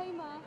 Thei ma?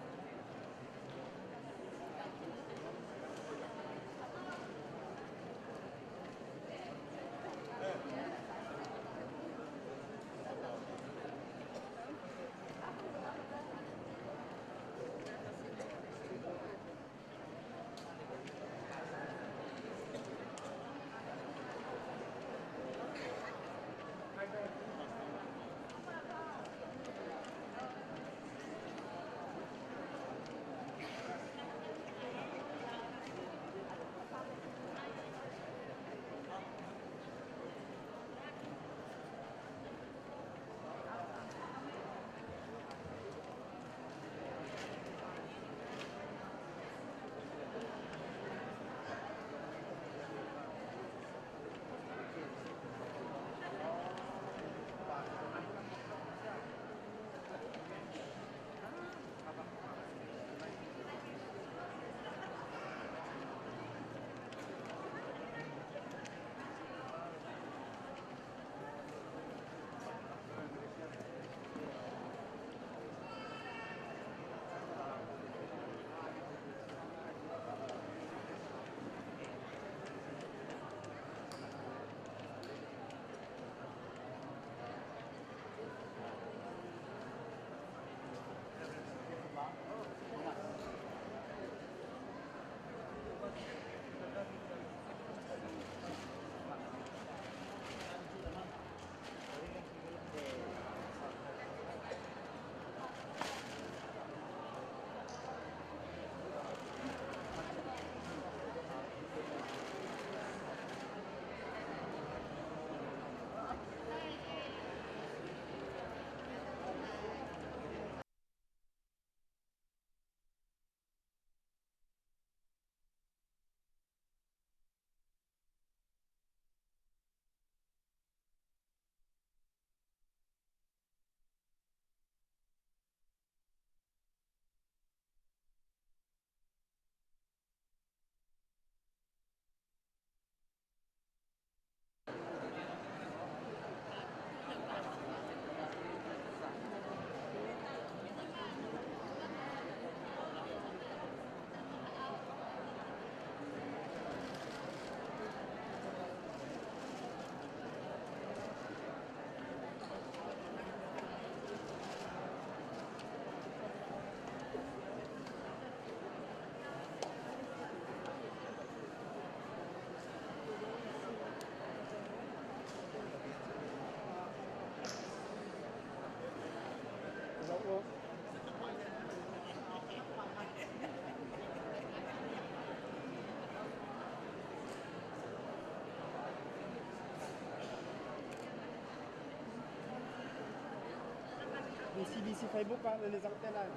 CBC Facebook ah nan i zoh te lai.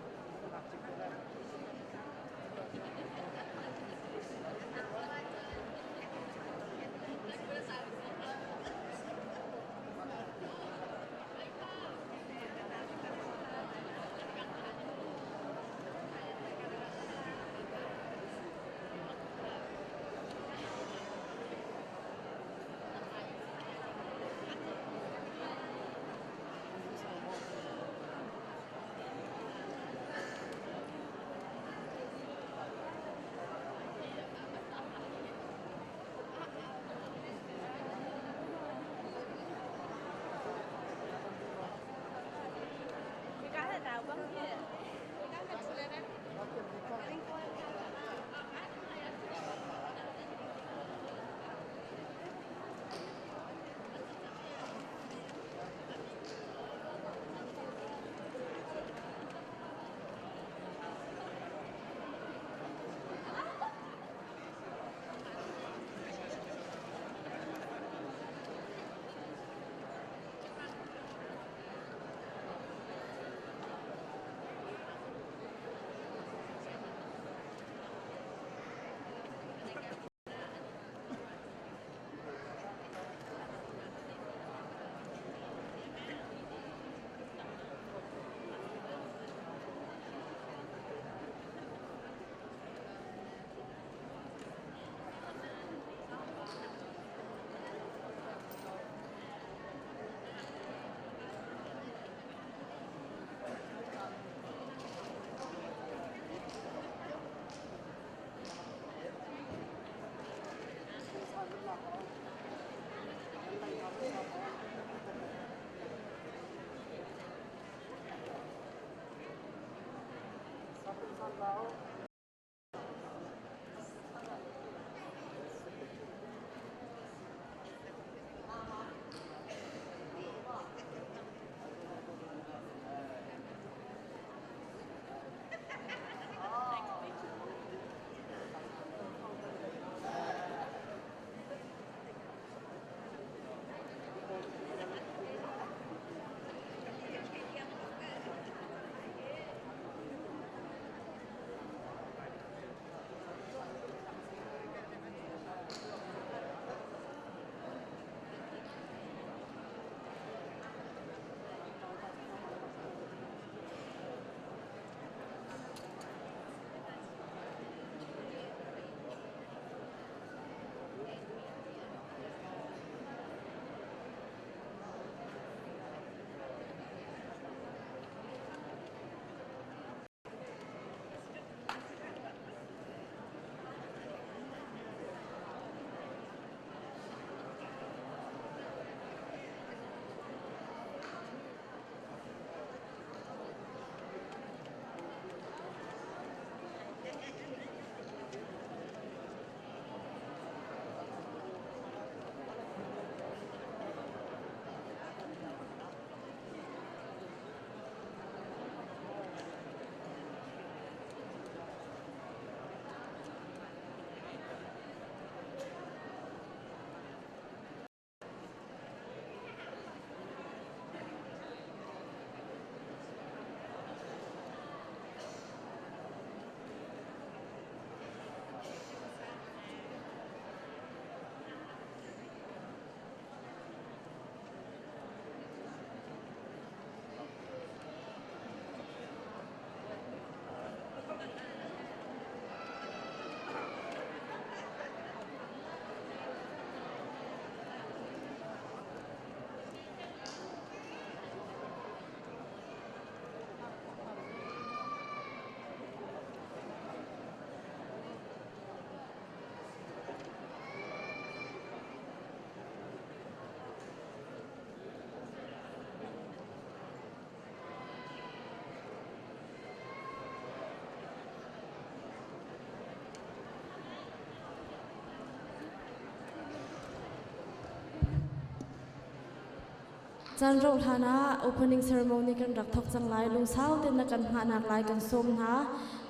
Caan rauh hlan ah opening ceremony kan rak thawk cang lai. Lungsau tein na kan hngahnak lai kan sawm hna.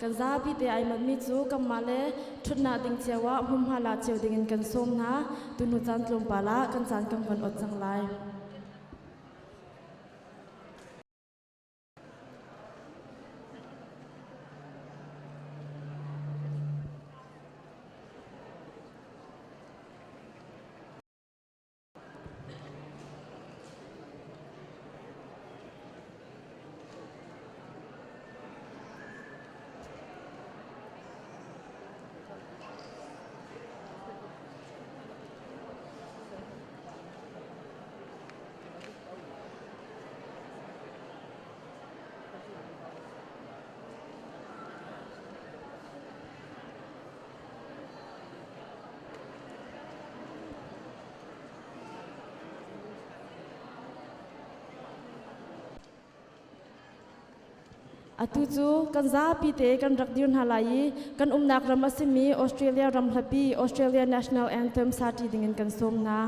Kan zapi te ai manh mi cu kanmah le ṭhutnak ding cio ah hmunhma la cio dingin kan sawm hna. Tuhnu caan tlawmpal ah kan caan kan von ot cang lai. Atu cu kan zapi te kan rak dir hna lai i kan umnak ram a simi Australia ram hlapi Australia National Anthem sati dingin kan sawm hna.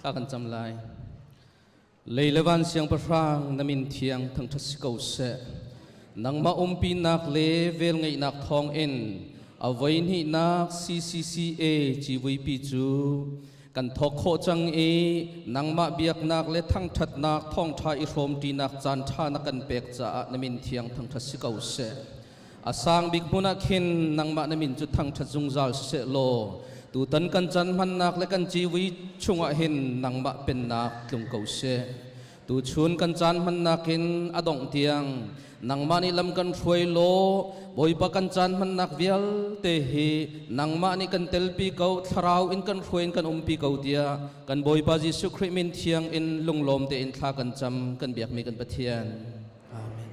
Thla kan cam lai. Lei le van siangpahrang na min thiang thangṭhat si ko seh. Nangmah umpinak le velngeihnak thawngin a voihnihnak CCCA civuipi cu kan thawk khawh cang i nangmah biaknak le thangṭhatnak thawngṭha i hrawmṭinak caanṭha na kan pek caah na min thiang thangṭhat si ko seh. A sang bik hmun ah khin nangmah na min cu thangṭhat zungzal siseh law tutan kan caan hmannak le kan civui chungah hin nangmah pennak tlung ko seh. Tuchun kan caan hmannak in a dongh tiang nangmah nih lam kan hruai law Bawipa kan caan hmannak vialte hi nangmah nih kan telpi ko, thlarau in kan hruai in kan umpi ko tiah kan Bawipa Jesuh Khrih min thiang in lunglawm tein thla kan cam kan biakmi kan Pathian. Amen.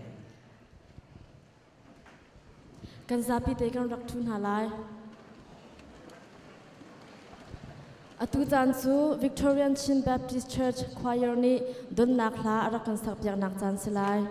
Kan zapi te kan rak ṭhu hna lai. Atu caan cu Victorian Chin Baptist Church Choir nih donnak hla a rak kan sakpiaknak caan si lai.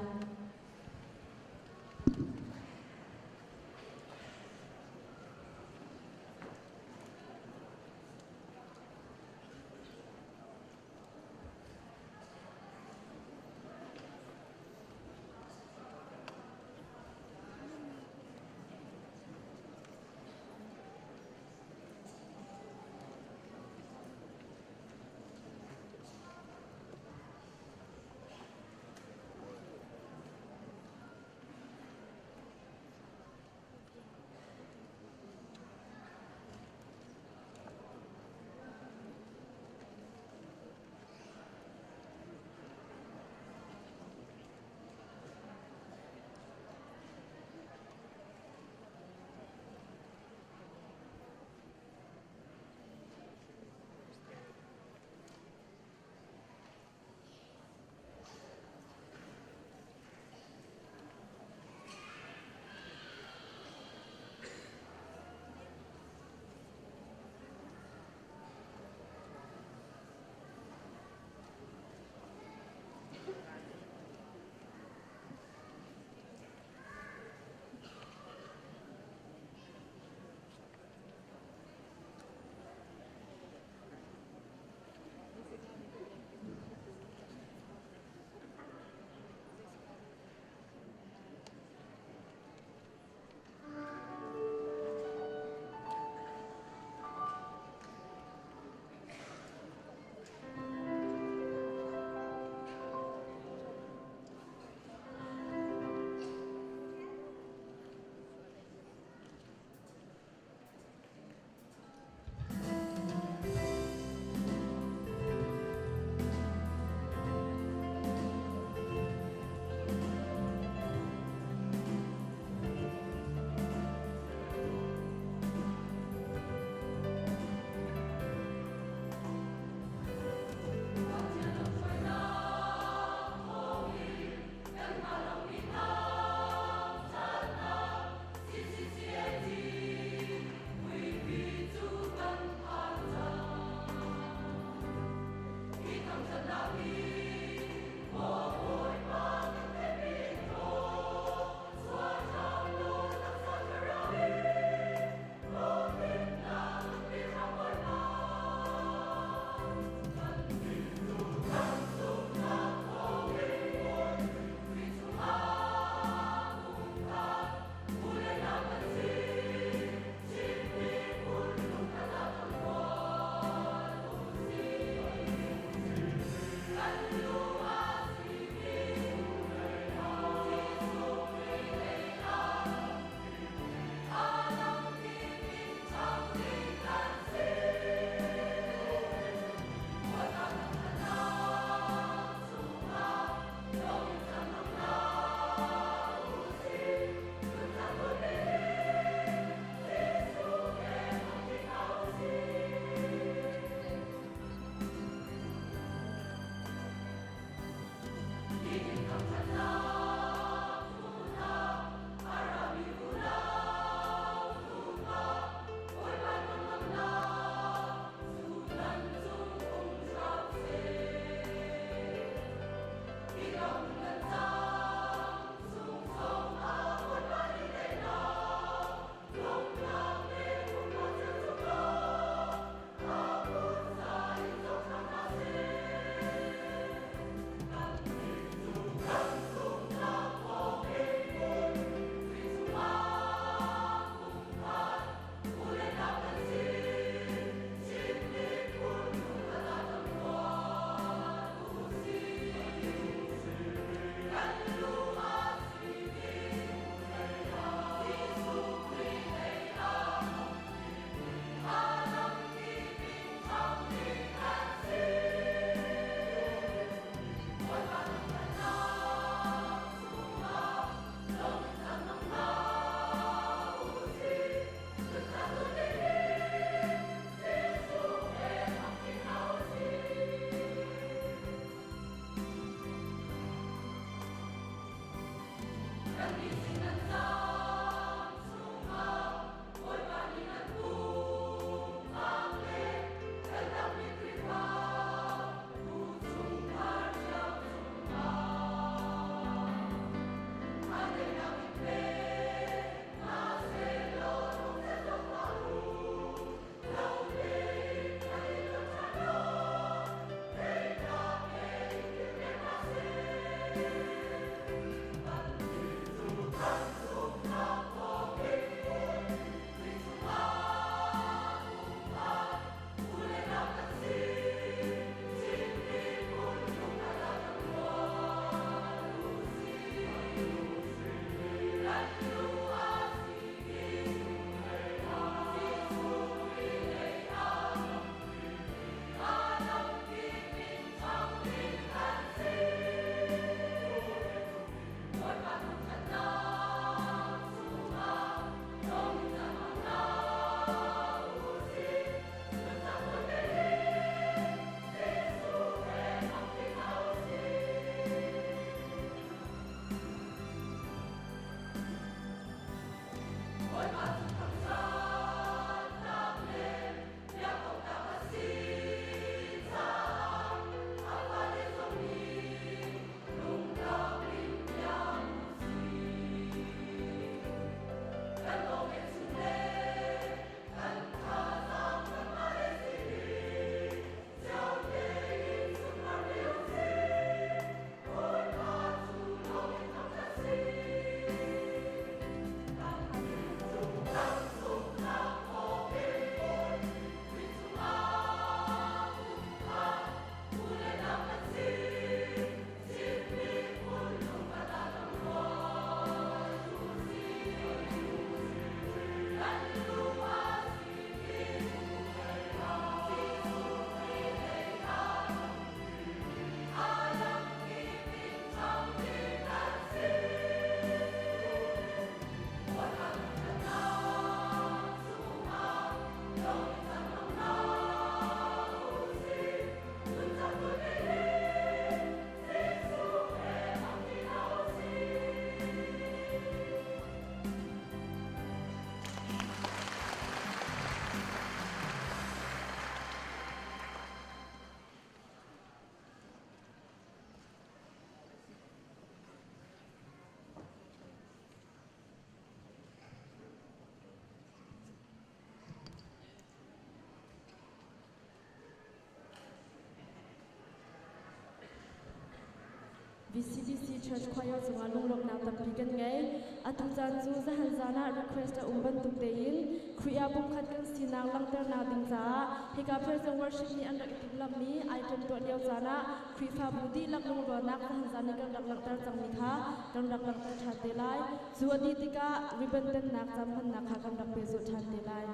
VCBC Church Choir cungah lunglawmhnak tampi kan ngei. Atu caan cu zahan zan ah request a um bantuk tein Khrih ah pumkhat kan sinak langhternak ding caah hika praise and worship nih an rak i timhlamhmi item tuah lio caan ah Khrihfabu dihlak lungrualnak zahan zan i kan rak langhter cangmi kha kan rak langhter ṭhan te lai. Cu a dih tikah ribbon tennak caan hmannak kha kan rak pehzulh ṭhan te lai.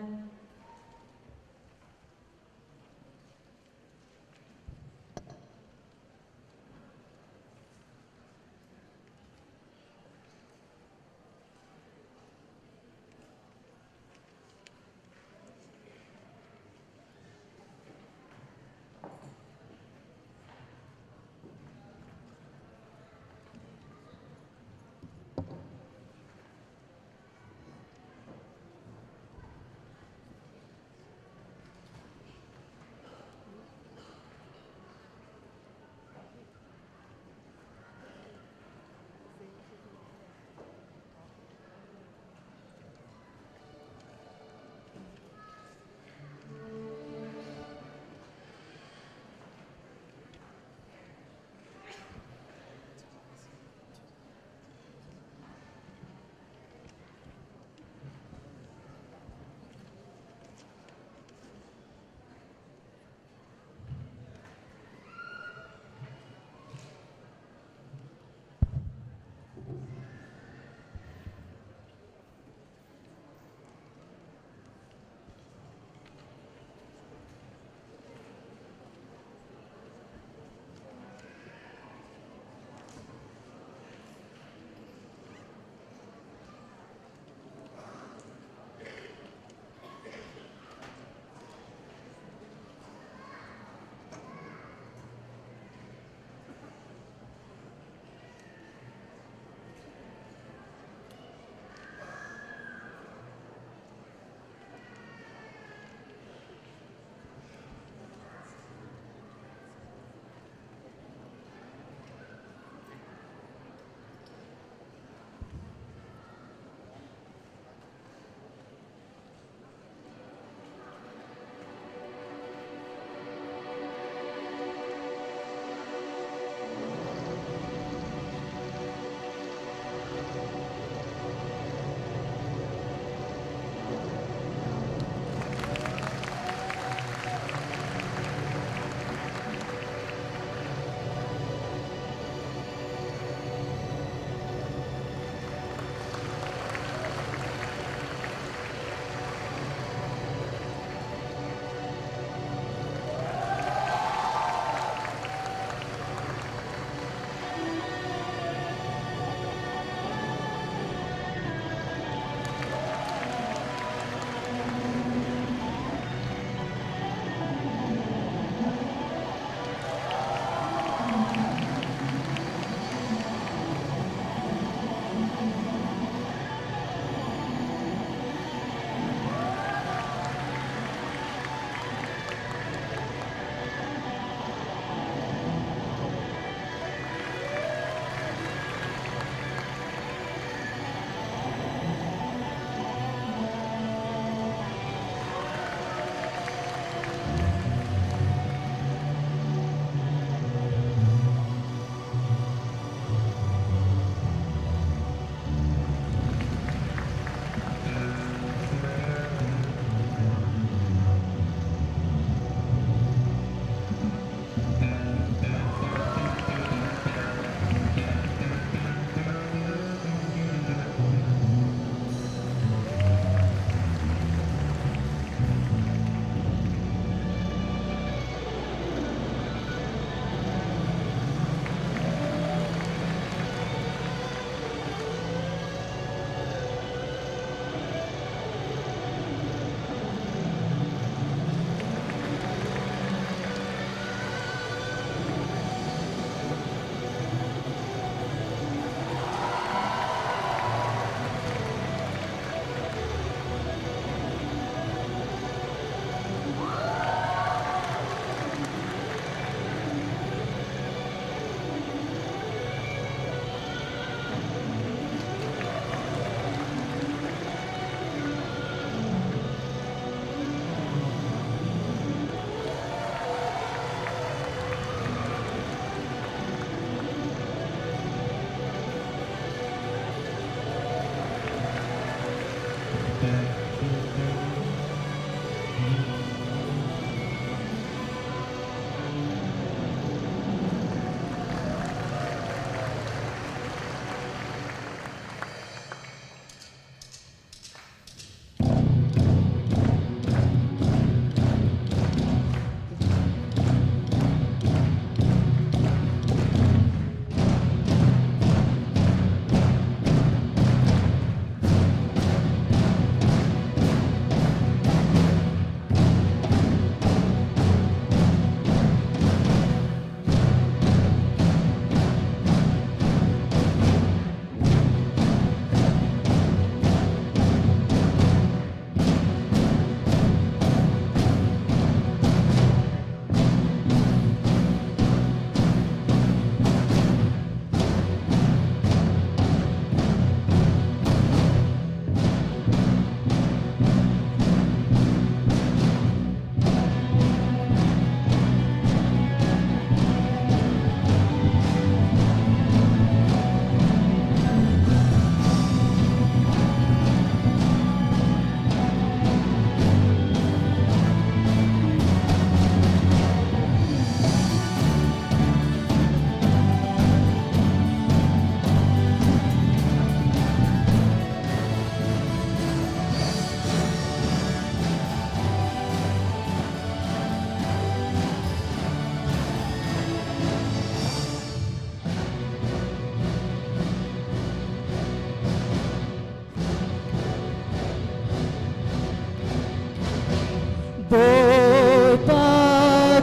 Bawipa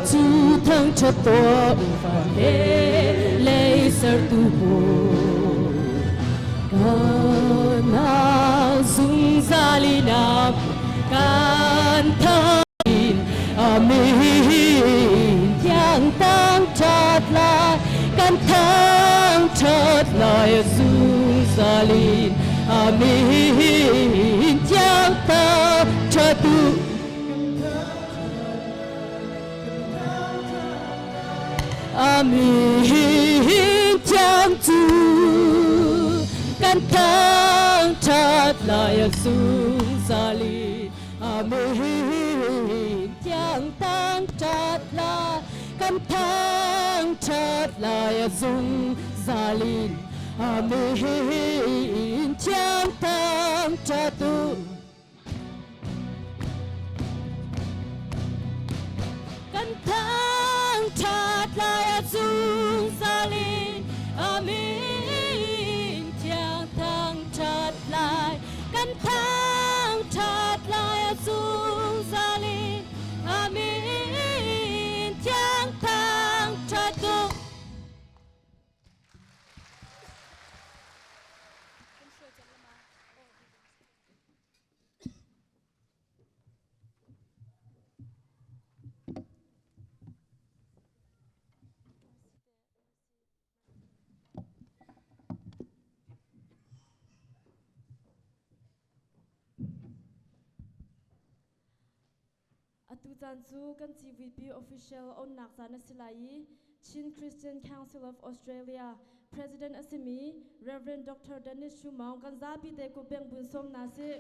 cu thangṭhat tuah u van le lei sertu Bawi. Kan au zungzal in kan thain amin thiang thangṭhat lai kan thangṭhat lai zungzal in amin thiang thangṭhat u Amin thiang cu kan thangṭhat lai a zungzal in Amin thiang thangṭhat lai kan thangṭhat lai a zungzal in Amin thiang thangṭhat u Kan thangṭhat lai a zungzal in amin thiang thangṭhat lai kan thangṭhat lai a zungzal in amin thiang thangṭhat u. Atu caan cu kan CVP official onnak caan a si lai i Chin Christian Council of Australia President a simi Rev. Dr. Dennis Shumaung kan zapi te ku beng bun sawm na si.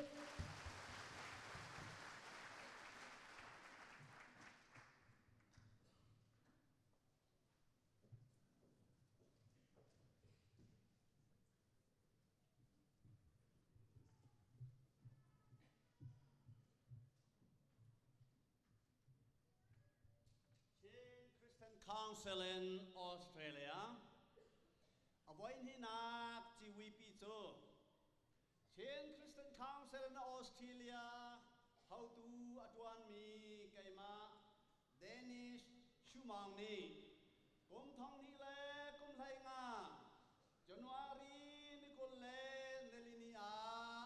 Chin Christian Council in Australia a voihnihnak GVP cu Chin Christian Council in Australia hotu a ṭuanmi keimah Danish Shumang nih kum thong hnih le kum hlei nga January ni 20 le nilini ah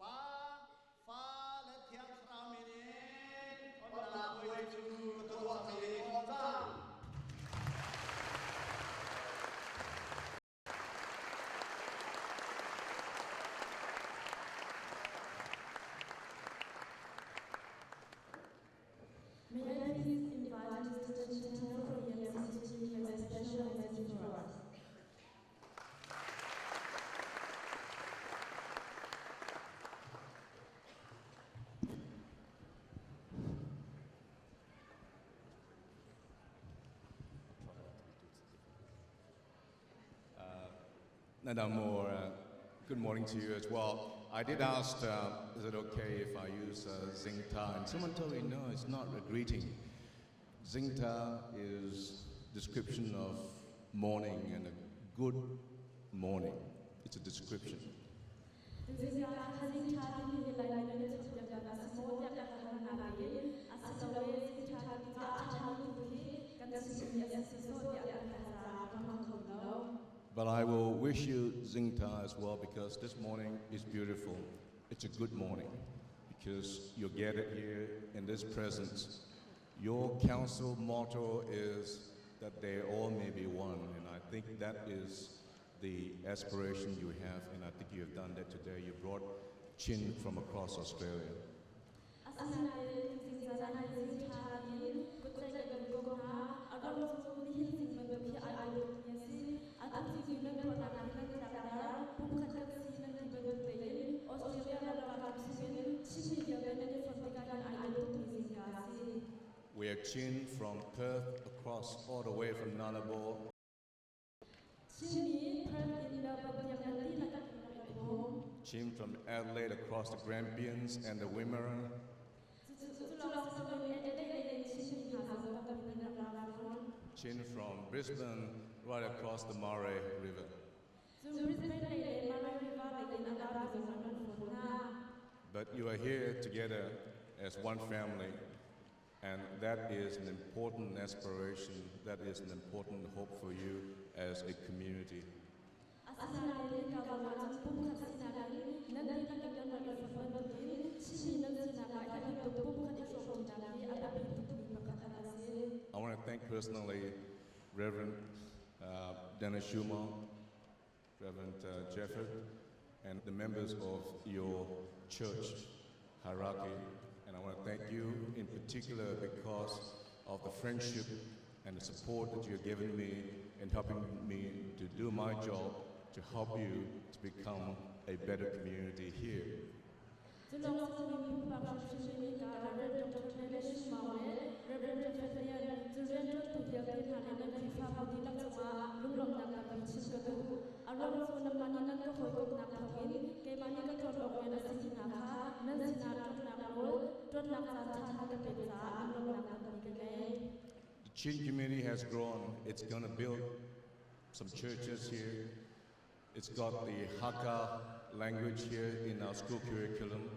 Pa, Fa le Thiang Thlarau min in onnak puai cu ka tuah ve khawh cang. May I please invite Mr. Chin from EMCC to give a special Nadamor, good morning to you as well. I did ask, is it okay if I use Zingta? And someone told me, no, it's not a greeting. Zingta is description of morning and a good morning. It's a description. Zingka zingtha timi hi Laimi nan i chawnhbiak a si maw tiah ka hal hna nain a si lo e, zingtha ti cu a ṭha tuk hi kan chimmi a si sawh tiah kan hal caah ka hmang kho lo. But I will wish you Zingta as well because this morning is beautiful. It's a good morning because you're gathered here in this presence. Your council motto is that they all may be one, and I think that is the aspiration you have, and I think you have done that today. You brought Chin from across Australia. Asinain zingzan ah zingtha in kutlaih kan ko hna. A ruang cu nihin zing bantuk hi ai dawh mi a si. Atu zing nan tuahnak hi nan tlakter. Pumkhat kan si nan ti bantuk tein Australia ramkap chungin Chinmi vialte nan i fonh tikah hin ai dawh tukmi zingka a si. We are Chin from Perth across all the way from Nullarbor. Chinmi Perth in Melbourne tiang nan dihlak in rak i khawm. Chin from Adelaide across the Grampians and the Wimmera. Cu lawng si loin Adelaide in Chinmi hna zong tampi nan rak ra fawn. Chin from Brisbane right across the Murray River. Cu Brisbane lei le Murray River lei in a ra zong an ran fawn hna. But you are here together as one family, and that is an important aspiration, that is an important hope for you as a community. Asinain hika zawn ah cun pumkhat sinak in nan dihlak in nan rak i fonh bantukin Chinmi nan sinak ah hi bantuk pumkhat i hrawmṭinak hi a biapi tukmi pakhat a si. I want to thank personally Reverend Dennis Schumer, Reverend Jefford, and the members of your church hierarchy. And I want to thank you in particular because of the friendship and the support that you have given me in helping me to do my job to help you to become a better community here. Cu lawng si loin pumpak hrimhrim in ka Reverend Dr. Dennis Schumer le Reverend Jefford Lian cu rianṭuantu vialte hna le nan Khrihfabu dihlak cungah lunglawmhnak tampi chim ka duh. A ruang cu nanmah nih nan ka hawikomhnak thawngin keimah nih ka ṭuan awk rian a simi hna kha nan sinah ṭuannak nawl, ṭuannak caan ṭha nan ka pek caah lunglawmhnak tampi ka ngei. The Chin community has grown. It's going to build some churches here. It's got the Hakka language here in our school curriculum.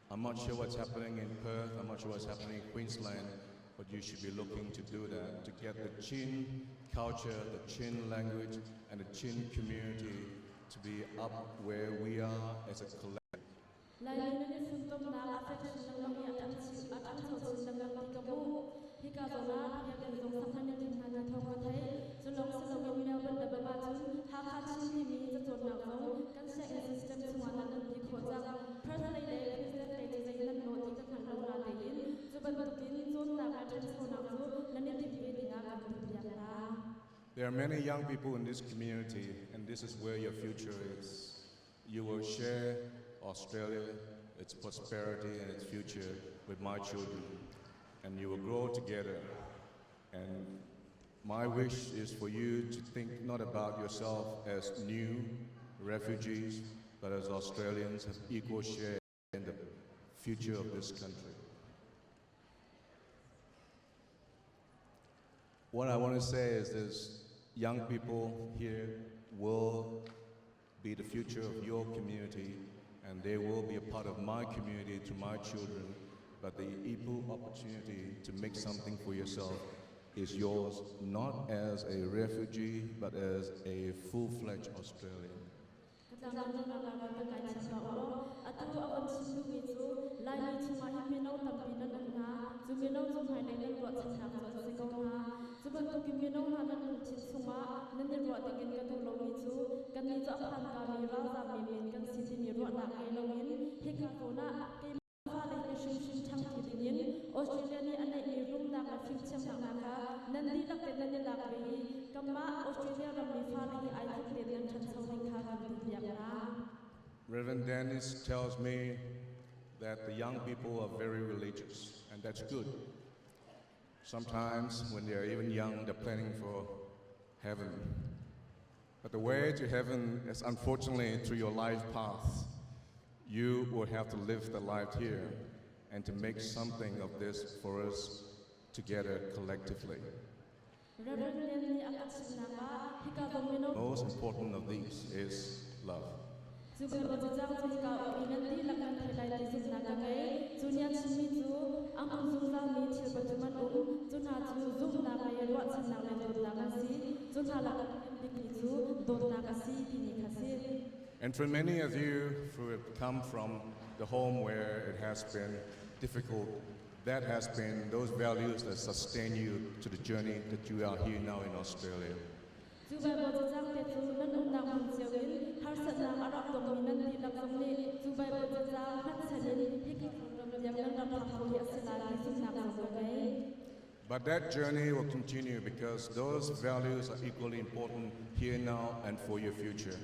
I'm not sure what's happening in Perth. I'm not sure what's happening in Queensland, but you should be looking to do that, to get the Chin culture, the Chin language, and the Chin community to be up where we are as a collective. Laimi nan i funtomnak a fek chin lengmang i a ṭhangcho chin lengmang ti ka hmuh. Hika zawn ah biakinn zong sak nan i tim hna ti thawng ka theih. Cu lawng si loin Melbourne le bang ahcun Hakha Chin timi cacawnnak zong kan sianginn system chungah nan umpi khawh cang. Perth lei le Queensland lei cu zei nan lawh ti ka hngal lo natein cu bantukin cawnnak le ṭhanchonak cu nan i timh ve dingah kan duhpiak hna. There are many young people in this community, and this is where your future is. You will share Australia, its prosperity and its future with my children, and you will grow together. And my wish is for you to think not about yourself as new refugees, but as Australians have equal share in the future of this country. What I want to say is this: young people here will be the future of your community, and they will be a part of my community to my children. But the equal opportunity to make something for yourself is yours, not as a refugee, but as a full-fledged Australian. Ka tlamtling nak ka kai chim lo. Atu a von chim duhmi cu Laimi chungah hin mino tampi nan um hna. Cu mino cu hmailei nan ruahchannak cu an si ko hna. Cu bantukin mino hna nan lungthin chungah nan i ruah dingin ka duh lomi cu kannih cu a phankami ralzaam menmen kan si timi ruahnak ngei loin hika zawn ah keimah fale hi hrimhrim ṭhangṭhi dingin Australia nih a neihmi rumnak le fimthiamnak kha nan dihlak te nan i lak ve i kanmah Australia rammi fale hi ai tluk tein nan ṭhancho ding kha kan duhpiak hna. Reverend Dennis tells me that the young people are very religious, and that's good. Sometimes when they're even young, they're planning for heaven. But the way to heaven is unfortunately through your life path. You will have to live the life here and to make something of this for us together collectively. Reverend Lian nih a kan chimnak ah hika zong mino Most important of these is love. Cu Baibal cacang cu hika um i nan dihlak nan thei lai ti zumhnak ka ngei. Cu nih a chimmi cu a hmun zungzalmi thil pathum an um. Cu hna cu zumhnak le ruahchannak le dawtnak an si. Cu hna lakah a lian bikmi cu dawtnak a si timi kha si. And for many of you who have come from the home where it has been difficult, that has been those values that sustain you to the journey that you are here now in Australia. Cu Baibal cacang te cu nan umnak hmun cio in harsatnak a rak tongmi nan dihlak zong nih cu Baibal cacang hngatchan in hika ram tiang nan rak phak kho hi a si lai ti zumhnak zong ka ngei. But that journey will continue because those values are equally important here now and for your future.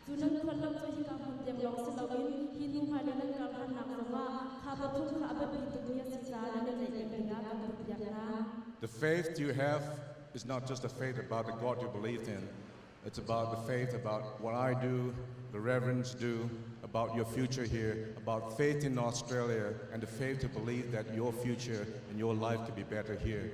Cu nan khuallam cu hika hmun tiang lawng si loin hi hnu hmailei nan kal ṭhannak zongah kha pathum kha a biapi tukmi a si caah nan i tlaih peng dingah kan duhpiak hna. The faith you have is not just a faith about the God you believe in. It's about the faith about what I do, the reverends do, about your future here, about faith in Australia, and the faith to believe that your future and your life can be better here.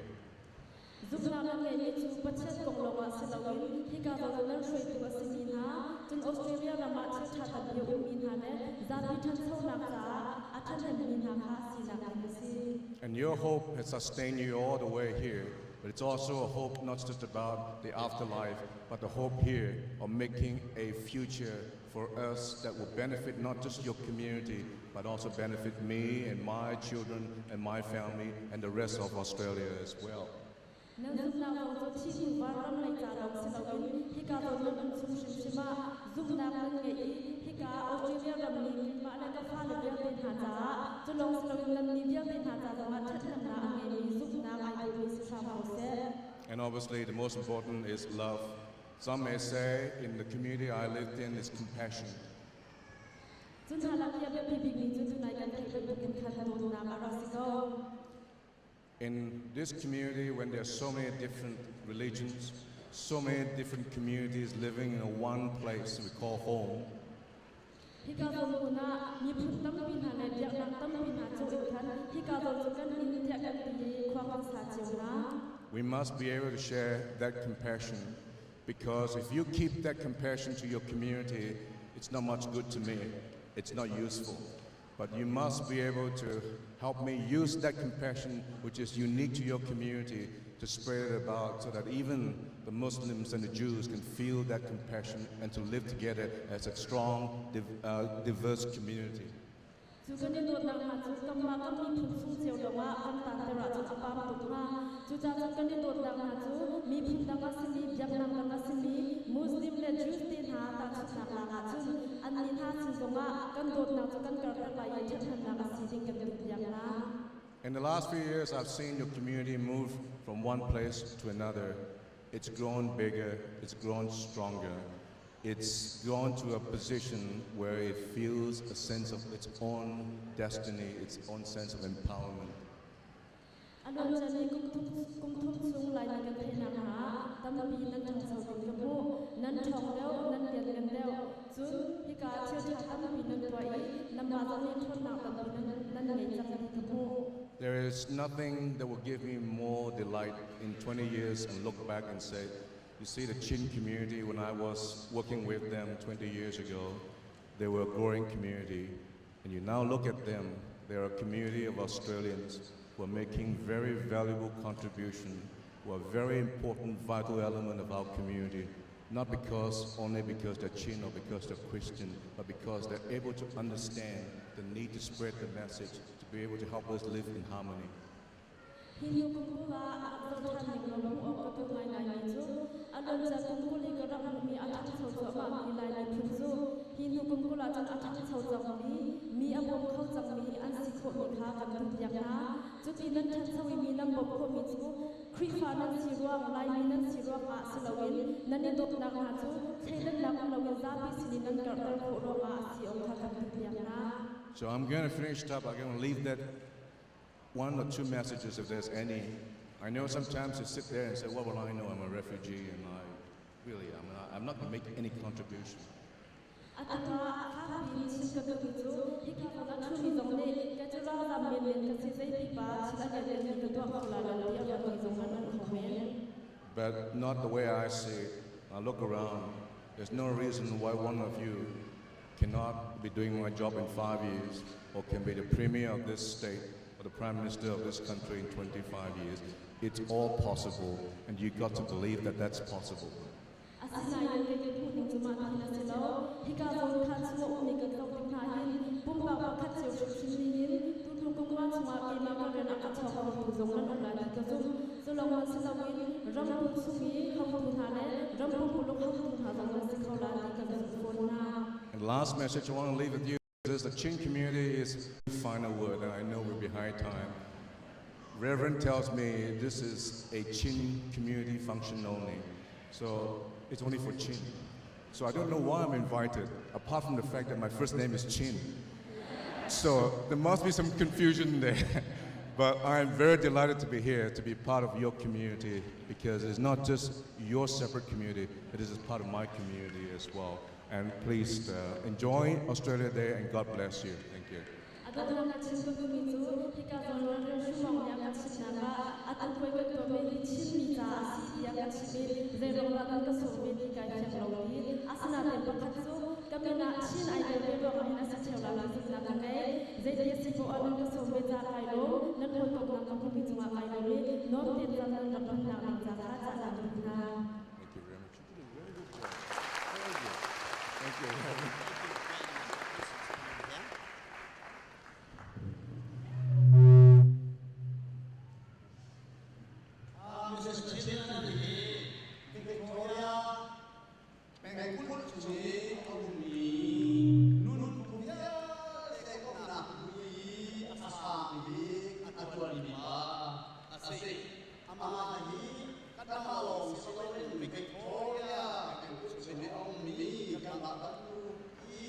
Zumhnak nan ngeihmi cu Pathian kong lawngah si loin hika zawn nan hruaitu a simi hna, cun Australia ram ah thil ṭha tampi a ummi hna le zapi ṭhanchonak caah a ṭhahnemmi hna kha sinak ding a si. And your hope has sustained you all the way here. But it's also a hope not just about the afterlife, but the hope here of making a future for us that will benefit not just your community, but also benefit me and my children and my family and the rest of Australia as well. Nan zumhnak zong cu thih hnu vanram lei ca lawng si loin hika zawn nan um chung hrimhrim ah zumhnak nan ngeih i hika Australia ram mi keimah le ka fale vialte hna caah cu lawng si loin nannih vialte hna ca zongah ṭhathnemnak a ngeimi zumhnak ai dawhmi si hram ko seh. And obviously, the most important is love. Some may say in the community I lived in is compassion. Cun hna lak i a biapi bikmi cu tunai kan theih bantukin khan dawtnak a rak si ko. In this community, when there are so many different religions, so many different communities living in one place we call home, Hika zawn hmun ah miphun tampi hna le biaknak tampi hna cawh in khan hika zawn cu kan inn tiah kan ti i khua kan sa cio hna. We must be able to share that compassion, because if you keep that compassion to your community, it's not much good to me. It's not useful. But you must be able to help me use that compassion, which is unique to your community, to spread it about so that even the Muslims and the Jews can feel that compassion and to live together as a strong, diverse community. Cu kan i dawtnak hna cu kanmah kan miphun chung cio lawngah kan taanter ahcun a paam tuk hnga. Cucaah cun kan i dawtnak hna cu miphun dang a simi, biaknak dang a simi, Muslim le Jews te hna tahchunhnak lak ahcun annih hna sin zongah kan dawtnak cu kan karhter lai i ṭhathnemnak a si ding kan duhpiak hna. In the last few years, I've seen your community move from one place to another. It's grown bigger, it's grown stronger. It's grown to a position where it feels a sense of its own destiny, its own sense of empowerment. A luanciami kum thum chung Laimi kan theihnak hna tampi nan ṭhangcho ding ka hmuh. Nan ṭhawng deuh, nan lianngan deuh. Cun hika thil ṭha tampi nan tuah i nanmah zong nih ṭhawnnak tampi nan ngei cang ti ka hmuh. There is nothing that will give me more delight in 20 years and look back and say, you see, the Chin community, when I was working with them 20 years ago, they were a growing community. And you now look at them, they're a community of Australians who are making very valuable contribution, who are very important, vital element of our community. Not because only because they're Chin or because they're Christian, but because they're able to understand the need to spread the message, to be able to help us live in harmony. Hi hnu kum kul ah a rak zoh ṭhan ning law hmuh awk ka duh ngaingaimi cu a luancia kum 20 i ka rak hmuhmi a ṭhangcho cuahmahmi Lai miphun cu hi hnu kum 20 ahcun a ṭhangcho cangmi, mi a bawm kho cangmi an si khawhmi kha kan duhpiak hna. Cuti nan ṭhancho i mi nan bawmh khawhmi cu Khrihfa nan si ruang, Laimi nan si ruangah si loin nan i dawtnak hna cu thleidannak um loin zapi sinin nan karhter khawh ruangah a si awk kha kan duhpiak hna. So I'm going to finish up. I'm going to leave that one or two messages if there's any. I know sometimes you sit there and say, "What will I know? I'm a refugee and I Really, I'm not going to make any contribution. Atu ah fakpi chim ka duhmi cu hika zawn a ṭhumi zong nih kei cu ralzam menmen ka si, zei pipa thil a liannganmi ka tuah kho lai lo ti a ruatmi zong an um kho men. But not the way I see it. I look around. There's no reason why one of you cannot be doing my job in 5 years or can be the premier of this state or the prime minister of this country in 25 years. It's all possible, and you've got to believe that that's possible. Asinain kei ka hmuhning cu mah thil a si lo. Hika zawn kha chung a ummi kan zoh tik hna hin pumpak pakhat cio hrimhrim nih hin tuhnu kum nga chungah keimah ka rian a ka chawk khotu zong nan um lai ti ka zumh. Cu lawng si loin ramkulh chung i hotu hna le ram pumpuluk hotu hna zong nan si kho lai ti ka zumh fawn hna. And the last message I want to leave with you is the Chin community is final word, and I know we're behind time. Reverend tells me this is a Chin community function only, so it's only for Chin. So I don't know why I'm invited, apart from the fact that my first name is Chin. So there must be some confusion there. But I'm very delighted to be here, to be part of your community, because it's not just your separate community, it is part of my community as well. And please enjoy Australia Day and God bless you. Thank you. A donghnak chim ka duhmi cu hika zawn Reverend Shumang nih a ka chimnak ah atu puai kan tuahmi hi Chinmi caah a si tiah ka chim i zeiruang dah nan ka sawm ve ti kai fiang lo ti. Asinain pakhat cu ka min ah Chin ai tel ve ruangah hin a si ṭheo lai ti zumhnak ka ngei. Zeiti a si poah ah nan ka sawm ve caah kai lawm, nan hawikomhnak ka hmuhmi cungah kai lawm i nuam tein caan nan rak hmannak ding ca kha caan aan duh hna. Thank you very much. You did a very good job. Very good. Thank you. Yeah. Mrs. Chin hi Victoria pengkulh chung i a ummi nunphung vialte komhnak bu i a sang bik a ṭuanmi pa a si. Amah hi kanmah lawng si loin Victoria pengkulh chung i a ummi kanmah bantuk i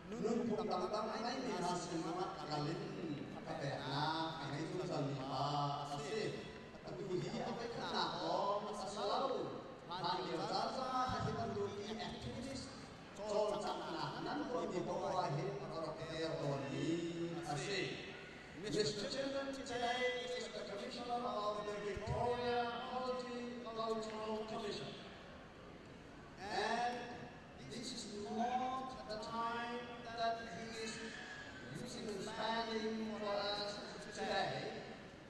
nunphung dangdang a ngeimi hna sinah kal in a peknak a ngei zungzalmi pa a si. Atu hi a voikhatnak lawng a si lo. Hlan lio caan zongah hi bantuk i activist cawlcanghnak nan tuahmi poah ah hin a rak tel tawnmi a si. Mr. Chin today is the Commissioner of the Victoria Multicultural Commission. And this is not the time that he is using standing for us today.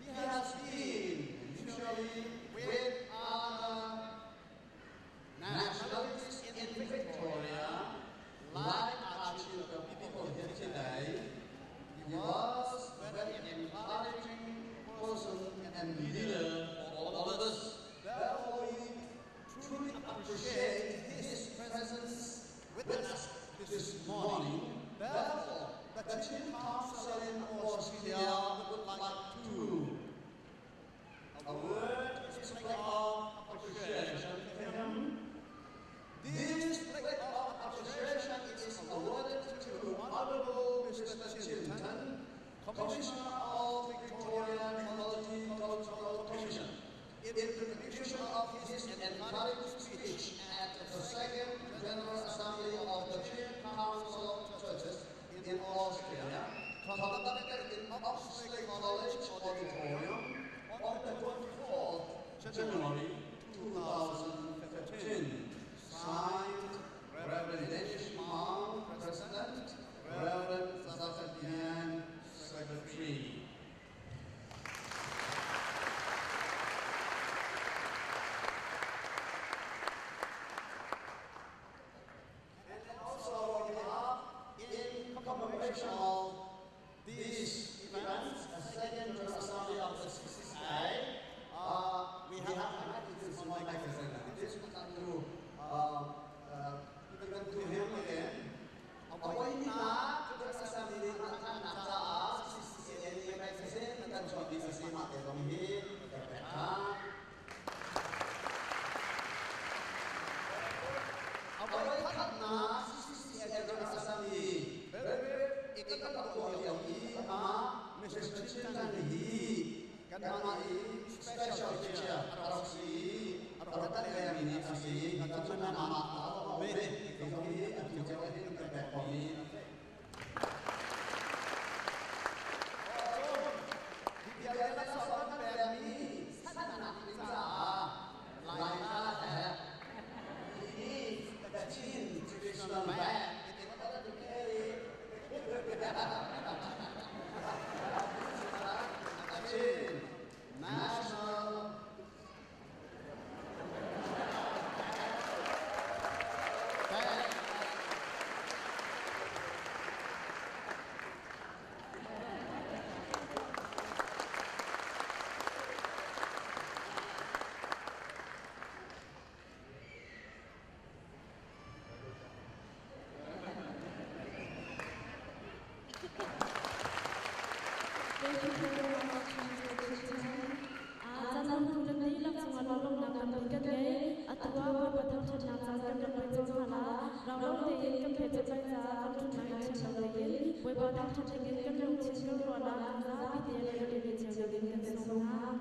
He has been usually with other nationalities in Victoria, like our children people here today. He was a very encouraging person and leader for all of us. Therefore, we truly appreciate his presence with us this morning. Therefore, the Chin Council in Australia would like to award this plaque of appreciation to him. This plaque of appreciation is awarded to Honorable Mr. Chin Than, Commissioner of Victorian Multicultural Commission, in recognition of his encouraging speech at the Second General Assembly of the Chin Council of Churches in Australia, conducted in Oxley College Auditorium on the 24th January 2015. Signed, Reverend Danish Maung, President, Reverend Zafatian, Secretary. And then also we have, in commemoration of this event, the Second General Assembly of the CCCI, we have invited this small magazine. This would like to give to him again. A voihnihnak General Assembly a thannak caah CCCA nih magazine kan chuah ding a si, mah te zong hi kan pek hna. A voikhatnak CCCA General Assembly very people of Chin. Caan hmangtu nan dihlak cungah lunglawmhnak tampi kan ngei. Atu ah Bawipa thangṭhatnak caan kan rak pe cang hna la. Raulo tein kan pe cang lai caah kan ṭhutnak i ṭhial lo dingin Bawipa thangṭhat dingin kan lungthin kan ruahnak kan zapi te rak i pe cio dingin kan sawm hna.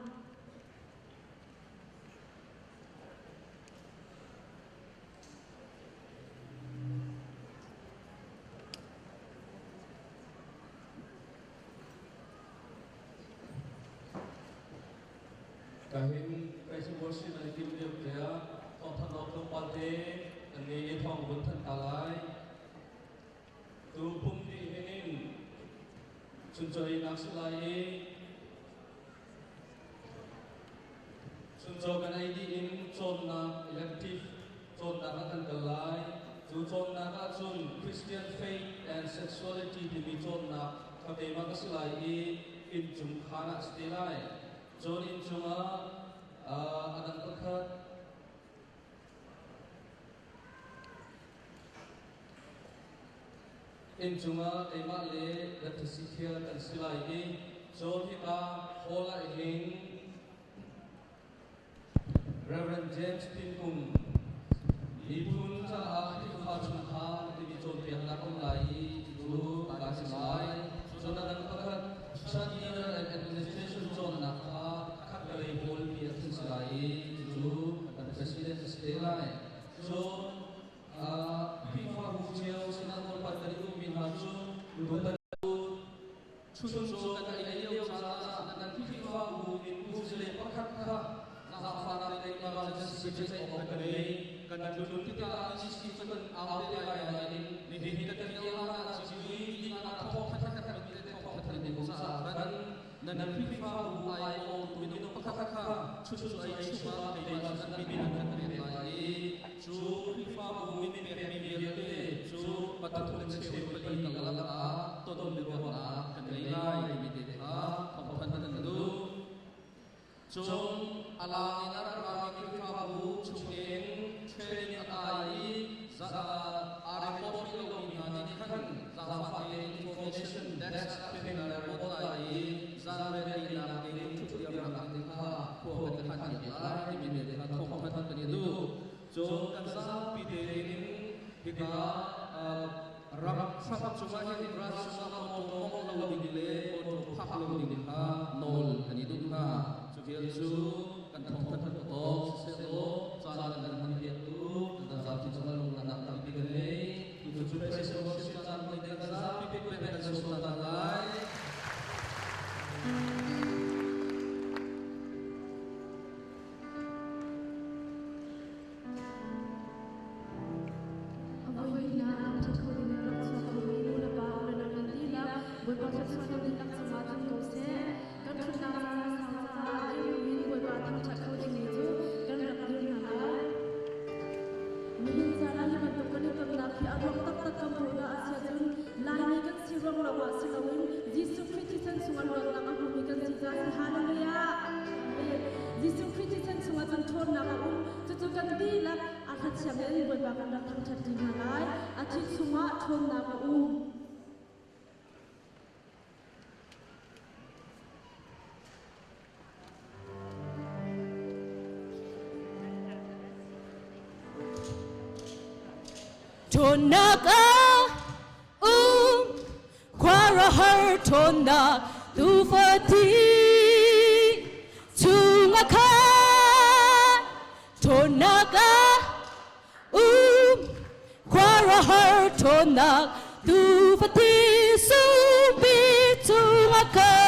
Kahin praise and worship an i tim lio tiah thawngthan awk tlawmpal te an ngei i thawng vun thanh ta lai. Tu pum dih hin in chuncaw nak si lai i chuncaw kan ei dih in cawnnak elective cawnnak ah kan kal lai. Cu cawnnak ah cun Christian faith and sexuality timi cawnnak kha keimah ka si lai i inncung khaan ah si te lai. Cun inncung ah a dang pakhat inncung ah keimah le Dr. Sikhial kan si lai i cun hika hall ah hin Rev. James Tinkum miphun caah Khrihfa chungkhar timi cawnpiaknak um lai i cucu kaa si lai. Cun a dang pakhat Church Leader and Administration cawnnak kha khattelei hallpi ah khin si lai i cucu kan president a si te lai. Cun Khrihfabu cio sinah nawlpat kan i duhmi hna cu tutan Chuncaw kan ei lio caah nan Khrihfabu in muzile pakhat kha zaangfahnak in emergency ceih awk kan ngei. Kan tlun tikah GC cu kan au te lai nain nihin kan kir ah civui dingah thawng khat khat thawng khat kan um caah khan nan Khrihfabu aiawhtu minung pakhat kha chuncaw ei chungah keimah cu nan min kan pek lai i cu Khrihfabu min pekmi vialte cu pathum le cheu pali karlak ah ton biaruahnak kan ngei lai timi te kha thawngthanh kan duh. Cun a lang in a rak rami Khrihfabu chungin training a kai i aa report rih lomi hna nih khan zaangfah tein information desk ah khin na report lai i zanriat einak ding ṭhutdirnak ding kha khua kan khan piak lai timi te kha thawngthanh kan i duh. Cun kan zapi tein hika ram ram cungah hin ral chungah mawṭaw mawngh lo ding le mawṭaw phak lo ding kha nawl kan i duh hna. Cu vial cu kan thawngthat awk sisehlaw caan kan hman piaktu kan zapi cungah lungnak tampi kan ngei. Tucu praise and worship caan hman ding kan zapi pe kan sawm hna lai. Avoihnak ṭhat kho ding in rak chuak khomi nu le pa u le nau nan dihlak Bawipa thluachuah nan dihlak cungah tlung ko seh. Kan ṭhutnak caan a sau caah dir in Bawipa thangṭhat kho dingmi cu kan rak dir hna lai. Nihin caan ah hi bantuk kan i tonnak hi a ruang taktak kan hmuh dah a si ahcun Laimi kan si ruang lawngah si loin Jesuh Khrih thisen chungah luatnak a hmumi kan si caah si. Hallelujah! Jesuh Khrih thisen chungah cun ṭhawnnak a um. Cucu kan dihlak a hlathiam in Bawipa kan rak thangṭhat ṭi hna lai. A thi chungah ṭhawnnak a um. Ṭhawnnak a um khuaruahhar ṭhawnnak tuufa thi chungah khan ṭhawnnak a um khuaruahhar ṭhawnnak tuufa thi sungpi chungah khan.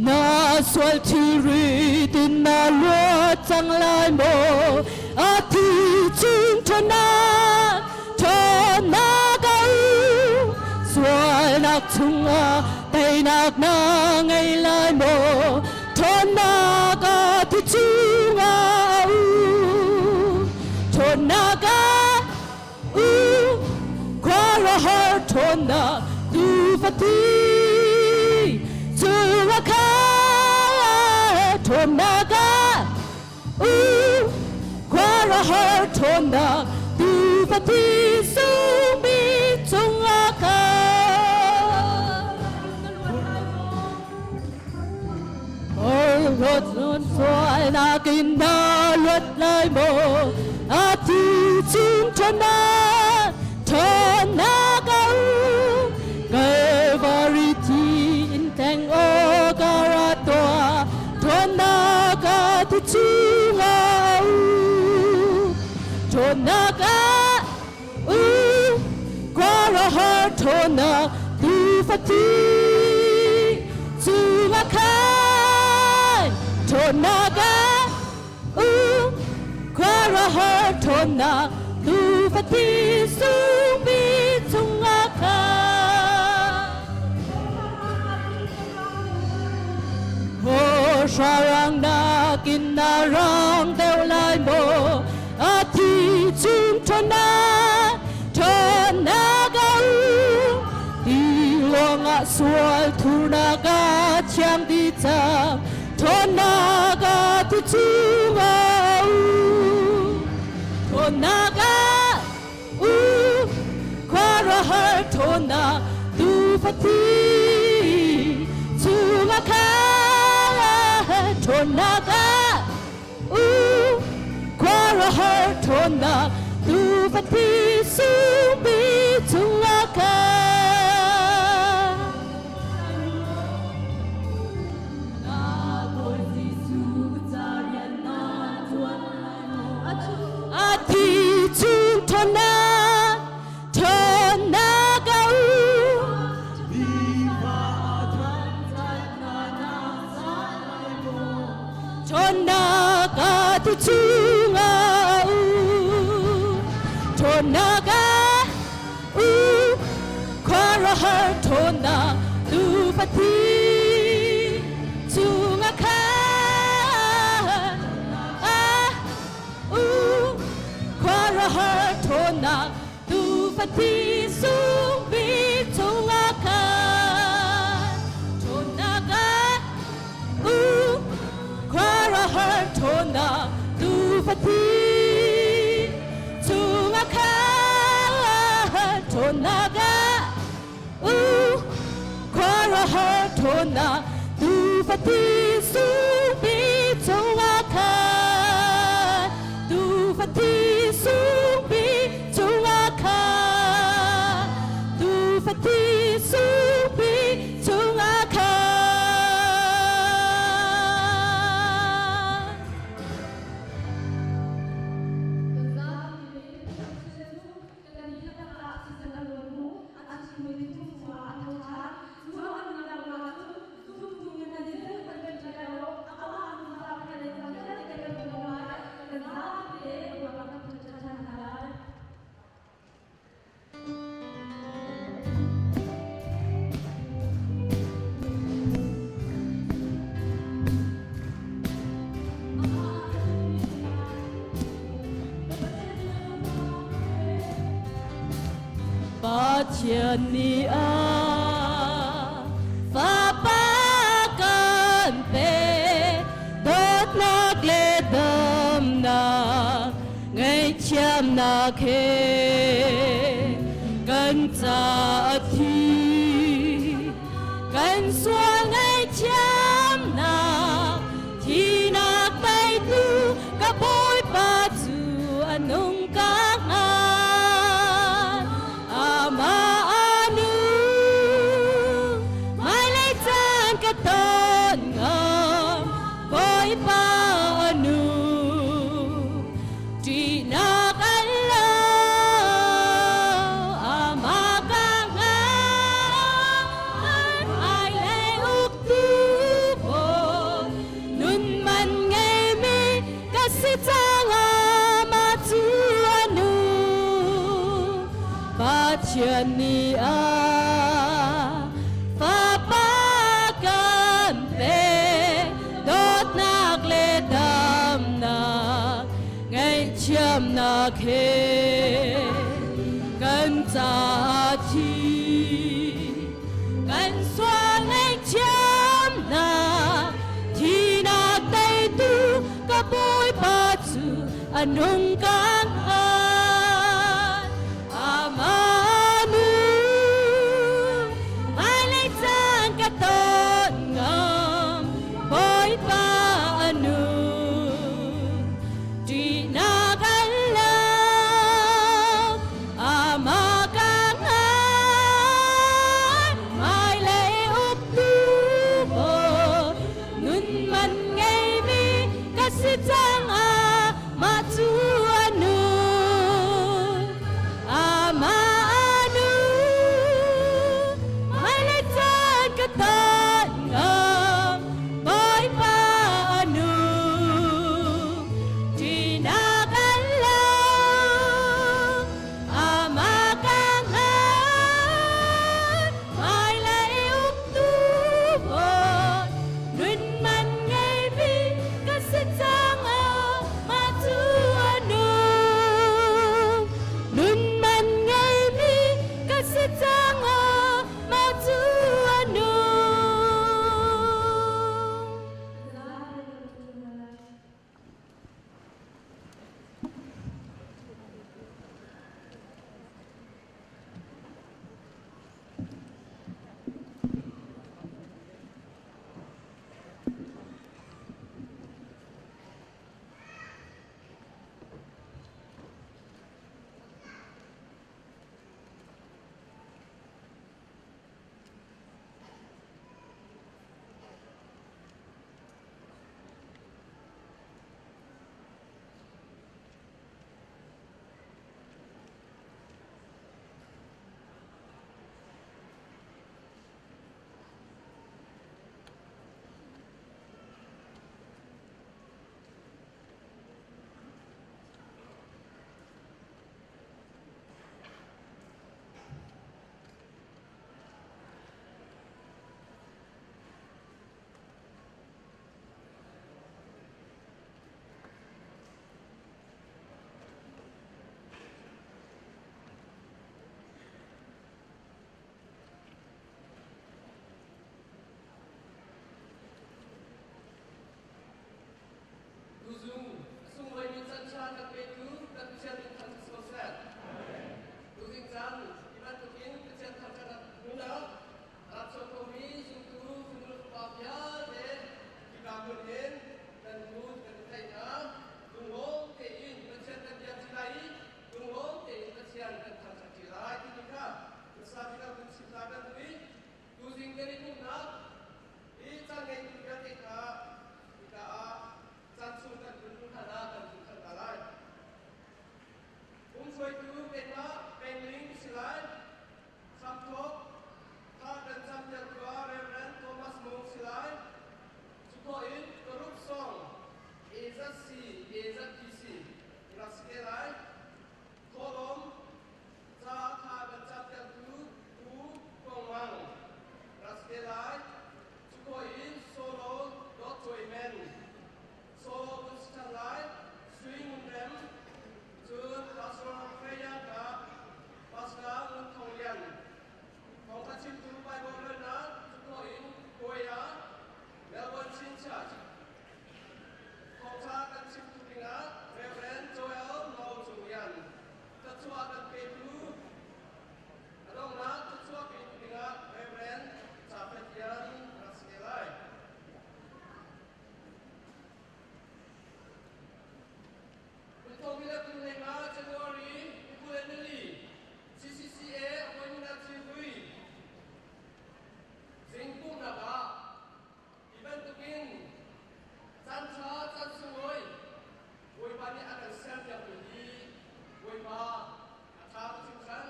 Na sual thilri tin na luat cang lai maw? A thi chung ṭhawnnak, ṭhawnnak a um. Sualnak chungah teinak na ngei lai maw? Ṭhawnnak a thi chungah a um. Ṭhawnnak a um. Khuaruahhar ṭhawnnak tuufa thi chungah khan ṭhawnnak ah um khuaruahhar ṭhawnnak tuufa thi. sung bik chungah khan. Luat nun sualnak in na luat lai maw? A thi chung ṭhawnnak, ṭhawnnak a um. Kalvari thi in teng aw ka ra tuah, ṭhawnnak a thi chung a um. Ṭhawnnak a um, khuaruahhar ṭhawnnak tuufa thi chungah khan. Ṭhawnnak a um, khuaruahhar ṭhawnnak tuufa thi sungpi chungah khan. Hawhra nakin na rang deuh lai maw? A thi chung ṭhawnnak, ṭhawnnak a um. Ti lawngah sual thurnak a thiang dih cang. Ṭhawnnak a thi chung a um. Ṭhawnnak a um. Khuaruahhar ṭhawnnak tuufa thi chungah khan. Ṭhawnnak a um. Khuaruahhar ṭhawnnak tuufa thi sungpi chungah khan. Na Bawi Jesuh ca rian na ṭuan lai maw? A thi chung ṭhawnnak, ṭhawnnak a um. Ṭhawnnak a thi chung a um. Ṭhawnnak a um. Khuaruahhar ṭhawnnak tuufa thi chungah khan a um. Khuaruahhar ṭhawnnak tuufa thi sung bik chungah khan. Ṭhawnnak a um. Khuaruahhar ṭhawnnak tuufa thi chungah khan. Ṭhawnnak a um. Khuaruahhar ṭhawnnak tuufa thi sung bik chungah khan. Tuufa thi sung bik chungah khan. Tuufa thi sung bik chungah khan. Pathian nih a Fapa kan pek, dawtnak le damnak, ngaihthiamnak he kan ca a thi. Kan sual ngaihthiamnak, thinak teitu ka Bawipa cu a nung ka hngal. Amah a nung, hmailei caan ka ton ngam, Bawipa a nung. Ṭihnak an lo, amah ka hngal. Hmailei uktu Bawi, nun man ngeimi ka si cang amah cu a nung. Pathian nih a Fapa kan pek, dawtnak le damnak, ngaihthiamnak he kan caah thi. Kan sual ngaihthiamnak, thinak teitu ka Bawipa cu a nung kan hngal. cang amah cu a nung. Amah a nung. Hmailei caan ka ton ngam, Bawipa a nung. Ṭihnak an lo, amah ka hngal. Hmailei uktu bawi, nun man ngeimi ka si cang amah cu a nung. Nun man ngeimi ka si cang amah cu a nung. Tuzung a sunglawimi canṭha kan petu kan Pathian min thangṭhat si ko seh. Tuzing caan hi bantukin Pathian thangṭhatnak hmun ah a rak chuak khomi zumtu fanu le fapa vialte hika hmun hin kan hmun kan i theih hna. Lunglawm tein Pathian kan biak ṭi lai i lunglawm tein Pathian kan thangṭhat ṭi lai timi kha hmasa bik ah hun chim ta kan duh i tuzing kan i pumhnak hi caan ngeitu vialte kha hika ah caan chung kan hun hlan ah kan hun khalh hna lai. Umhruaitu keimah Pengling si lai. Samthawk tha kan campiaktu ah Reverend Thomas Mung si lai. Cukhawh in Karup Song AZC AZPC rak si te lai. Thawhlawm ca tha kan campiaktu Pu Kong Mang rak si te lai. Cukhawh in Solo Dawt Cuai Men Solo kun si ṭhan lai. Sui Ngun Rem cun Pastor Freya ka Pastor Ngun Thong Lian thawngṭha chimtu Bible relnak cukhawh in Korea Melbourne Chin Church thawngṭha kan chimtu dingah Reverend Joel No Cung Lian thluachuah kan petu a donghnak thluachuah petu dingah Reverend Caphet Lian rak si te lai. Kum 2015 January 24 CCCA appointment civui zingpumnak ah hi bantukin caan ṭha caan sunglawi Bawipa nih a kan serpiakmi hi Bawipa a ṭha tuk hringhran.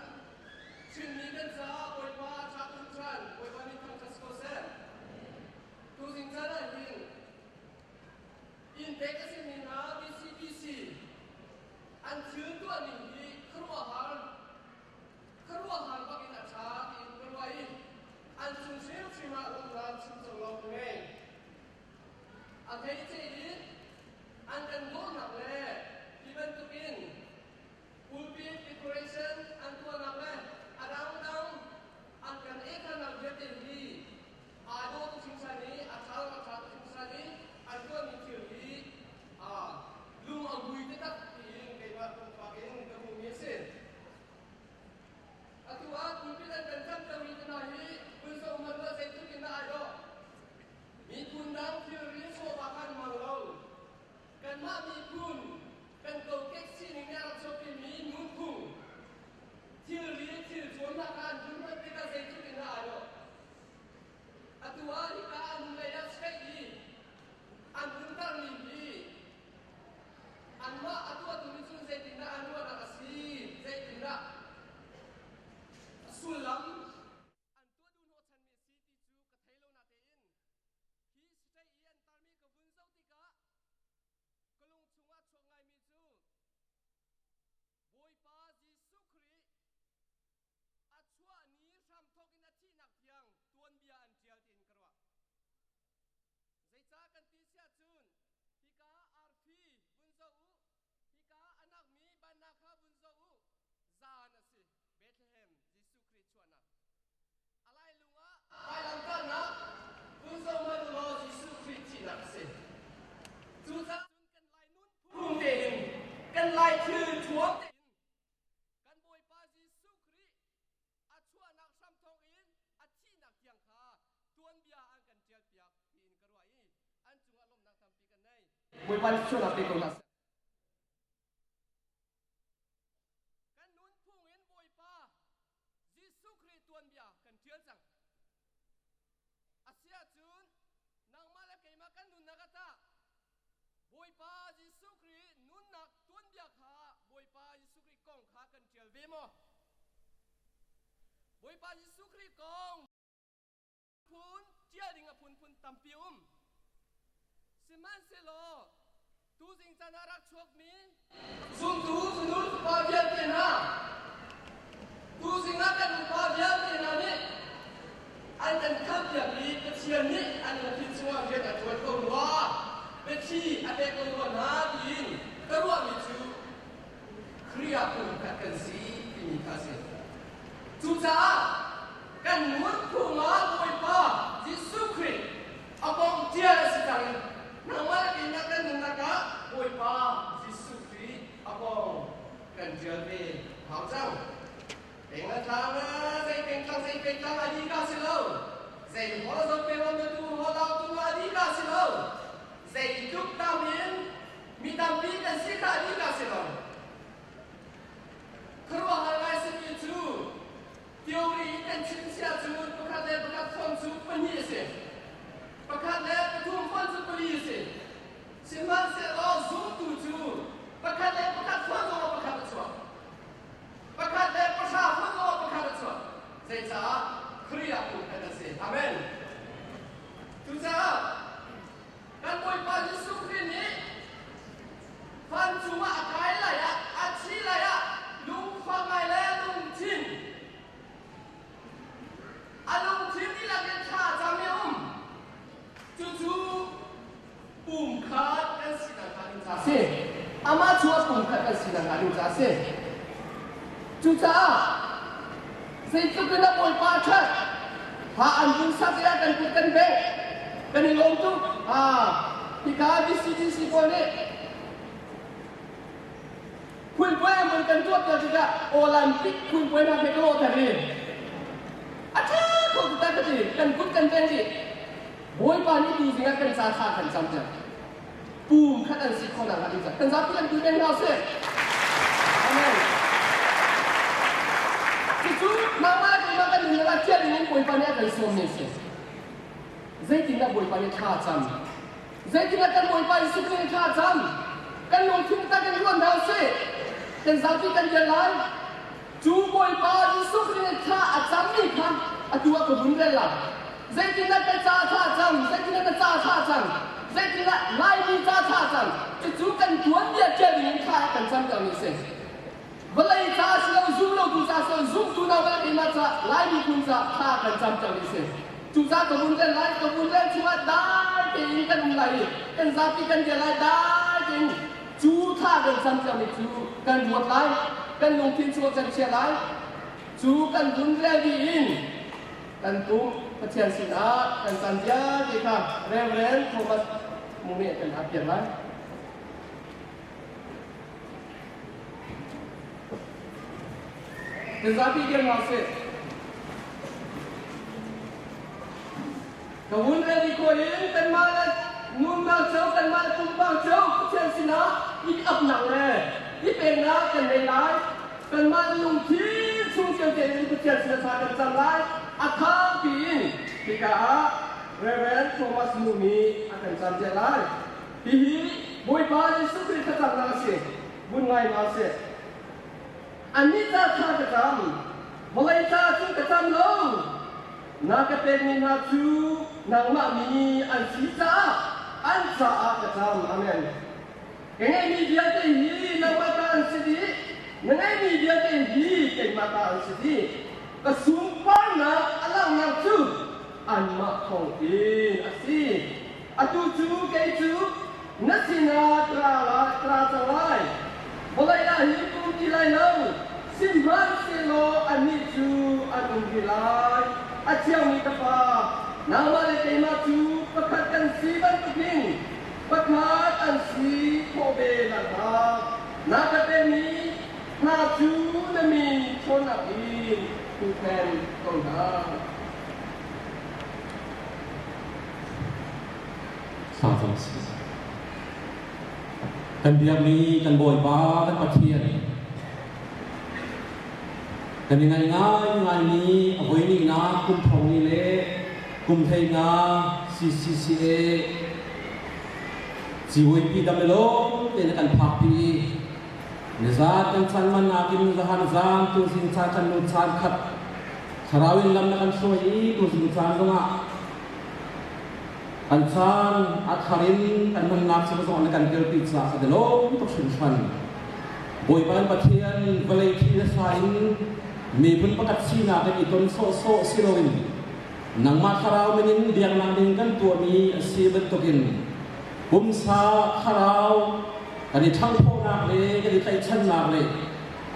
Chinmi kan caah Bawipa a ṭha tuk hringhran. Bawipa nih thangṭhat si ko seh. Tuzing caan ah hin inn pek a simi hna VCBC an thil tuahning hi khuaruahhar khuaruahhar bak in a ṭha tiin ka ruah i an cung hrimhrim ah lawmhnak chim cang lo ka ngei. A hleice in an kan bawmhnak le hi bantukin pulpit decoration an tuahnak le a dangdang an kan ekhannak vialte hi aa dawh tuk hringhran i a ṭha a ṭha tuk hringhran i an tuahmi thil hi lung a vui taktak tiin keimah pumpak in ka hmuhmi a si. Atu ah pulpit an kan camtermi te hna hi vun zoh hmanh law zeitluk in dah ai dawh. Miphun dang thilri chawva kan hmang lo. Kanmah miphun kan kokek sining nih a rak chuahpimi nunphung thilri thil zuamnak ah an vun hman tikah zeitluk in dah ai dawh. Atu ah hika an hun lei ah cheih i an hun tarmi hi Mah a tuahtu nih cun zeitindah an ruahnak a si? Zeitindah a sullam an tuah duh hnawhchanmi a si ti cu ka thei lo natein hi state i an tarmi ka vun zoh tikah ka lung chungah chuak ngaimi cu Bawipa Jesuh Khrih a chuah ni hramthawk in a thihnak tiang tuanbia an ṭial tiin ka ruah. Zeicah kan ti siah cun hika arfi vun zoh u, hika a nakmi banna kha vun zoh u, zan a si, Bethlehem Jesuh Khrih chuahnak. A lailung ah vailamtahnak vun zoh hmanh u law Jesuh Khrih thihnak a si. Cucaah cun kan Lai nunphung tein, kan Lai thil thuam tein kan Bawipa Jesuh Khrih a chuahnak hramthawk in a thihnak tiang kha tuanbia an kan ṭialpiak tiin ka ruah i an cungah lawmhnak tampi kan nei. Bawipa nih chuahnak pe ko hna seh. Kan nunphung in Bawipa Jesuh Khrih tuanbia kan ṭial cang. Asiahcun nangmah le keimah kan nunnak ah tah Bawipa Jesuh Khrih nunnak tuanbia kha Bawipa Jesuh Khrih kong kha kan ṭial ve maw? Bawipa Jesuh Khrih kong phun ṭial ding a phunphun tampi um. Sihmanhsehlaw tuzing caan ah rak chuakmi zumtu fanu fapa vialte hna tuzing ah kan upa vialte hna nih an kan khampiak i Pathian nih an lungthin chungah rian a ṭuan ko rua, biathli a pek ko rua hna tiin ka ruahmi cu Khrih ah pumkhat kan si timi kha a si. Cucaah kan nunphung ah Bawipa Jesuh Khrih a kong ṭial a si cang i nangmah le keimah kan nunnak ah Bawipa Jesuh Khrih a kong kan ṭial ve hau cang. Pengtlang zei pengtlang zei pengtlang a dih ka si lo. Zei hol zo pe wan tu hol au tu a dih ka si lo. Zei tluk tam in mi tampi kan si kha a dih ka si lo. Khuaruahhar ngai simi cu theory in kan chim si ahcun pakhat le pakhat fon cu pahnih a si. Pakhat le pathum fon cu pali a si. Sihmanhsehlaw zumtu cu pakhat le pakhat fon zongah pakhat a chuak. Pakhat le pahra fon zongah pakhat a chuak. Zeicah? Khrih ah pumkhat a si. Amen. Cucaah Kan Bawipa Jesuh Khrih nih van cungah a kai lai ah, a thi lai ah lungfak ngai le lungthin a lungthin dihlak in thla a cam i a um. Cucu pumkhat kan sinak hnga ding caah a si. Amah cu a pumkhat kan sinak hnga ding caah a si. Cucaah zeitluk in a Bawipa a ṭhat, ha an vun sak i a kan kut kan bengh, kan i lawm tuk. Hika VCDC pawl nih phunpuai an vun kan tuahter tikah Olympic phunpuai hna he ka lawhter i a ṭha kho taktak ka ti, kan kut kan bengh dih. Bawipa nih tuzing ah kan ca thla kan camter. Pum khat an si khawh nakhnga ding kan zapi kan tu peng hna usih. Amen. Cucu nangmah le keimah kan nunnak ah ṭial ding in Bawipa nih a kan sawmmi a si. Zeitindah Bawipa nih thla a cam? Zeitindah kan Bawipa Jesuh Khrih nih thla a cam? Kan lungthin tak in ruat hna usih. Kan zapi kan rian lai. Cu Bawipa Jesuh Khrih nih thla a cammi kha atu ah ka vun rel lai. Zeitindah ka ca thla cam? Zeitindah na ca thla cam? Zeitindah Laimi ca thla cam? Cucu kan tuanbia ṭial ding in thla kan camtermi a si. Vawlei ca si lo, zum lotu ca si lo, zumtu na vawlei keimah ca, Lai miphun ca thla kan camtermi a si. Cucaah ka vun rel lai, ka vun rel chungah dai tein kan um lai i kan zapi kan dir lai, dai tein cu thla kan camtermi cu kan ruat lai, kan lungthin chungah kan chia lai. Cu kan vun rel dih in kan pum Pathian sinah kan caan vialte kha Reverend Thomas Mung nih kan happiak lai. Kan zapi dir hna usih. Ka hun rel i ko in kanmah le nunnak cio kanmah le pumpak cio Pathian sinah i apnak le i peknak kan nei lai. Kanmah lungthin chung cio tein Pathian sinah thla kan cam lai. A thangpi in hika ah Reverend Thomas Mumi a kan cam ziah lai. Hihi Bawipa Jesuh Khrih thlacamnak a si. Vun ngai hna sih. Annih ca thla ka cam, vawlei ca cu ka cam lo. Na ka pekmi hna cu nangmah mi an si caah an caah ka cam. Amen. Ka ngeihmi vialte hi nangmah ta an si dih. Na ngeihmi vialte hi keimah ta an si dih. Ka sunparnak a langhnak cu anmah thawngin a si. Atu cu kei cu na sinah ka ra cang lai. Vawlei ah hin ka um ti lai lo, sihmanhsehlaw annih cu an um rih lai. A thiangmi ka Pa, nangmah le keimah cu pakhat kan si bantukin pakhat an si khawh ve nakhnga na ka pekmi hna cu na min ṭhawnnak in huhphenh ko hna. Thla si. Kan biakmi kan Bawipa kan Pathian kan i ngaih ngaingaimi a voihnihnak kum thong ni le kum hleinga CCCA civuipi dam le lawm tein a kan phakpi i nizat kan chan man nakin zahan zan tuzing caan kan nu caan khat thlarau in lam na kan hruai i tuzing caan zongah Kan caan a thar in kan nunnak chung zong na kan telpi caah kan i lawm tuk hringhran. Bawipa in Pathian vawlei thi le sa in miphun pakhat sinak in i ton sawhsawh si loin nangmah thlarau min in biaknak ding kan tuahmi a si bantukin pumsa thlarau kan i ṭhangphawhnak le kan i tlaihchannak le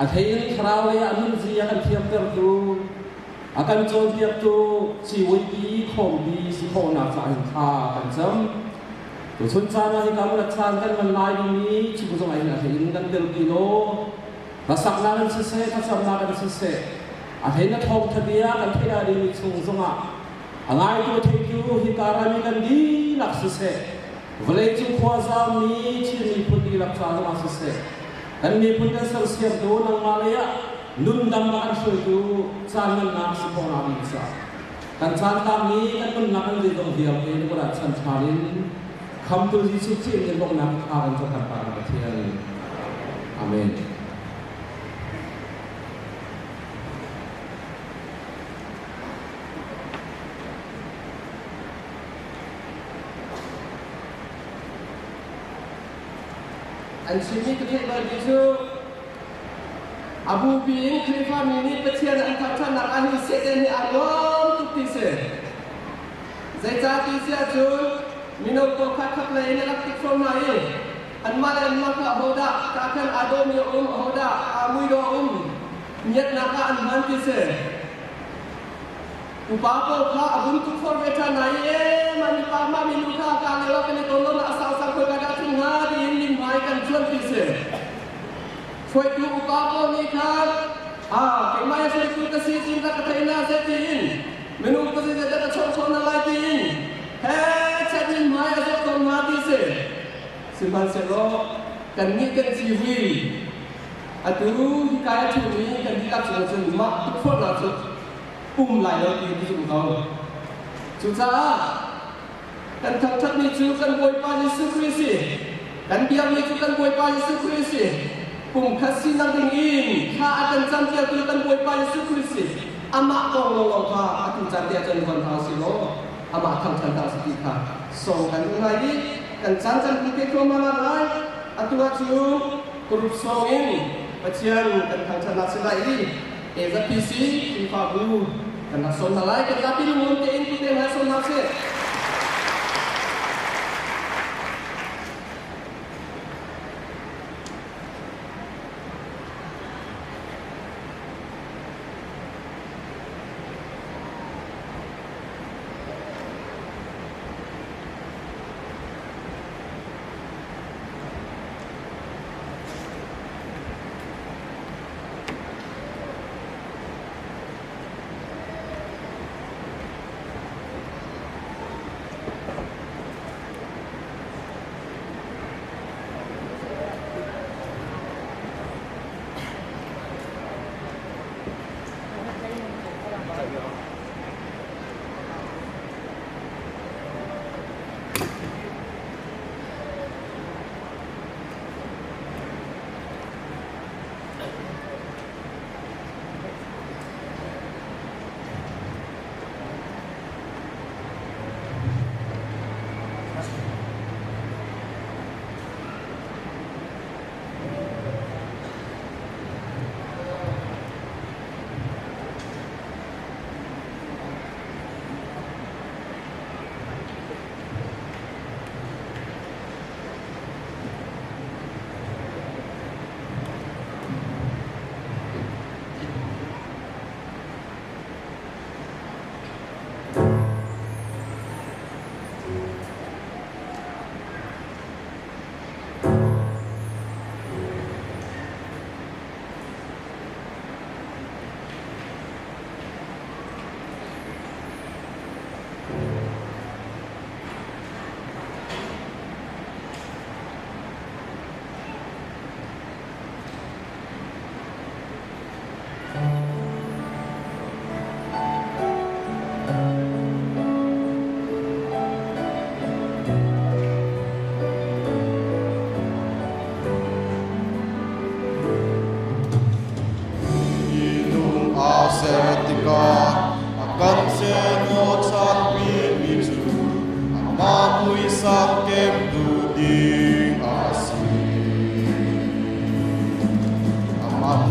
a thei in thlarau lei ah nunzia kan thiamtertu A kan cawnpiaktu civuipi khawmpi si khawhnak caah hin thla kan cam. Tuchun caan ah hika hmun caan kan hman lai dingmi chung zong ah hin a hlei in kan telpi law hlasaknak in siseh, thlacamnak in siseh, a hlei na thawngtha bia kan theih ah dingmi chung zongah a ngaitu theitu hika rami kan dihlak siseh, vawleicung khuazami Chin miphun dihlak ca zongah siseh, kan miphun kan sersiamtu nangmah lei ah nundam a kan hruaitu caan ngannak si khawhnak ding caah kan caan tangmi kan nunnak kan zeizong vialte na kut ah chan ṭhan in khamtu Jesuh Khrih in bawmhnak tha kan cohlan ta kan Pathian. Amen. An chimmi ka theih balmi cu A bupi in Khrihfami nih Pathian an thangṭhatnak ah hin Satan hi aa nuam tuk ti si. Zeicah ti si ahcun mino pawl kha khatlei in a rak tik fawn hna i anmah le anmah kha ahodah ka khan aa dawmi a um, ahodah aa muidawh a um, ngiatnak ah an hman ti si. Upa pawl kha a vun tukforh ve ṭhan hna i ee mah mipa mah minu kha kaa lio ah kan i ton lonak a sau sang khoi ka dah ṭhing hnga tiin mithmai kan cuanh ti si. Hruaitu upa pawl nih khan ah keimah hi hruaitu ka si cin rak ka thei hna seh tiin minung ka zeizat dah ka chawh khawh hna lai tiin he chet in hmai a zoh tawn hna ti si. Sihmanhsehlaw kannih kan civui atu hika i a ṭhumi kan dihlak cungah cun mah tukforhnak cu um lai lo ti ka zumh ko. Cucaah kan thangṭhatmi cu kan Bawipa Jesuh Khrih si. Kan biakmi cu kan Bawipa Jesuh Khrih si. Pumkhat sinak ding in thla a kan campiaktu kan Bawipa Jesuh Khrih si. Amah kong lawnglawng kha atu caan te ahcun von hna usih law amah thangṭhat hna usih ti kha sawm kan duh lai i kan caan caan pi te thluahmah lai. Atu ahcun group song in Pathian kan thangṭhatnak si lai i AZPC Khrihfabu kan rak sawm hna lai. Kan zapi lungum tein tu te hna sawm hna sih.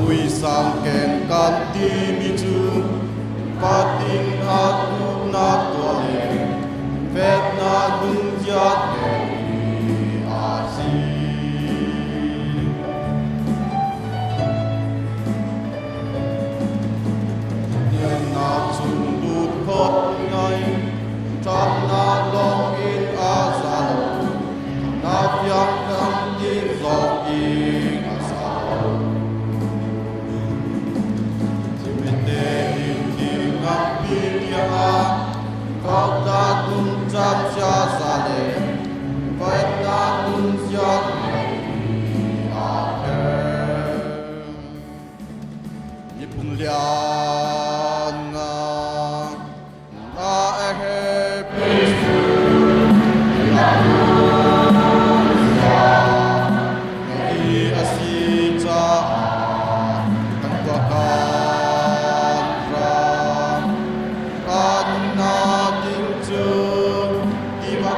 Muisam keng kan timi cu fatin a duhnak tuah le fetnak nunzia te hi a si. Thiannak chung lut kho ngai, ṭhatnak lawng in a za lo, na fiang kan tin zong in a sa lo. Thimite in thi nganpi tiangah thawkta nuncan siasa le faitnak nunzia aa pher. Miphun lian nga na ehe Ngai a si caah kan tuahkan ram kan nunnak ding cu tiva.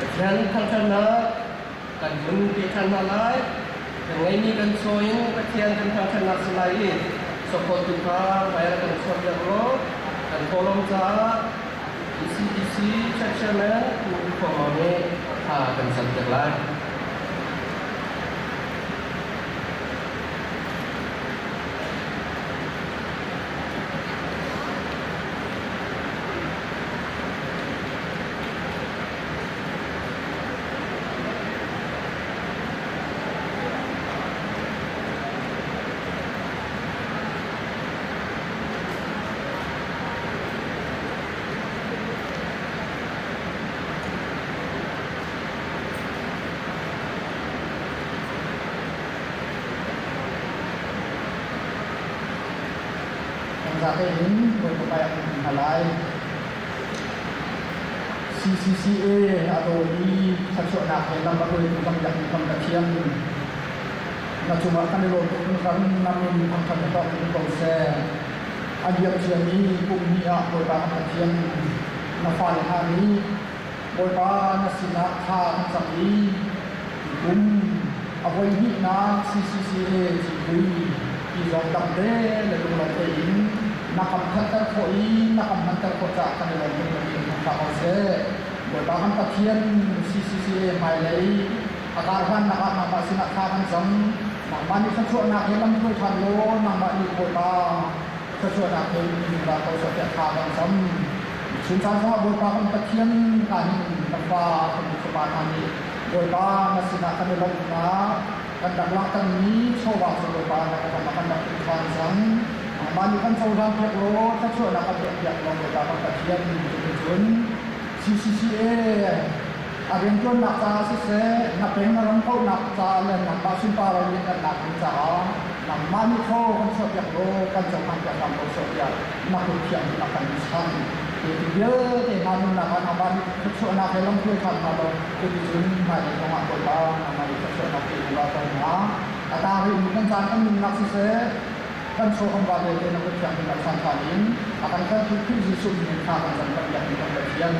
Pathian thangṭhatnak kan vun pe ṭhan hna lai. Kan ngeihmi kan chaw in Pathian kan thangṭhatnak si lai i sawkkhawltu kha hmai kan chuahpiak law kan thawhlawm caah ECBC Church Chairman Pu Khuang Maung nih thla kan campiak lai. Za tein Bawipa hmai ah kan um hna lai. CCCA a dawmi thluachuahnak he lam a hruaitu kan biakmi kan Pathian na cungah kan i lawm tuk hringhran na min thangṭhat na tuah in ko seh. A liam ciami kum hnih ah Bawipa kan Pathian na fale hna nih Bawipa na sinah thla kan cam i kum a voi hnihnak CCCA civui ti zong damte le lunglawm tein na kan phanhter khawh i na kan hmanter khawh caah kan i lawm tuk na min thangṭha ko seh. Bawipa kan Pathian CCCA hmailei a karhlannak ah nangmah sinah thla kan cam. Nangmah nih thluachuahnak he lamhruai ṭhan law nangmah nih Bawipa thluachuahnak he in zungzal ko seh tiah thla kan cam. Chun caan zongah Bawipa kan Pathian hna hin kan pa kan fapa hna nih Bawipa na sinah kan i lawmhnak kan rak langhtermi chawva cu Bawipa na ram ah kan rak in ṭhan cang. Nangmah nih kan cohlan piak law thluachuahnak kan tuahpiak law Bawipa kan Pathian cuticun CCCA a rianṭuannak caah siseh, na peng na ram kauhnak caah le nangmah sunpar lianhngannak ding caah nangmah nih thaw kan chuahpiak law kan cohlanpiak hram ko sawh tiah na kut thiang in a kan chanh. Hi ti vialte hna nunnak ah nangmah nih thluachuahnak he lamhruai ṭhan hna law cuticun hmailei zongah Bawipa nangmah nih thluachuahnak pe in ra ko hna. A tang rihmi kan caan kan nunnak siseh, kan chaw kan va vialte na kut thiang in a chan ṭhan in a kan tlanhtu Khrih Jesuh min in thla kan cam kan biakmi kan Pathian.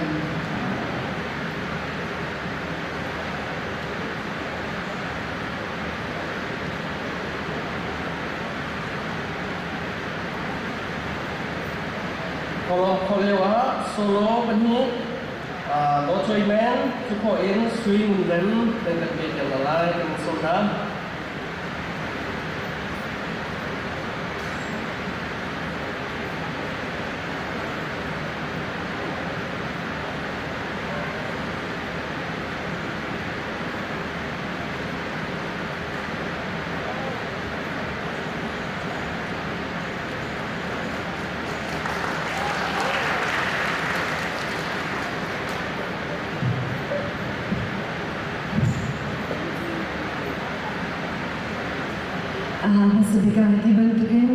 Kho lio ah solo pahnih Lo Choi Men cu khawh in Sui Ngun Rem nan kan pe piak hna lai kan in sawm hna. Hmasa bik ah ti bantukin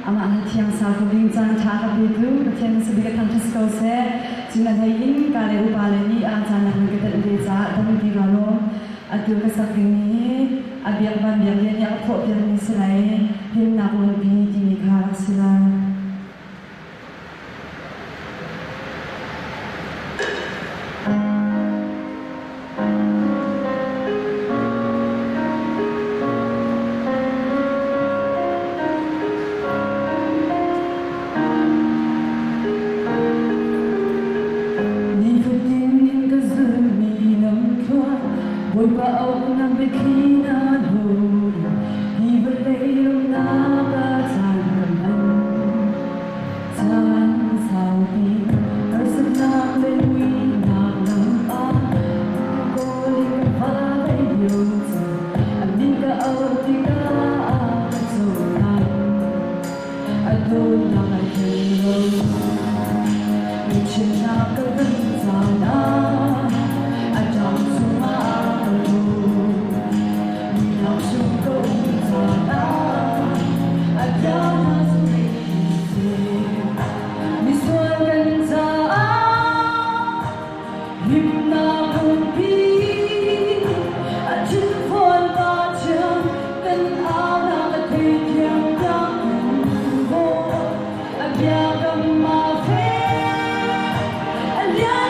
amah na thiang sa ko ding caan ṭha ka petu Pathian hmasa bik a thangṭhat ko seh. Cun a hlei in ka le upa le nih a caan a hun ka telh ve caah tampi ka lawm. Atu ka sak dingmi hi a biak van biak lian nih a ka phawh piakmi si lai himnak lungpi timi kha rak si lai. Nifatin in ka zulmi lamthluan Bawipa auhnak biathli na hlawn Hi vawlei lawmhnak ah caan ka hman Caan saupi harsatnak le muihnak lam ah kawl in ka va lei lio cang A min ka auh tikah a ka cohlan A dawtnak ai thei lo Ngaihchiatnak ka kan caan ah a ṭang chungah ka lut Muihnak chung ka um caan ah a bia hna cu Misual kan caah himnak phungpi a thinfual pa thiang kan aunak a theithiam tiang a biakam a fek a lian.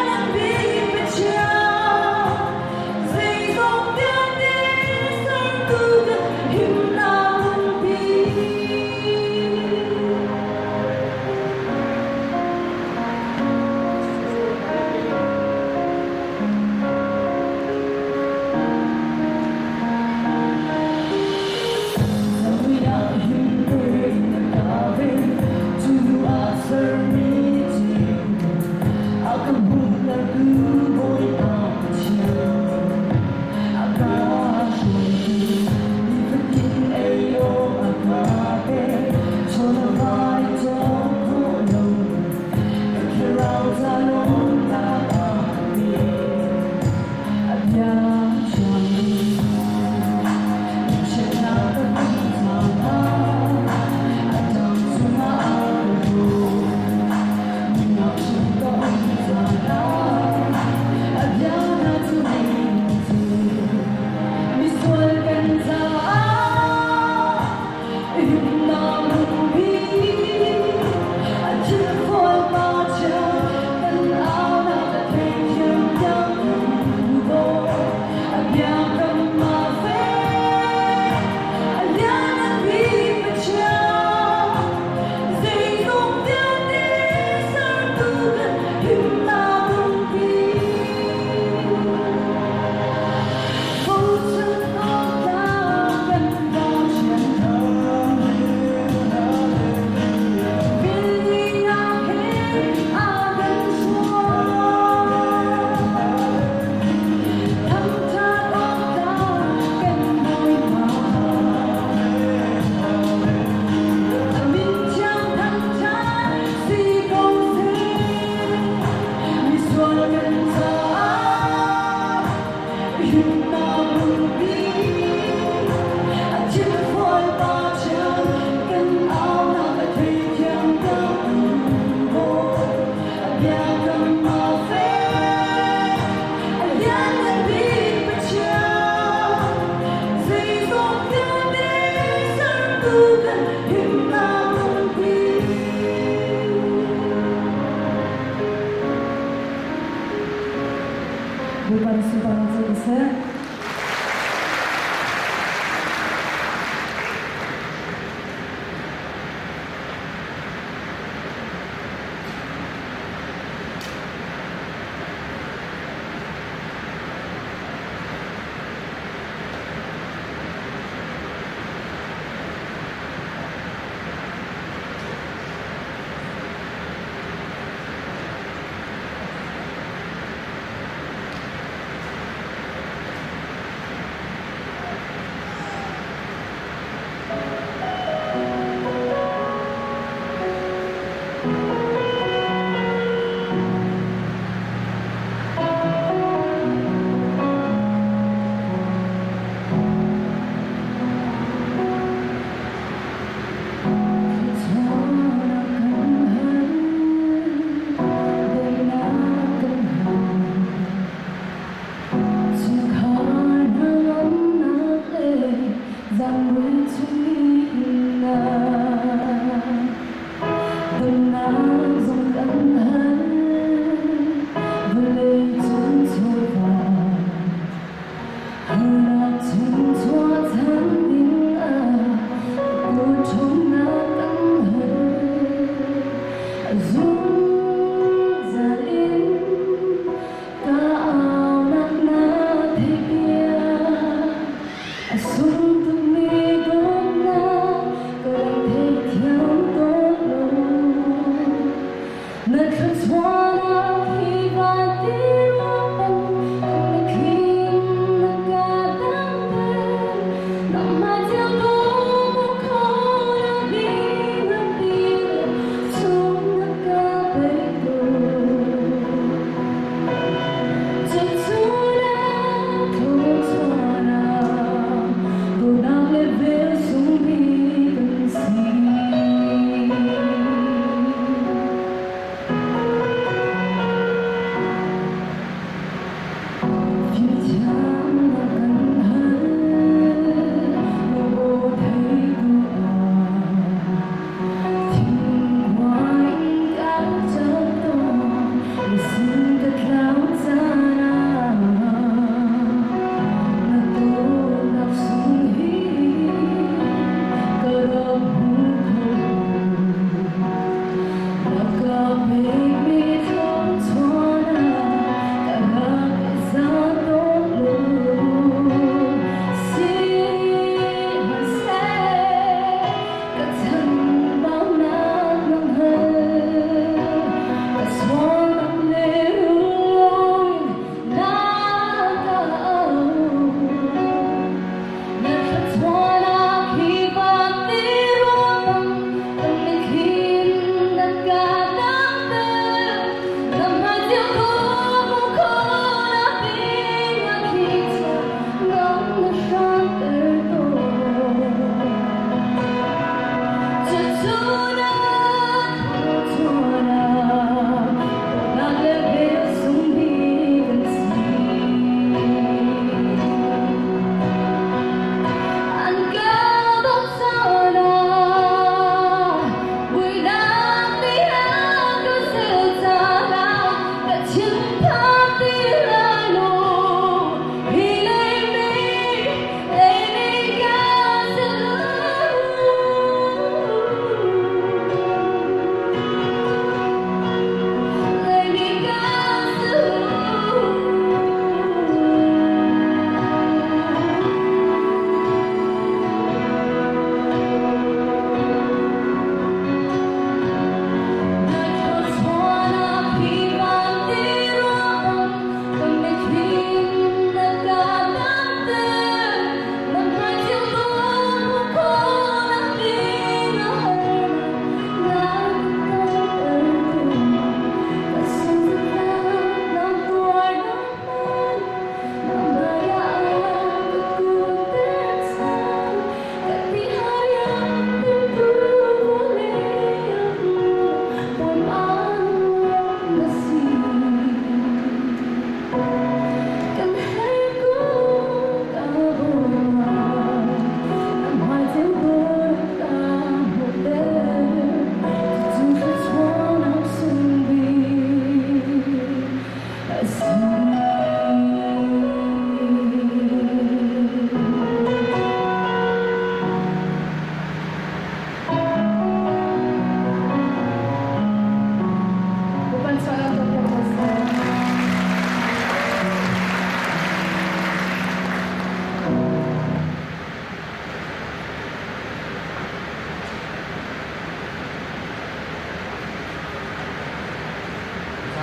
Bawipa nih sunparnak co ko seh.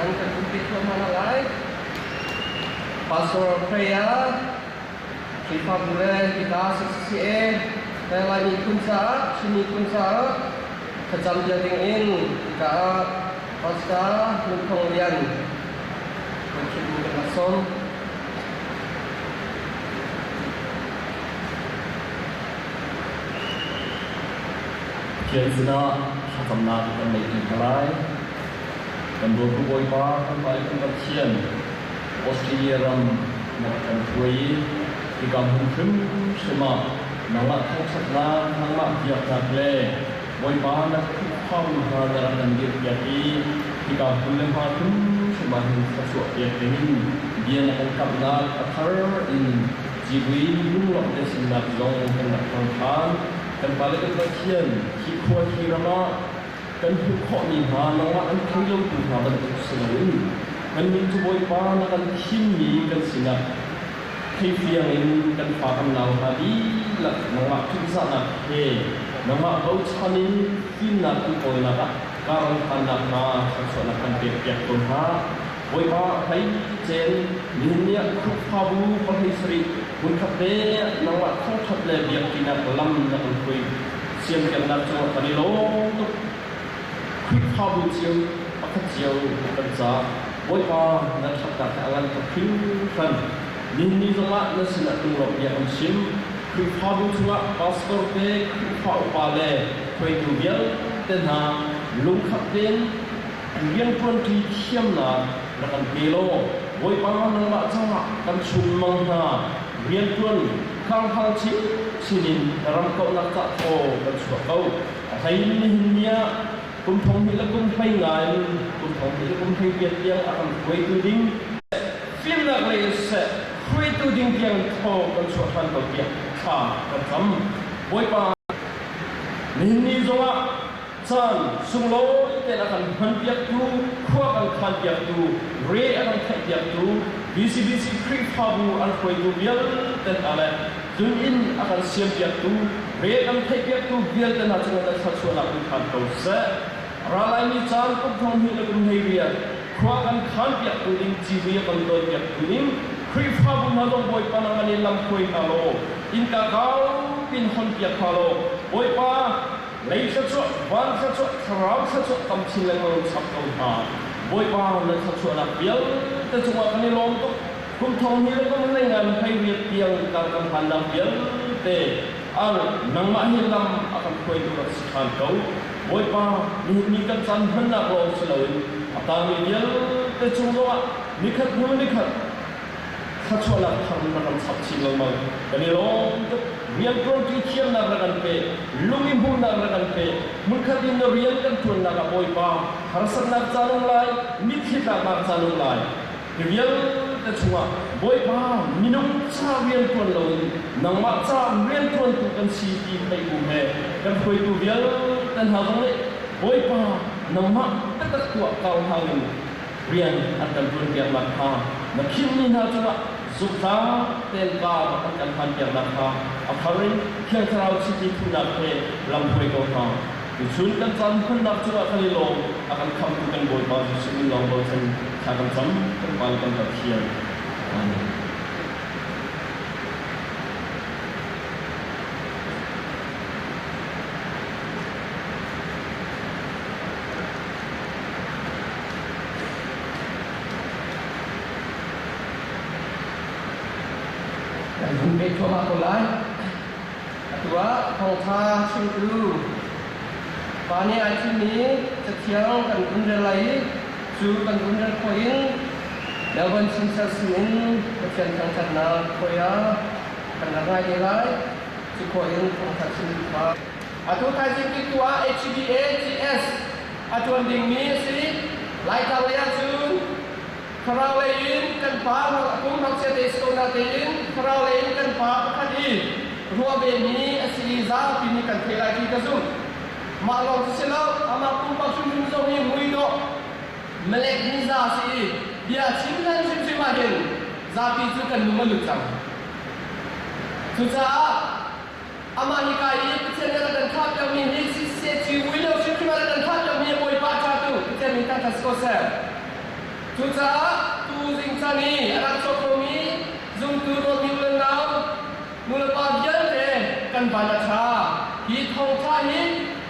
Nain kan umpi thluahmah hna lai. Pastor Freya, Khrihfabu le hika CCCA, Lai miphun caah, Chin miphun caah thlacam bia ding in hika ah Pastor Nun Thong Lian kan thutmi kan rak sawm. Pathian sinah thlacamnak kan neih dih hna lai. Kan dawtu Bawipa kan Pa i kan Pathian, Australia ram na rak kan hruai i hika hmun hrimhrim ah nangmah thangṭhatnak, nangmah biaknak le Bawipa na Khrihfabu hna na rak kan dirhpiak i hika hmun le hma hrimhrim ah hin thluachuah pek dingin bia na kan kamhnak a thar in civui lunglawmh le sinnak zong kan rak hmang ṭhan. Kan pale kan Pathian, hi khua hi ram ah kan hmuh khawhmi hna nangmah an thei lotu hna bantuk si loin kannih cu Bawipa na kan thimmi kan sinah theifiang in kan fa kan nau hna dihlak nangmah ṭihzahnak he nangmah bochan in fimnak an kawlnak ah karan hlannak hna thluachuahnak kan pekpiak ko hna. Bawipa hleicen nihin ni ah Khrihfabu 17 hmunkhat te nangmah thangṭhat le biakṭinak lam na kan hruai siampiaknak cungah kan i lawm tuk. Khrihfabu cio pakhat cio kan caah Bawipa na ṭhatnak hi a ngan tuk hringhran. Nihin ni zongah na sinah lunglawmh bia kan chim. Khrihfabu chungah pastor te, Khrihfa upa le hruaitu vialte hna lungkhat tein rianṭuanṭi thiamnak rak kan pe law Bawipa nangmah caah kan chunmang hna rianṭuan hranghrang chinchin in na ram kauhnak cah thaw kan chuah ko. A hlei in nihin ni ah kum 20 le kum 15 in kum 20 le kum 18 tiang a kan hruaitu ding fimnak lei in siseh hruaitu ding tiang thaw kan chuah ṭhan ko tiah thla kan cam. Bawipa nihin ni zongah Caan sunglawi tein a kan hmanpiaktu, khua kan khanpiaktu, re a kan theihpiaktu, BCBC Khrihfabu an hruaitu vialte hna le tlun inn a kan siampiaktu, re kan theihpiaktu vialte hna cungah nan thluachuahnak in phan ko seh. Ra laimi caan kum 12 le kum 18 khua kan khanpiaktu ding, civui a kan dawnpiaktu ding, Khrihfabu hna zong Bawipa nangmah nih lam hruai hna law, innka kau pin honpiak hna law, Bawipa Lei thluachuah, van thluachuah, thlarau thluachuah tam chin lengmang chap ko hna. Bawipa na thluachuahnak vialte cungah kan i lawm tuk. Kum thong hi le kum hleingan 18 tiang kar kan hlannak vialte ar nangmah hi lam a kan hruaitu rak si ṭhan ko. Bawipa, nihin ni kan caan hmannak lawng si loin a tangmi vialte cung zongah nikhat hnu nikhat thluachuahnak thar na kan chap chin lengmang. Kan i lawm tuk. Rianṭuanṭi thiamnak na kan pek. Lung i hmuhnak na kan pek. Hmunkhat in na rian kan ṭuannak ah Bawipa, harsatnak caan um lai, mitthli tlaknak caan um lai. Hi vialte chungah Bawipa, minung ca rianṭuan loin nangmah ca rianṭuantu kan si ti theih bu he kan hruaitu vialte hna zong nih Bawipa, nangmah biatak tuah kau hang in rian an kan ṭuanpiaknak kha na khinhmi hna cungah zumhtlak tein kaa an kan hlanpiaknak kha a thar in Thiang Thlarau chiti thuhnak he lam hruai ko hna. Tuchun kan caan hmannak cungah kan i lawm, a kan khamhtu kan Bawipa Jesuh min lawng bochan thla kan cam, kan Pa le kan Pathian. Amen. Kan hun peh thluahmah ko lai. Atu ah thawngṭha chimtu pa nih ai thimmi cathiang kan vun rel lai i cu kan vun rel khawh in Melbourne Chinchar sinin Pathian thangṭhatnak khuai ah kan rak ngai te lai. Cu khawh in thawngṭha chimtu pa Atu thaizing tu ah HBA GS a ṭuan dingmi a si. Laitlang lei ahcun thlarau lei in kan pa kum ngakchia te si ko natein thlarau lei in kan pa pakhat i ruah vemi a si i zapi nih kan theih lai ti ka zumh. Mah lawng cu si lo, amah pumpak hrimhrim zong hi muidawh malek miza a si i bia chim hlan hrimhrim ahhin zapi cu kan lung a lut cang. Cucaah Amah hika i Pathian nih a kan thahpiakmi hi siseh ci vui lo hrimhrim ah a kan thahpiakmi Bawipa ṭha tu Pathian min thangṭhat si ko seh. Cucaah tuzing chan i a rak chuak khomi zumtu dawtmi u le nau nulepa vialte kan van a ṭha. Hi thawngṭha hi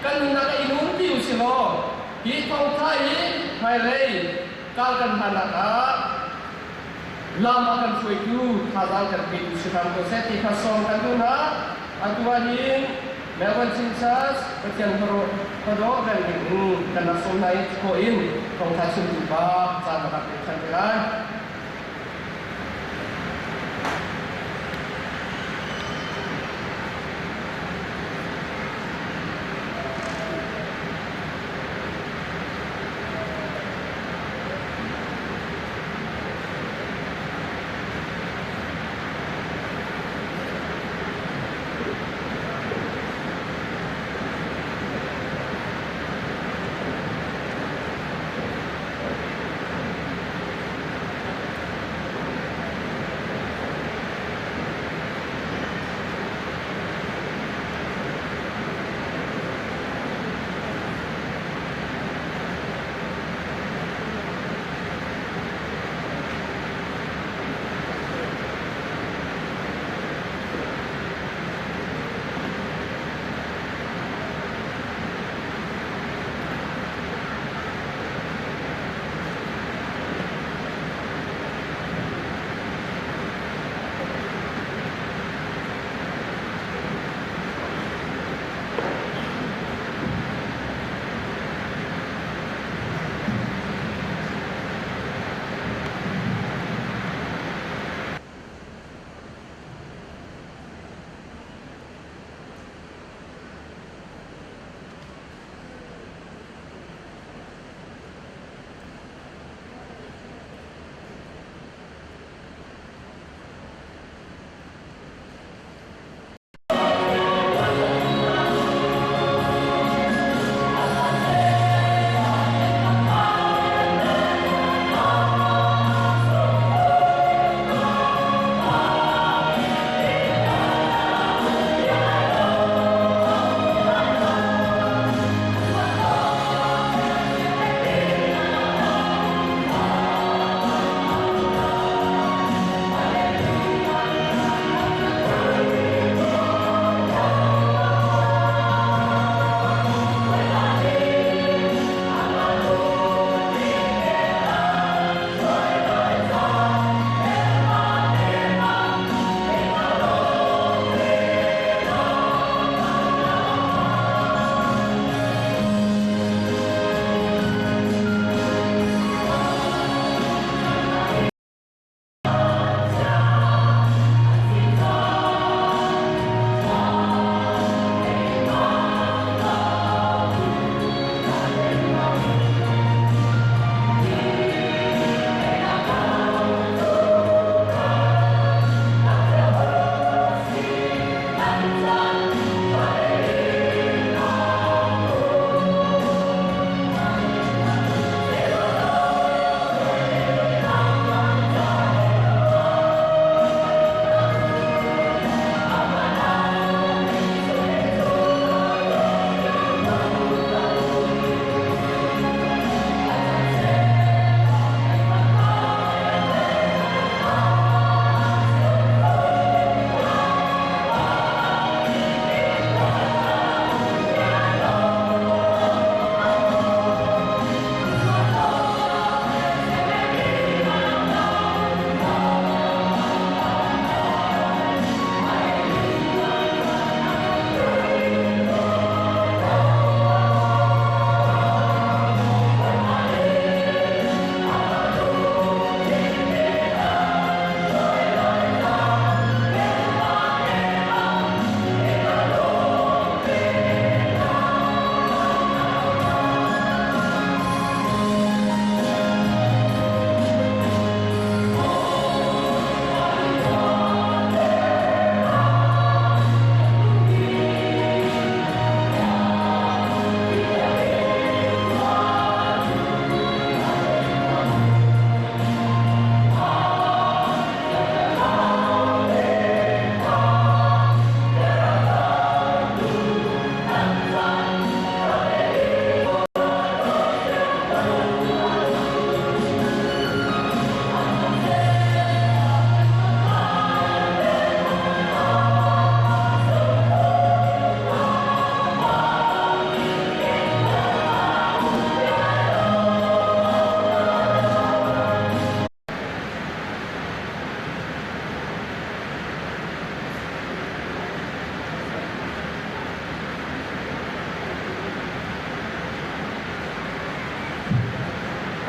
kan nunnak ah i nunpi u si law hi thawngṭha hi hmailei kal kan hlannak ah lam a kan hruaitu thazaang kan petu si hram ko seh ti kha sawm kan duh hna. Atu ah hin Melbourne Chin Church Pathian khuadawh reng ding in kan rak sawm hna i khawh in thawngṭha chimtu pa caan ka rak pek ṭhan te lai.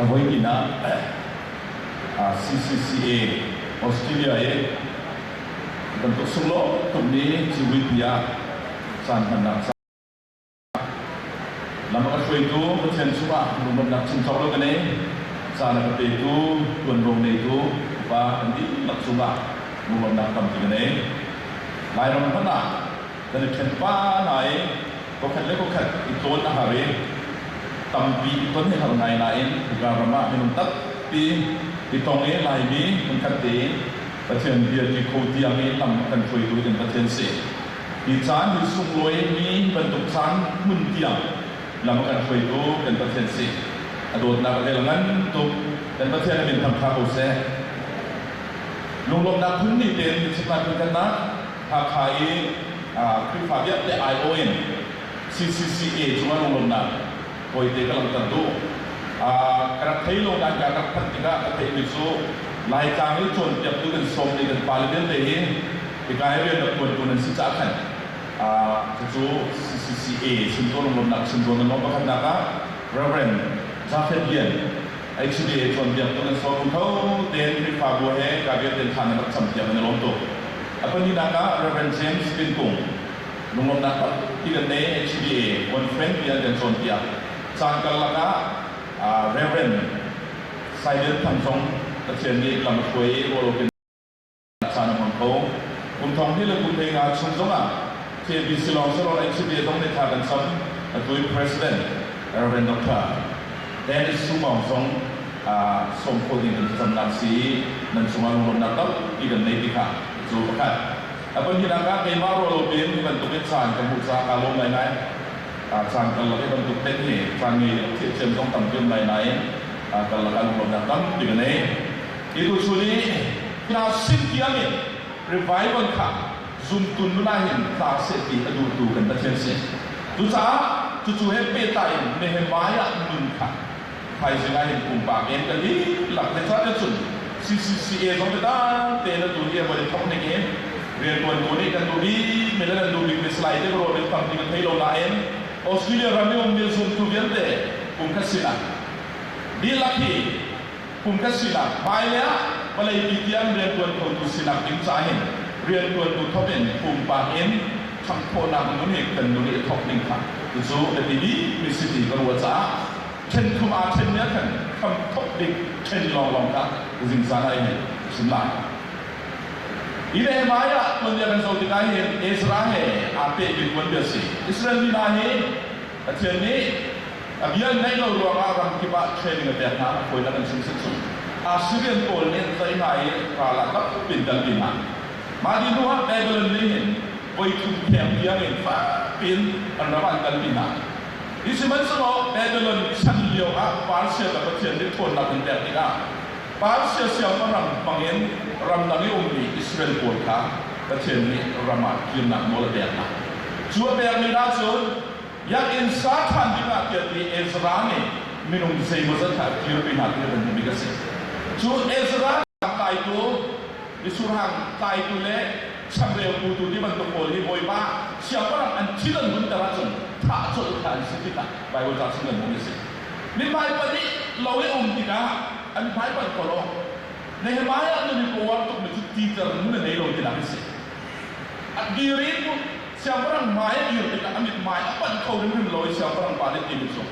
A voihnihnak CCCA Australia i bantuk sunglawi tukmi civui ah caan hmannak caah lam a ka hruaitu Pathian cungah lunglawmhnak chim cawk lo ka nei. Caan a ka petu, tuanvo neitu upa kan dihlak cungah lunglawmhnak tampi ka nei. Lairam hmanh ah kan i ṭhen pa hna i kokhat le kokhat i tlawn a har i tampi i ton hi har ngai nain hika ram ah minung tampi i tong i Laimi hmunkhat tein Pathian bia ti kho tiang i lam a kan hruaitu kan Pathian si. Hi caan hi sunglawi mi bantuk caan hmun tiang lam a kan hruaitu kan Pathian si. A dawtnak a vel ngan tuk. Kan Pathian a min thangṭha ko seh. Lunglawmhnak phun nih tein mitchiknak phun Hakha i Khrihfa vialte aiawh in CCCA cungah lunglawmhnak tawite ka langhter duh. Ka rak thei lo nain ka rak phanh tikah ka theihmi cu Laitlang i cawnpiaktu kan sawmmi kan pale vialte hi hika hi rian rak ṭuantu nan si caah khan cucu CCCA Chimtuan lunglawmhnak chimtuan nan lawm. Pakhatnak ah Reverend Jafet Lian HCDA cawnpiaktu nan sawm kho tein Khrihfabu he ka vialte thla nan rak campiak nan i lawm tuk. A pahnihnak ah Rev. James Tinkung lunglawmhnak tampi kan nei HCDA conference tiang kan cawnpiak. Caan karlak ah Rev. Sai Lian Thang zong Pathian nih lam a hruai i ruahlo caan a hmang kho. Kum thong hnih le kum 15 chung zongah KBC lawng si lo HCDA zong nih thla kan cam. Atu i President Rev. Dr. Dennis Sumong zong sawm khawh ding kan thlacamnak si i nan cungah lunglawmhnak tampi kan nei ti kha cu pakhat. A pahnihnak ah keimah ruah lo tein hi bantuk in caan ka hmuh caah kaa lawm ngaingai. Caan karlak i bantuk ten hi caan ngei thiahthiam zong tampi um lai nain karlak ah lunglawmhnak tampi ka nei. Hi tuchun i hna sin tiang in revival kha zumtu nun ah hin tla seh ti a duhtu kan Pathian si. Cucaah cucu he pehtlai in Nehemiah nun kha thaizing ah hin pumpak in kan dihlak zeicahtiah cun CCCA zong biatak tein atu hi a von i thawk ning in riantuantu nih kan duh bikmi le kan duh bikmi salai te ka ruah bik tampi kan thei lo nain Australia ram i ummi zumtu vialte kum khat sinah dihlak hi Kum khat sinak hmailei ah vawleipi tiang riantuan khotu sinak ding caah hin riantuantu thawk in pumpak in ṭhanghthawhnak nun hi kan nun i a thawk ning kha cucu biapi bikmi si ti ka ruah caah ṭhen thum aa ṭhenmi ah khan hramthawk bik ṭhen lawnglawng kha zingzan ah hin chim lai. Hi Nehemiah tuanbia kan zoh tikah hin Ezra he aa pehmi tuanbia a si. Israel mi hna hi Pathian nih a bia ngaih lo ruangah ramkip ah training a pek hna, a fawinak an chim chung. Assyrian pawl nih an tlaih hna i ral ah tampi in kalpi hna. Mah dih hnu ah Babylon nih hin voi thum kheng tiang in fakpi in an ram ah an kalpi hna. Hi sihmanhsehlaw Babylon chan lio ah Persia ka Pathian nih ṭhawnnak an pek tikah Persia siangpahrang hmangin ramdang i ummi Israel pawl kha Pathian nih ram ah kirnak nawl a pek hna. Cu a pekmi hna cun biakinn sa ṭhan dingah tiah ti Ezra nih minung zeimawzat kha a kirpi hna ti kan hmuhmi a si. Cu Ezra tlaitu, misurhang tlaitu le changreu putu ti bantuk pawl hi Bawipa siangpahrang an thil an hunter ahcun thah colh kha an si tikah Baibal ca chung kan hmuhmi a si. Mithmai pahnih lo i um tikah an mithmai panh ko lo. Nehemiah nun i uar tukmi cu titer nun a nei lo tinak a si. A dir i siangpahrang hmai a dir tikah a mithmai a panh kho hrimhrim lo i siangpahrang pa nih ti cu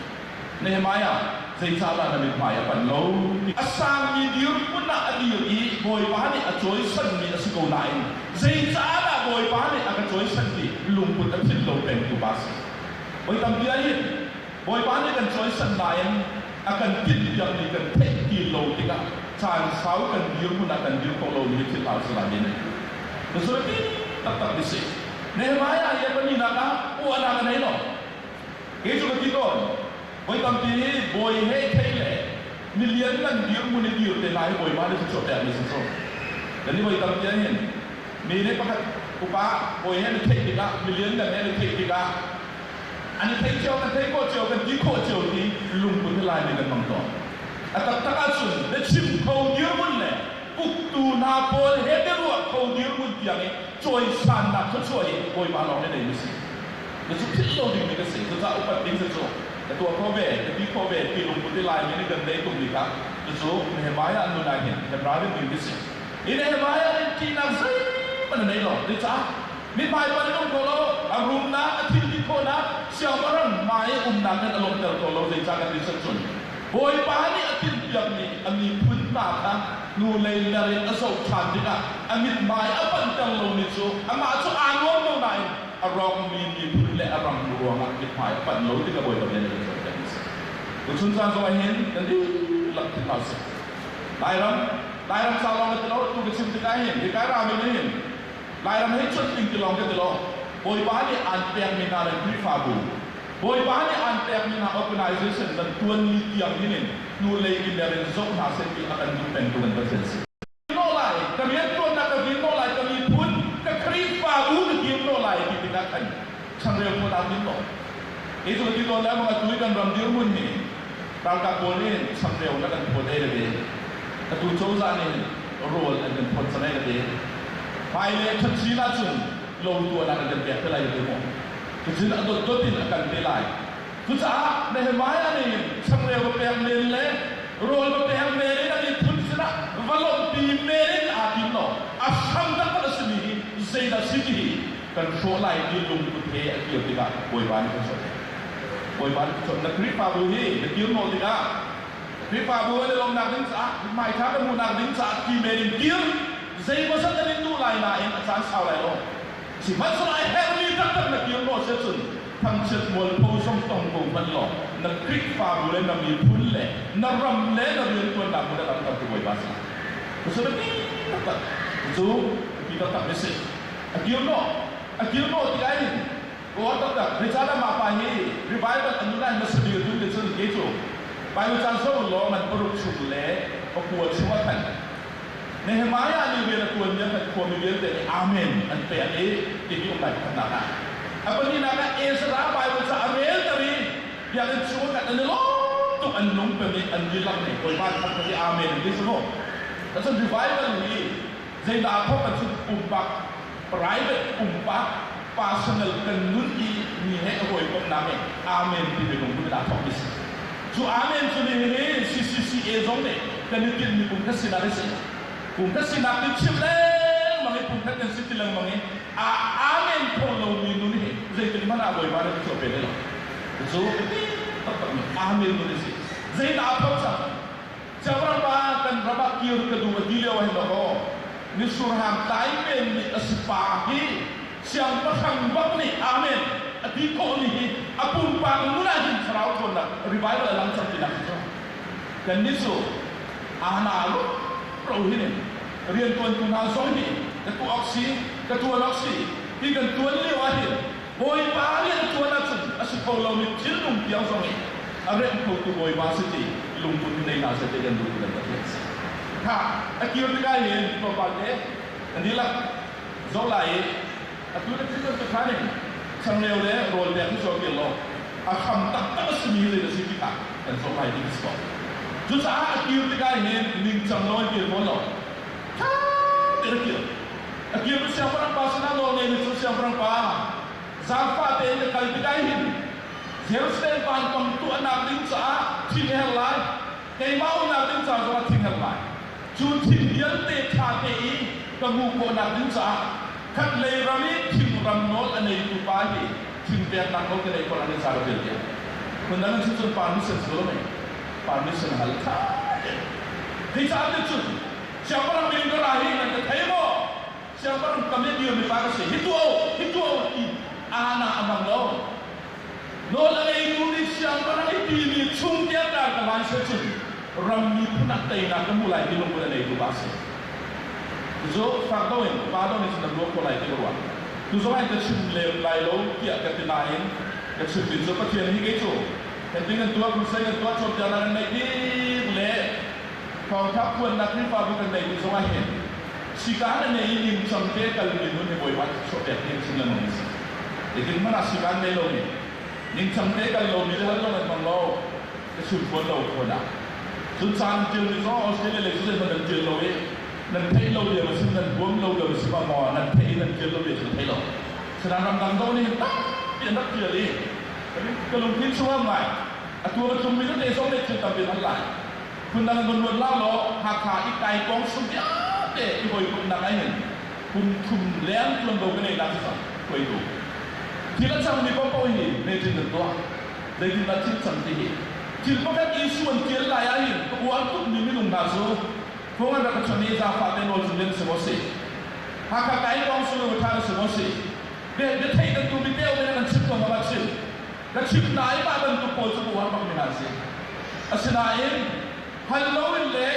Nehemiah zeicahdah na mithmai a panh lo? A sangmi dirhmun ah a dir i Bawipa nih a cawisanmi a si ko nain zeicahdah Bawipa nih a ka cawisan ti lungput a philh lo pengtu pa a si. Voi tampi ah hin Bawipa nih kan cawisan nain a kan tinhpiakmi kan theih ti lo tikah caan sau kan dirhmun ah kan dir khawh lomi hi thil hau si lai men. Biapi taktak mi si. Nehemiah hi a pahnihnak ah uahnak a nei lo. Kei cu ka ti tawn. Voi tampi hi bawi he thei le milian nan dirhmun i dir te hna hi bawipa nih thluachuah pekmi si cu. Kan i voi tampi ah hin mi nih pakhat upa bawi he na theih tikah milian nan he na theih tikah An i thei cio, kan thei khawh cio, kan ti khawh cio ti lungput hi Laimi kan hmang tawn. A taktak ahcun biachim kho dirhmun le uktu hna pawl he biaruah kho dirhmun tiang i cawisannak thluachuah hi Bawipa lawng nih nei mi si. Cucu philh lo dingmi kan si. Cucaah upat ding cu. Ka tuah kho ve, ka ti kho ve ti lungput i Laimi nih kan nei tuk mi kha cucu Nehemiah nun ah hin kan ralrin ding ti si. Hi Nehemiah nih ṭihnak zeihmanh a nei lo. Zeicah? Mithmai pan in um ko lo, a rumnak, a thilti khawhnak, siangpahrang hmai i umnak in a lawmhter ko lo. Zeicah kan ti cun Bawipa nih a timhpiakmi a miphun hna kha hnulei mer in a zoh ṭhan tikah a mithmai a panhter lomi cu amah cu aa nuam ko nain a rawkmi miphun le a ram ruangah mithmai a panh lo tikah Bawipa bia nih a cawnpiak a si. Tuchun caan zongah hin kan dihlak thil hna usih. Lairam, Lairam ca lawng ka ti lo, tu ka chim tikah hin hika rami nih hin Lairam hei cuanh ding ti lawng ka ti lo. Bawipa nih aan pekmi hna le Khrihfabu, Bawipa nih aan pekmi hna organization nan tuanmi tiang hin in hnulei i mer in zoh hna seh ti a kan duh pengtu kan Pathian si. Nawh lai, ka riantuannak ka dir nawh lai, ka miphun, ka Khrihfabu ka dir nawh lai ti tikah khan changreu phawt aa tim lo. Hi cu ti tawn le bang atu i kan ram dirhmun hi ralkap pawl nih changreu na kan phawt ei le ve. Atu cozah nih hin rawl an kan phawt cang ei le ve. Hmailei a ṭhat chin ahcun lo tuahnak an kan pek te lai ka ti maw? Cucun a dotdot in a kan te lai. Cucaah Nehemiah nih changreu va pek men le rawl va pek men in a miphun sinah va lawmhpi men in aa tim lo. A hram taktak a simi hi zeidah si ti hi kan hrawh lai ti lungput he a kir tikah Bawipa nih kan hrawh te. Bawipa nih kan Na Khrihfabu hi na kir nawl tikah Khrihfabu an i lawmhnak ding caah hmaithla kan hmuhnak ding caah ti men in kir zeimawzat an in duh lai nain a caan sau lai lo. Sihmanhsehlaw a herhmi taktak na kir nawl si cun thangchiat mualpho zong tong ko hmanh law na Khrihfabu le na miphun le na ram le na riantuannak hmun a lamtertu Bawipa a si. Cucu biapi taktak cu biapi taktak mi si. A kir nawh a kir nawh tikah hin uar taktak zeicahdah mah pa hi revival an nun ah hmasa bik a tum ti cun kei cu Bible caan so law man paruk chung le pakua chung ah khan Nehemiah nih rian a ṭuanmi a kan khuami vialte nih Amen an pek i timi um lai pakhatnak ah. A pahnihnak ah Ezra Bible ca a relter i biakinn chung ah khan an i lawm tuk an lung pem i an dihlak nih Bawipa an thangṭhat i Amen an ti cu mu. Cun revival hi zeidah a thawk kan cu pumpak private pumpak personal kan nun i mi he a hawikomhnak he Amen ti minung cu dah thawk mi si. Cu amen cu nihin hi CCCA zong nih kan i tinhmi kum khat sinak a si. Kum khat sinak ti chim lengmang i kum khat kan si ti lengmang i a amen kho lomi nun hi zeitik hmanh ah Bawipa nih a pe lo. Cu biapi taktakmi amen nun a si. Zeidah a phot cang? Siangpahrang pa kan ram ah kir ka duh a ti lio ah hin dawkaw misurhang tlai men nih a si pa hi siangpahrang bak nih amen a ti khawh ni hi a pumpak nun ah hin thlarau ṭhawnnak revival a lang cang tinak si cu kannih cu ana ro hin in riantuantu hna zong hi ka tuah awk si ka ṭuan awk si ti kan ṭuan lio ah hin Bawipa rian ṭuan ahcun a si kho lomi thil nung tiang zong i a remh khotu Bawipa si ti lungput in nei hna seh ti kan duh kan Pathian si. Kha a kir tikah hin tlawmpal te kan dihlak zoh lai i atu na thil bantuk khan in changreu le rawl pek hi cu a kir lo. A hram taktak a simi hi zei dah si ti kha kan zoh lai ti ka si ko. Cucaah a kir tikah hin ningcang lo in kir fawn lo. Ṭha tein a kir. A kirmi siangpahrang pa sinah nawl ngeimi cu siangpahrang pa zaangfah tein ka kal tikah hin Jerusalem vanpang tuahnak ding caah thing a herh lai, keimah umnak ding ca zongah thing herh lai. Cu thing vialte ṭha te i ka hmuh khawhnak ding caah khatlei ram i thingram nawl a neitu pa hi thing peknak nawl ka neih khawh nakding ca ka ṭial tiah. Phundang in chim cun permission si lo mei? Permission hal ṭha tein. Hi caah cun Siangpahrang min ka ra hi nan ka thei maw? Siangpahrang kam i dirmi pa ka si. Hi tuah u, hi tuah u ti ana a hmang lo. Nawl a ngeitu nih siangpahrang i timi chung tiang kaan ka hlan seh cun ram miphun ah teinak ka hmu lai ti lungput a neitu pa a si. Cucu fak do in pa do nih cun nan ruah khawh lai ti ka ruah. Tu zong ah ka chim lem lai lo tiah ka ti nain ka chimmi cu Pathian hi kei cu kan ti kan tuah crusade kan tuah cawnpiaknak kan neih bik le Thawngtha phuannak Khrihfabu kan neihmi zongah hin sikaan a nei i ningcang te kalmi nun hi Bawipa thluachuah pek ding chin lengmang a si. Zeitin hmanh ah sikaan nei lomi, ningcang te kal lomi le hal lo nan hmang lo, ka chim fawn lo fawn ah. Cun caan ṭialmi zong Australia lei cu zeihmanh nan ṭial lo i nan theih lo lio a si, nan huam lo lio a si ma maw nan theih i nan ṭial lo lio cu ka thei lo. Sinain ramdang do nih hin tampi an rak ṭial i ka lungthin chungah ngai. Atu a tlungmi tete zong nih thil tampi an hal lai. Phundang in von ruat la law Hakha i kaipawng sung vialte i hawikomhnak ah hin kum thum leng tuanvo ka ngeihnak cu cang hruaitu. Thil a cangmi paohpaoh hi meeting kan tuah. Zeitindah thil cang ti hi. Thil pakhat issue an tial lai ah hin ka uar tukmi minung hna cu phung an rak ka chawnh i zaangfah te nawl cung lian si maw si. Hakha kaipawng sung i ṭha na si maw si. Biatheih kan tu mi te um in a kan chimh ko ma chim. Ka chimh hna i mah bantuk pawl cu ka uar bak mi hna an si. Asinain hal loin le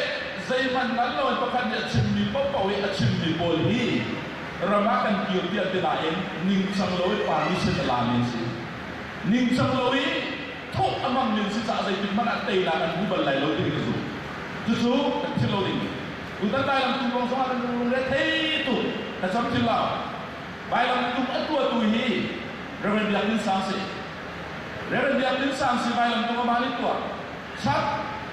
zeihmanh ngal loin pakhat nih a chimmi paohpaoh i a chimmi pawl hi ram ah kan kir tiah ti nain ningcang lo i permission a lami an si. Ningcang lo i thawh a hmangmi an si caah zeitik hmanh ah teinak an hmu bal lai lo timi ka zumh. Cucu kan philh lo ding. Tutan Lailam tung kong zongah kan lungre thei tuk. Ka cam thil lo. Vailam tung a tuahtu hi Reverend Biak Tin Sang si. Reverend Biak Tin Sang si vailam tung amah nih tuah. Chak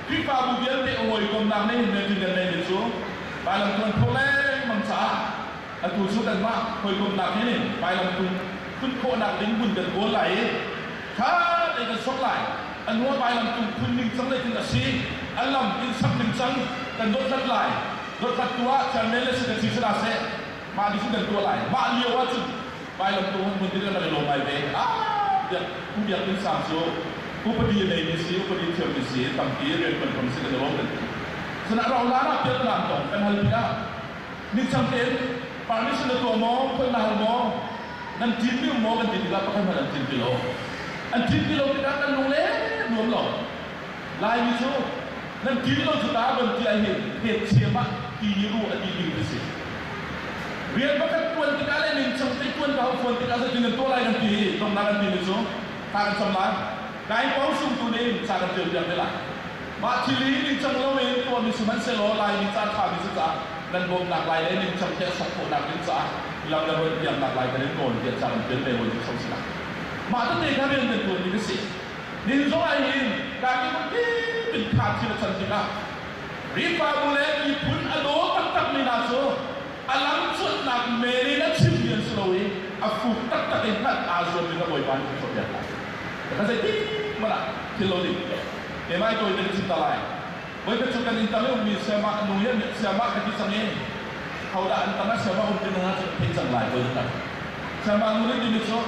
Khrihfabu vialte a hawikomnak nih hin meeting kan neimi cu vailam tung an phurh lengmang caah atu cu kanmah hawikomnak he nih vailam tung phun khawhnak ding hmun kan kawl lai i tha tein kan sok lai. A hnu ah vailam tung phun ning cang zeitin a si, a lam in sak ning cang kan dothlat lai. Dothlat tu ah chairman le secretary si hna seh Mah ti cu kan tuah lai. Mah lio ah cun vailam tung han hmun ding kan rak i lawm ngai ve. Ah, biak, Pu Biak Tin Sang cu upadi a neimi si, upadi thiammi si, tampi rianṭuan khom si kan i lawm kan ti. Cun a rauh hlan ah pial na tong kan hal tikah ningcang tein permission na tuah maw, khoi na hal maw, nan ṭin mi um maw kan ti tikah pakhat hmanh an ṭin ti lo. An ṭin ti lo tikah kan lung le nuam lo. Laimi cu nan ṭin lo cu ta van ti ahhin phetchem ah ti ru a ti ding ti si. Rian pakhat ṭuan tikah le ningcang te ṭuan ka hau fawn tikah zeitin nan tuah lai kan ti hi donghnak kan timi cu thla kan cam lai. Kaipawng sungtu nih ca kan ṭial piak te lai. Mah thil hi ningcang loin tuahmi sihmanhsehlaw Laimi ca ṭhami si caah nan bawmhnak lai le ningcang te a sok khawhnak ding caah lam le ruan piaknak lai kan in nawl tiah ca kan ṭial ve hawi cu so si lai. Mah tete kha rian kan ṭuanmi ka si. Nihin zong ah hin kaki pin kha thil a can tikah Khrihfabu le miphun a daw taktakmi hna cu a lam cuanhnak men in a chimmi an si lo i a fuk taktak in hngalh aa zuammi kha Bawipa nih a cawnpiak hna. Ka zeitik hmanh ah thil lo ding. Keimah i tawi te ka chim ta lai. Voikhat cu kan inn tang i ummi siamah nu hi siamah ka ti cang i hodah an tang ah siamah um ti hna cu ka theih cang lai tawi Siamah nu nih timi cu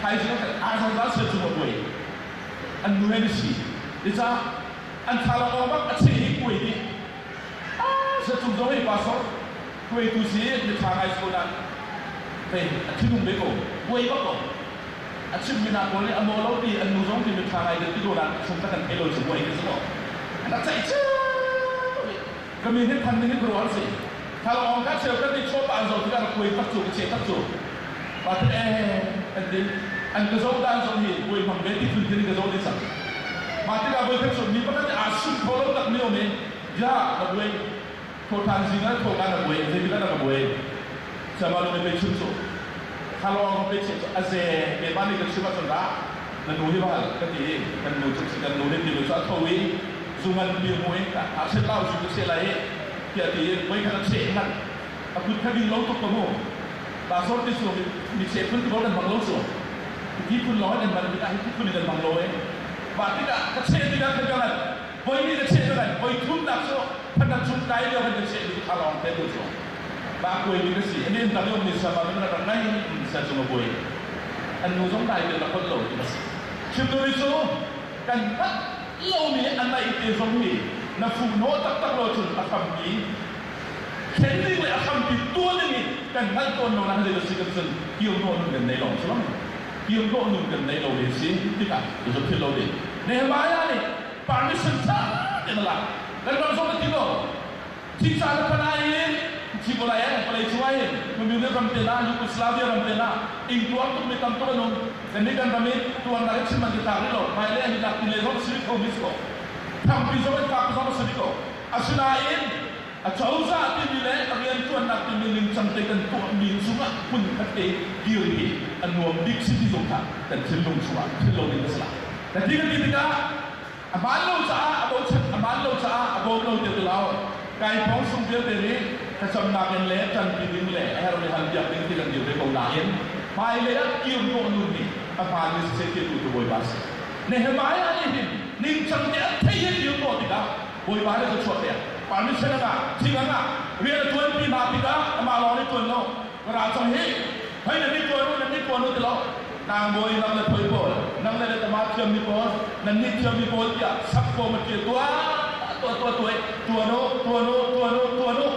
Thaizing ah zongzal sia cung a buai. An nu he an i si. Tica an thla awng bak a cheh hi kuai dih. Sia cung zong hi pastor hruaitu si mithla ngai si ko nain hei a thinung ve ko. Buai bak ko. A chimmi hna pawl nih a maw lo ti an nu zong ti mithla ngai kan ti ko nain chung tak kan thei lo cu buai kan si maw. An rak ceih cio. Ka min hi than ding in ka ruah an si. Thlalangawng kha cheukhat nih chawpa an zoh tikah rak kuai tak cu ka cheh tak cu. Pa te eh an ti. An ka zoh dan zong hi kuai hmang ve ti phun khin in ka zoh dih cang. Mah tikah voikhat cu mi pakhat nih aa sum kho lo tak mi um i ya na buai thawthan zing ah thaw ka na buai zeitik ah na ka buai siama lu pe chim cu thlalawng pe chim cu a ze keimah nih ka chim ahcun dah na nu hi va hal ka ti i kan nu cu kan nu nih ti cu a tho i zu ngan pi mu i a chet lau zu ka cheh lai i tiah ti in voi khat a cheh ngat a kut kha ding lo tuk ka mu ta sor ti su mi cheh phun ti kan bang lo su ti phun lo kan ban tikah hi phun in kan bang lo e mah tikah ka cheh tikah khan ka ngan voi ni ka cheh ka ngan voi thum nak cu phan chung kai lio kan ka cheh mi kha lawng te tu cu ba kuai mi ka si ani in tang um ni sama min rak ngai sa chung a buai an nu zong dai te la khol lo ti ka si chim tu ni cu kan hngalh lomi a naih te zong hi na fuhhnawh taktak lo cun a hrampi thlen ding le a hrampi tuah ding hi kan hngalh tawn lo nak zei si kan cun kirhnawh nun kan nei lo si lo kirhnawh nun kan nei lo le si tikah zu phil lo ding. Nehemiah nih permission tha tein a lak. Kan ram zong na ti lo. Thisa na phanai in thi ko lai eh vawlei cung ah hin communist ram te na Yugoslavia ram te na ingtuar tuk mi tam tuk an um. Kannih kan ram i tuarnak i chim an ti tlak rih lo. Hmailei ah hi lak ti le zong si rih ko mi si ko. Thangpi zong in fak zong a si rih ko. Asinain a cozah timi le a rianṭuannak timi ningcang te kan tuahmi cungah hmun khat te kir hi a nuam bik si ti zong kha kan thinlung chungah philh lo ding a si lai. Ka ti ka ti tikah a hmaan lo caah a bochan a hmaan lo caah a bawm lo ti ti lo. Kai pawng sung vialte nih thlacamnak in le ṭanpi ding le a herhmi halpiak ding ti kan dir ve ko nain hmailei ah kir hnawh nun hi a hmaanmi siseh ti tu tu Bawipa a si. Nehemiah nih hin ningcang te an thei hi dir ko tikah Bawipa nih ka chuah piak. Permission a ngah, thing a ngah, rian a tuanpi hna tikah amah lawng nih tuan lo. Ka ra cang hi. Hei nan nih tuan u, nan nih tuan u ti lo. Tlangbawi nang le thoi pawl, nang le letama thiammi pawl, nan nih thiammi pawl tiah sak fom a ṭial tuah tuah tuah tuah tuan u, tuan u, tuan u, tuan u.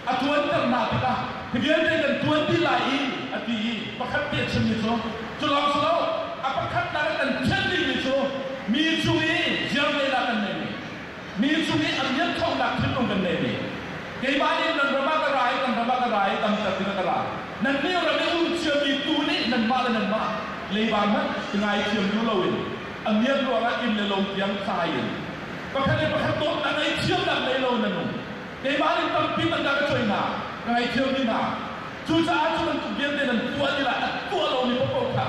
A tuanter hna tikah hi vialte kan tuan dih lai i a ti i pakhat te a chimmi cu cu lawng si lo a pakhatnak in kan thianh dingmi cu mi cung i ziarngeihnak kan neimi mi cung i a rianthawknak thinlung kan neimi keimah nih nan ram ah ka ra i kan ram ah ka ra i damter ding ah ka ra nannih ram i um ciami tu nih nanmah le nanmah leiba hmanh ngaithiam duh loin a miak ruangah inn le lo tiang tlai in pakhat le pakhat dawtnak ngaihthiamnak nei lo nan um. Keimah nih tampi tangka ka coih hna, ka ngaihthiammi hna. Cucaah cu bantuk vialte nan tuah dih lai, a tuah lomi paohpaoh kha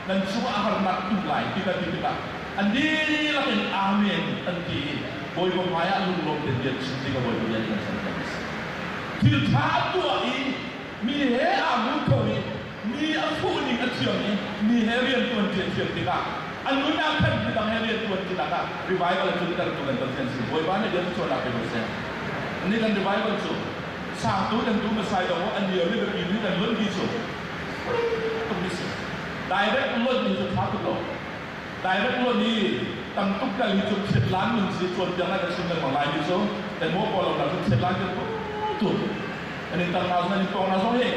nan cungah a harnak tlung lai ti ka ti tikah an dihlak in Amen an ti i Bawipa hmaiah lunglawm tein bia chim ding a Bawipa bia nih kan cawnpiak a si. Thil ṭha a tuah i mi he aa hmu kho i mi a fuhning a thiam i mi he rianṭuan ṭi a thiam tikah a nun ah khan midang he rianṭuan ṭinak ah revival a tluntertu kan Pathian si. Bawipa nih rian chuahnak pe ko seh. Ni kan revival cu sangtu kan duh masai lo an lio mi biapi mi kan lun ti cu tuk mi si. Direct lon ni cu tha tuk lo. Direct lon i tam tuk kal hi cu phiat lan nun si chuan piang lai kan chim lengmang lai mi cu kan mo ko lo na cu phiat lan kan tu an in tang na zong an in pong na zong hi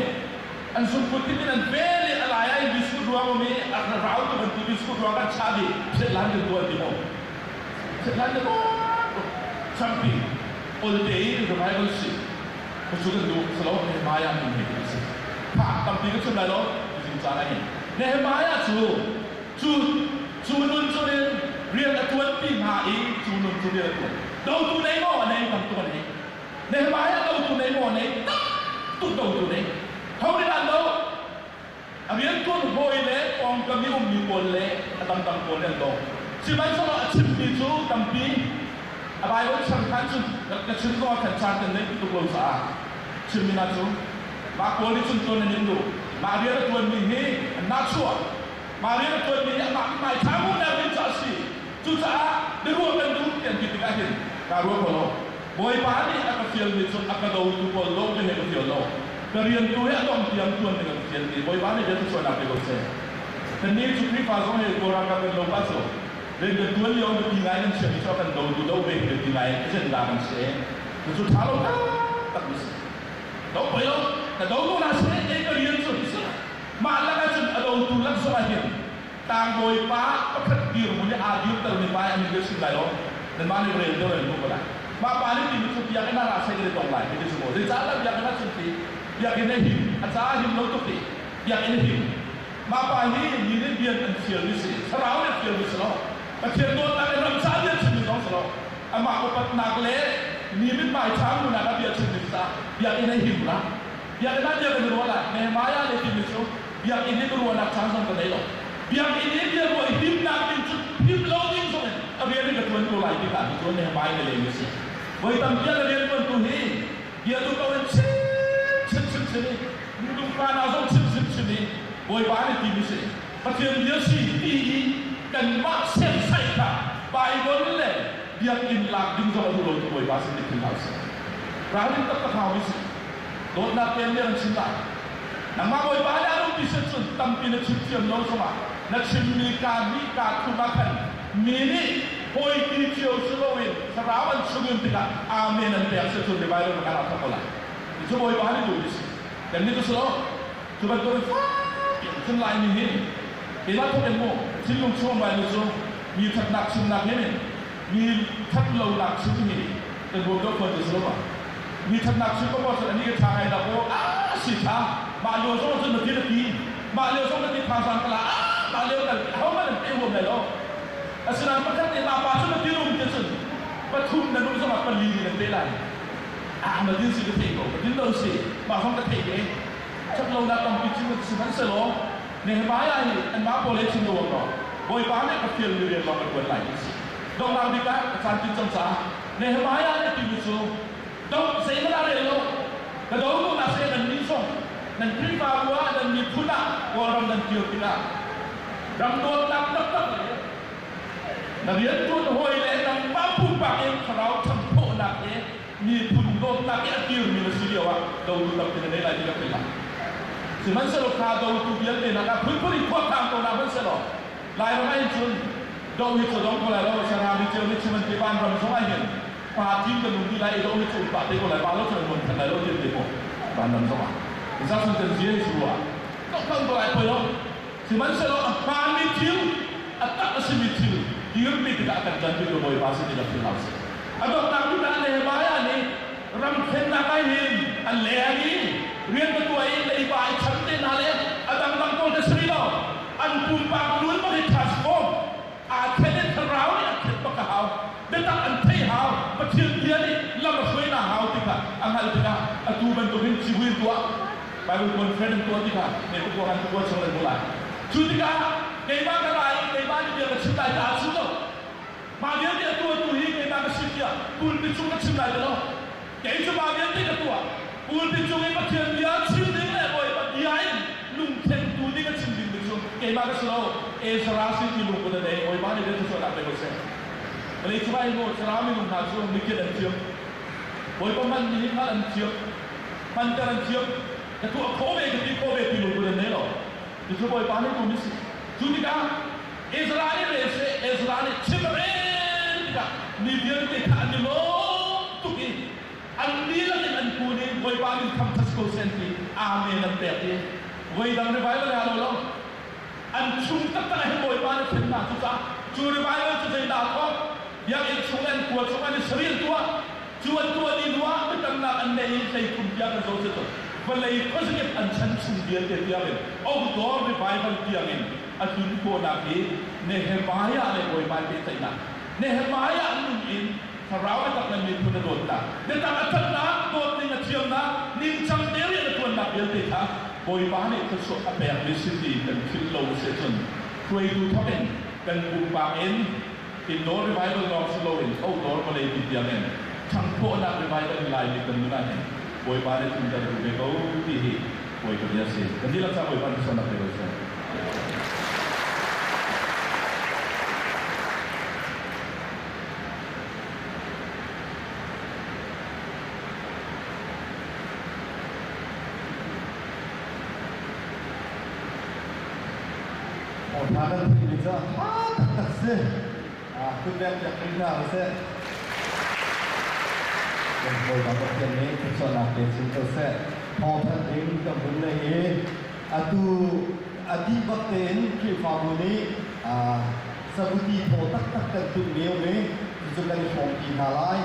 an sungput tin in an vel i a lai ah in biscuit ruang um i a rau tu kan ti biscuit ruang kan chah dih phiat lan kan tuan ti mo phiat lan kan champi olte i revival si cu kan duh salo Nehemiah min he kan si kha tampi ka chim lai lo zing caan ah hin Nehemiah cu cu cu nun cu in rian a tuan pi hna i cu nun cu rian a tuan dotu nei maw a nei tam tuk a nei Nehemiah dotu nei maw nei tak tuk dotu nei ho nih dah do a riantuan hawi le pawngkam i ummi pawl le a dangdang pawl nih an do sihmanhsehlaw a chimmi cu tampi a Bible chang khan cun ka chim zong ah khan caan kan neih tuk lo caah chimmi hna cu mah pawl nih cun tuan an in duh mah rian a tuanmi hi an nahchuah mah rian a tuanmi hi amah hmai tha hmuhnak ding caah a si cucaah biaruah kan duh ti an ti tikah hin kaa ruah ko lo Bawipa nih a ka fialmi cu a ka dotu pawl doh ding he ka fial lo. Ka rian tu hi a dong tiang tuan ding a ka fialmi Bawipa nih rian thuchuahnak pe ko seh. Kannih cu Khrihfa zong hi Kawl ralkap kan lo pah cu rian kan tuan lio biapi ngai kan chiahmi cu a kan dotu do ve hi biapi ngai agenda kan si. Cucu tha lo taktak mi si. Do poi lo, ka do ko na seh, ei ka rian cu ti si. Mah lakah cun a dotu lak zong ah hin Tlangbawi pa pakhat dirhmun i aa dirtermi pa hi an in chim lai lo. Nanmah nih rel deuh in hmuh ko lai. Mah pa nih timi cu biakinn ah ra seh kan i tong lai ti cu maw. Zeicahtiah biakinn ah cun ti biakinn a him, a caah him lo tuk ti biakinn a him. Mah pa hi mi nih rian an fialmi si, thlarau nih fialmi si lo. Pathian dawtnak in ram caah bia chimmi zong si lo. Amah upatnak le mi mithmai ṭha hmuhnak ah bia chimmi si caah biakinn a him la. Biakinn ah bia kan i ruah lai. Nehemiah nih timi cu Biakinn i ka ruahnak caan zong ka nei lo. Biakinn i bia ruah i himnak ding cu him lo ding zong in a rian in ka ṭuan ko lai ti kha ti cu Nehemiah na lem a si. Voi tampi ah na rianṭuantu hi bia duh ko in chim chim chim chim i lungpa hna zong chim chim chim i Bawipa nih timi si Pathian bia si ti i kanmah sersaih kha Bible le biakinn lak ding zong a duh lo tu Bawipa sin nih thil hna usih. Ralrin taktak hau mi si. Dawtnak pen nih an chim lai. Nangmah Bawipa nih an umpi sin cun tampi na chim thiam lo zongah na chimmi kaa hnih kaa thum ah khan mi nih hawiti cio si loin thlarau an chungin tikah amen an pek si cun revival na kan ah thawk ko lai. Cu Bawipa nih duhmi si. Kan nih cu si lo. Cu bantukin fak in cun Laimi hi keimah thawk in mu thinlung chung laimi cu mi thatnak chimnak he min mi that lonak chim hi kan ruam deuh fawn ti si lo ma. Mi thatnak chim ko cun ani ka tha ngai dah aw a si tha mah lio zong cun na ti na ti mah lio zong na ti thazaang ka la a mah lio kal ho man an pe huam lai lo. Asinain pakhat nih mah pa cu na ti rum ti cun pathum na nung zongah pali nih nan pe lai. Ah na din si ka thei ko ka din lo si mah zong ka thei ve. Ṭhatlonak tampi cu kan sihmanhsehlaw Nehemiah hi anmah pawl he chim lo law Bawipa nih ka fialmi rian lawng ka ṭuan lai ti a si. Donghnak bik ah ka caan tin cang caah Nehemiah nih timi cu do zeihmanh ah rel lo ka do duhnak seh nan nih zong nan Khrihfabu ah nan miphun ah Kawlram nan kir tikah ram dawtnak taktak le Na riantuan hawi le nangmah pumpak in thlarau thanghawhnak he miphun dawtnak i a dirmi na si lio ah dotu tampi na nei lai ti ka philh hlah. Sihmanhsehlaw kha dotu vialte nak ah phunphun in khuakhang ko hna hmanhsehlaw Lairam ah hin cun do hi cu dong ko lai lo Sarami cio nih chim an ti vanram zong ah hin pa thim kan um ti lai i do hi cu um pah te ko lai pa lo cun an mun than lai lo ti an ti mu vanram zong ah Zasun kan zia hi cu ah tok ko lai poi lo. Sihmanhsehlaw a hmaanmi thil, a tak a simi thil dirpi tikah a kan ṭanpi tu Bawipa sin i rak thil hau seh. A donghnak bik ah Nehemiah nih ramkhennak ah hin a leng i rian va tuah i leiba i chan te hna le a dangdang pawl te si rih lo. An pumpak nun bak hi transform aa thlen i thlarau nih an thlen bak a hau. Biatak an theih hau. Pathian bia nih lam a hruai hna hau ti kha a hngalh tikah atu bantukin civui tuah Bible conference an tuah tikah ne an tuah chung an hmu lai. Cu tikah keimah ka ra i keimah nih bia ka chim lai ta a lo. Mah vialte a tuahtu hi keimah ka si tiah pulpit cung ka chim lai ti lo. Kei cu mah vialte ka tuah. Pulpit cung i Pathian bia chim ding le Bawipa bia in lungthlengtu ding a chim dingmi cu keimah ka si lo. Ezra sin ti lungput a nei. Bawipa nih bia thluachuahnak pe ko seh. Vawlei cungah hin maw thlarau minung hna cu mikil an thiam. Bawipa hman mi hi hngalh an thiam. Hmanter an thiam. Ka tuah khawh ve, ka ti khawh ve ti lungput an nei lo. Cucu Bawipa nih tum a si. Cu tikah Ezra nih rel seh, Ezra nih chim a rel tikah mi vialte kha an i lawm tuk i an dihlak in an kun i Bawipa min thangṭhat ko seh an ti. Amen an pek i voidang revival he aa lo lo. An chung taktak ah hin Bawipa nih thlen hna. Cucaah cu revival cu zeidah a thawk? Biakinn chung le an khua chung an i saril tuah. Cu an tuah dih hnuah biatamnak an neih i hleithum tiang an zoh cu vawlei khuazakip an chan chung vialte tiangin outdoor revival tiangin a tlun khawhnak hi Nehemiah le Bawipa pehtlaihnak Nehemiah nun in thlarau biatak le miphun a dawtnak biatak a ṭanhnak dawtning a thiamnak ningcang te rian a ṭuannak vialte kha Bawipa nih thluachuah a pekmi si ti kan philh lo a si ahcun hruaitu thawk in kan pumpak in Indoor revival lawng si loin outdoor vawlei pi tiangin ṭhangkhawhnak revival in Laimi kan nun ahhin Bawipa nih tlunter duh ve ko ti hi Bawipa bia si. Kan dihlak caah Bawipa nih sualnak pe ko seh. Thawngṭha kan theihmi cu a ṭha taktak si. Kutbeng piak rih hna usih. Kan Bawipa Pathian nih thluachuahnak pe chin ko seh. Thawngthanh ding kan vun nei i atu a dih bak tein Khrihfabu nih sabuti thaw taktak kan tlunhmi um i cucu kan i hrawmpi hna lai.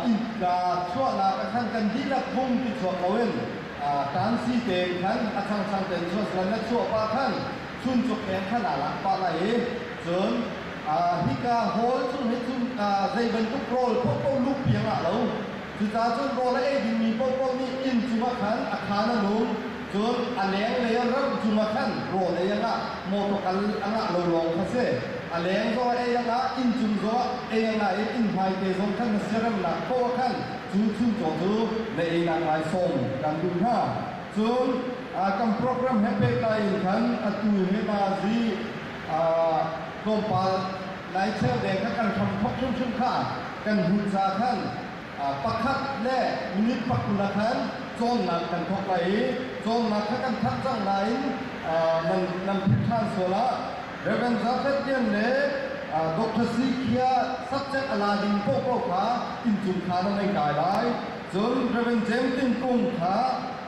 Innka chuahnak ah khan kan dihlak vung ti chuak loin tansi tein khan a changchang tein chuah sila na chuah pah khan chuncuk kheng khan aa lak pah lai i cun hika hall chung hi cun zei bantuk rawl paohpaoh luh piang ah lo. Cucaah cun rawl a ei dingmi paohpaoh nih inn cungah khan a khaan an um, cun a lenglei ah ram cungah khan rawl ei angah mawtaw kal angah lo lawng kha si. A leng zong ah ei angah, inn cung zong ah ei angah i inn hmaite zong khan na siaremnak paoh ah khan cu chuncaw cu na einak lai sawm kan duh hna. Cun kan program he pehtlai in khan atu hi nazi tlawmpal nai cheu deng kha kan hram thok hrimhrim kha kan hun ca khan pakhat le minute pakul ah khan cawnnak kan thawk lai i cawnnak kha kan thanh cang nain nan nan phit ṭhan sual ah Reverend Jafet Lian le Dr. Sikhia subject a la ding paohpaoh kha innchung kha nan ei kai lai. Cun Reverend James Tin Kung kha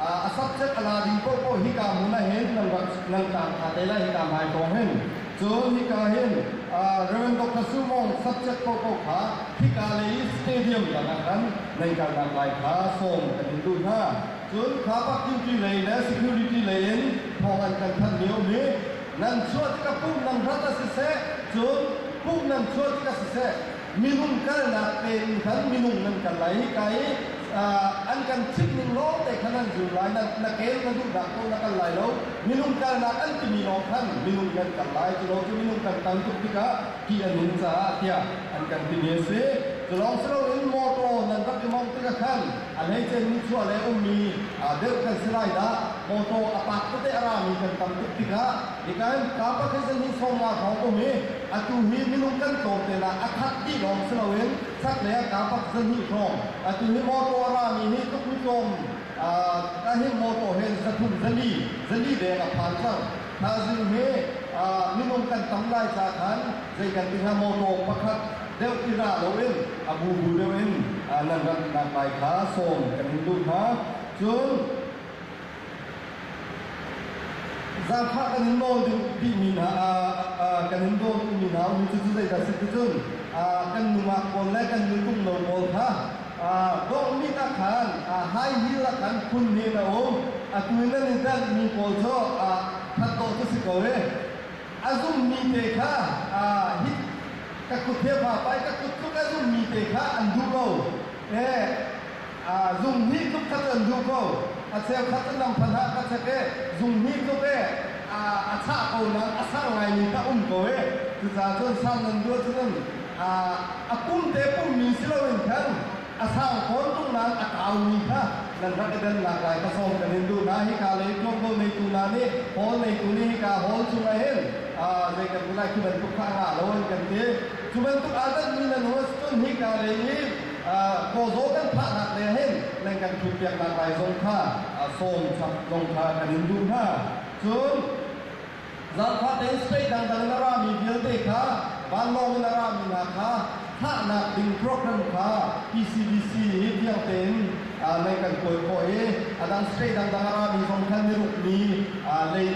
a subject a la ding paohpaoh hika hmun ah hin nan rak nan tang kha te lai hika hmai kong hin. Cun hika hin Rev. Dr. Sumong subject paohpaoh kha hika lei i stadium dang ah khan nan kalnak lai kha sawm kan in duh hna. Cun kha bak duty lei le security lei in thawng an kan thanh lio mi nan chuah tikah pumh nan rat ah siseh, cun pumh nan chuah tikah siseh, minung kalnak tein khan minung nan kal lai. Hika i an kan chimh ning lawng te khan an zul lai. Na kel na duhnak paoh na kal lai lo. Minung kalnak an timi lawng khan minung nan kal lai. Cu lo cu minung kan tam tuk tikah ṭih a nun caah tiah an kan timi a si. Cu lawng si loin motor nan rak i mongh tikah khan a hleice nichuah le ummi deuh kan si lai dah. Motor a pak tete a rami kan tam tuk tikah hika in kaa pakhat zan hi 50 hrawng um i atu hi minung kan tlawm te la a khat dih lawng si loin chaklei ah kaa pak zan hnih hrawng atu hi motor a rami hi tuk mi tlawm ka hi motor he 300 400 400 deng a phan cang. Thaizing hi minung kan tam lai ca khan zei kan ti hnga, motor pakhat deuh i ra loin a bubu deuh in nan rat nak lai kha sawm kan in duh hna. Cun zaangfah kan in nawl ding dihmi hna kan in dawn mi hna um cu cu zeidah si ti cun kan nungak pawl le kan nutung no pawl kha dongmi ah khan high heel ah khan phun hnih in a um. Atu in nan i danh mi pawl cu that dawh cu si ko i a zummi te kha hi ka kut he pa pai ka kut tluk a zummi te kha an duh lo e zung hnih tluk kha cu an duh ko. A cheu khat cu nam phan ah ka chek e zung hnih tluk e a chah ko nan a sang ngaimi kha um ko e. Cucaah cun sang nan duh cun a pum te pummi si loin khan a sang fawn tung nain a kaumi kha nan rak i dannak lai ka sawm kan in duh hna. Hika lei ṭuanvo neitu hna nih, hall neitu nih hika hall chungah hin zei kan ti lai, khi bantuk kha a ngah lo an kan ti. Cu bantuk aa danmi nan um ahcun hika lei i kawzaw kan phahnak lei hin nan kan ṭhutpiaknak lai zong kha sawm chap zong kha kan in duh hna. Cun zaangfah tein state dangdang in a rami vialte kha, vanlawng in a rami hna kha thahnak ding program kha PCBC hi fiang tein nan kan kawi khawh i a dang state dangdang a rami zong khan niruk ni lei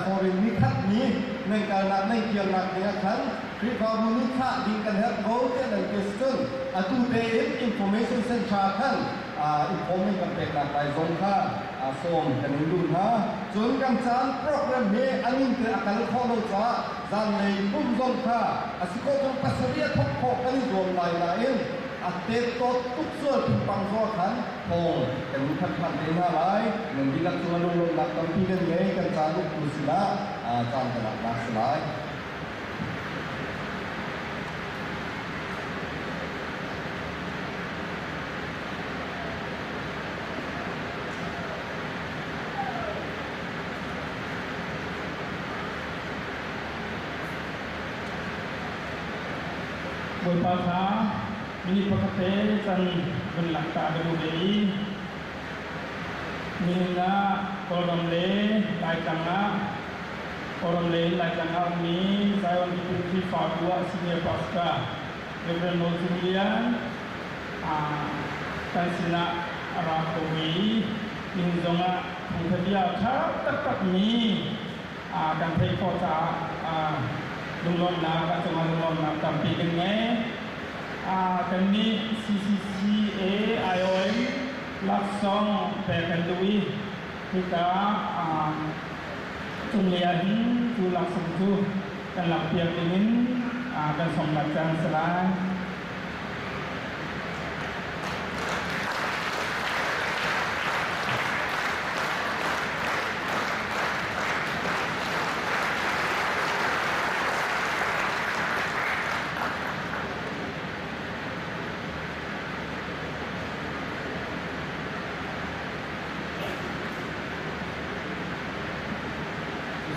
sorry nikhat ni nan kalnak nan kirnak ding ah khan Khrihfabu nih thah ding kan herh ko tiah nan ti cun atu tein information center khan information kan peknak lai zong kha sawm kan in duh hna. Cun kan caan program hi a ning te a kal khawh lo caah zanlei pum zong kha a si khawh chung 7 a thawk khawh kan i zuam lai nain a tet-tawt tuk sual phungpang zaw khan thawng kan in thanh ṭhan te hna lai. Nan dihlak cungah lunglawmhnak tampi kan ngei. Kan caan uktu sinah caan kan laknak si lai. Bawipa kha minute pakhat te can vun lak ta ka duh ve i nihin ah Kawlram le Laitlang ah Kawlram le Laitlang ah ummi Zion Miphun Khrihfabu ah Senior Pastor Reverend Nawl Cung Lian kan sinah a ra kho ve i nihin zongah thawngtha bia ṭha taktakmi kan theih khawh caah lunglawmhnak a cungah lunglawmhnak tampi kan ngei. Kannih CCCA IOM laksawng pek kan duh i hika cunglei ah hin cu laksawng cu kan lakpiak dingin kan sawmnak caan a si lai.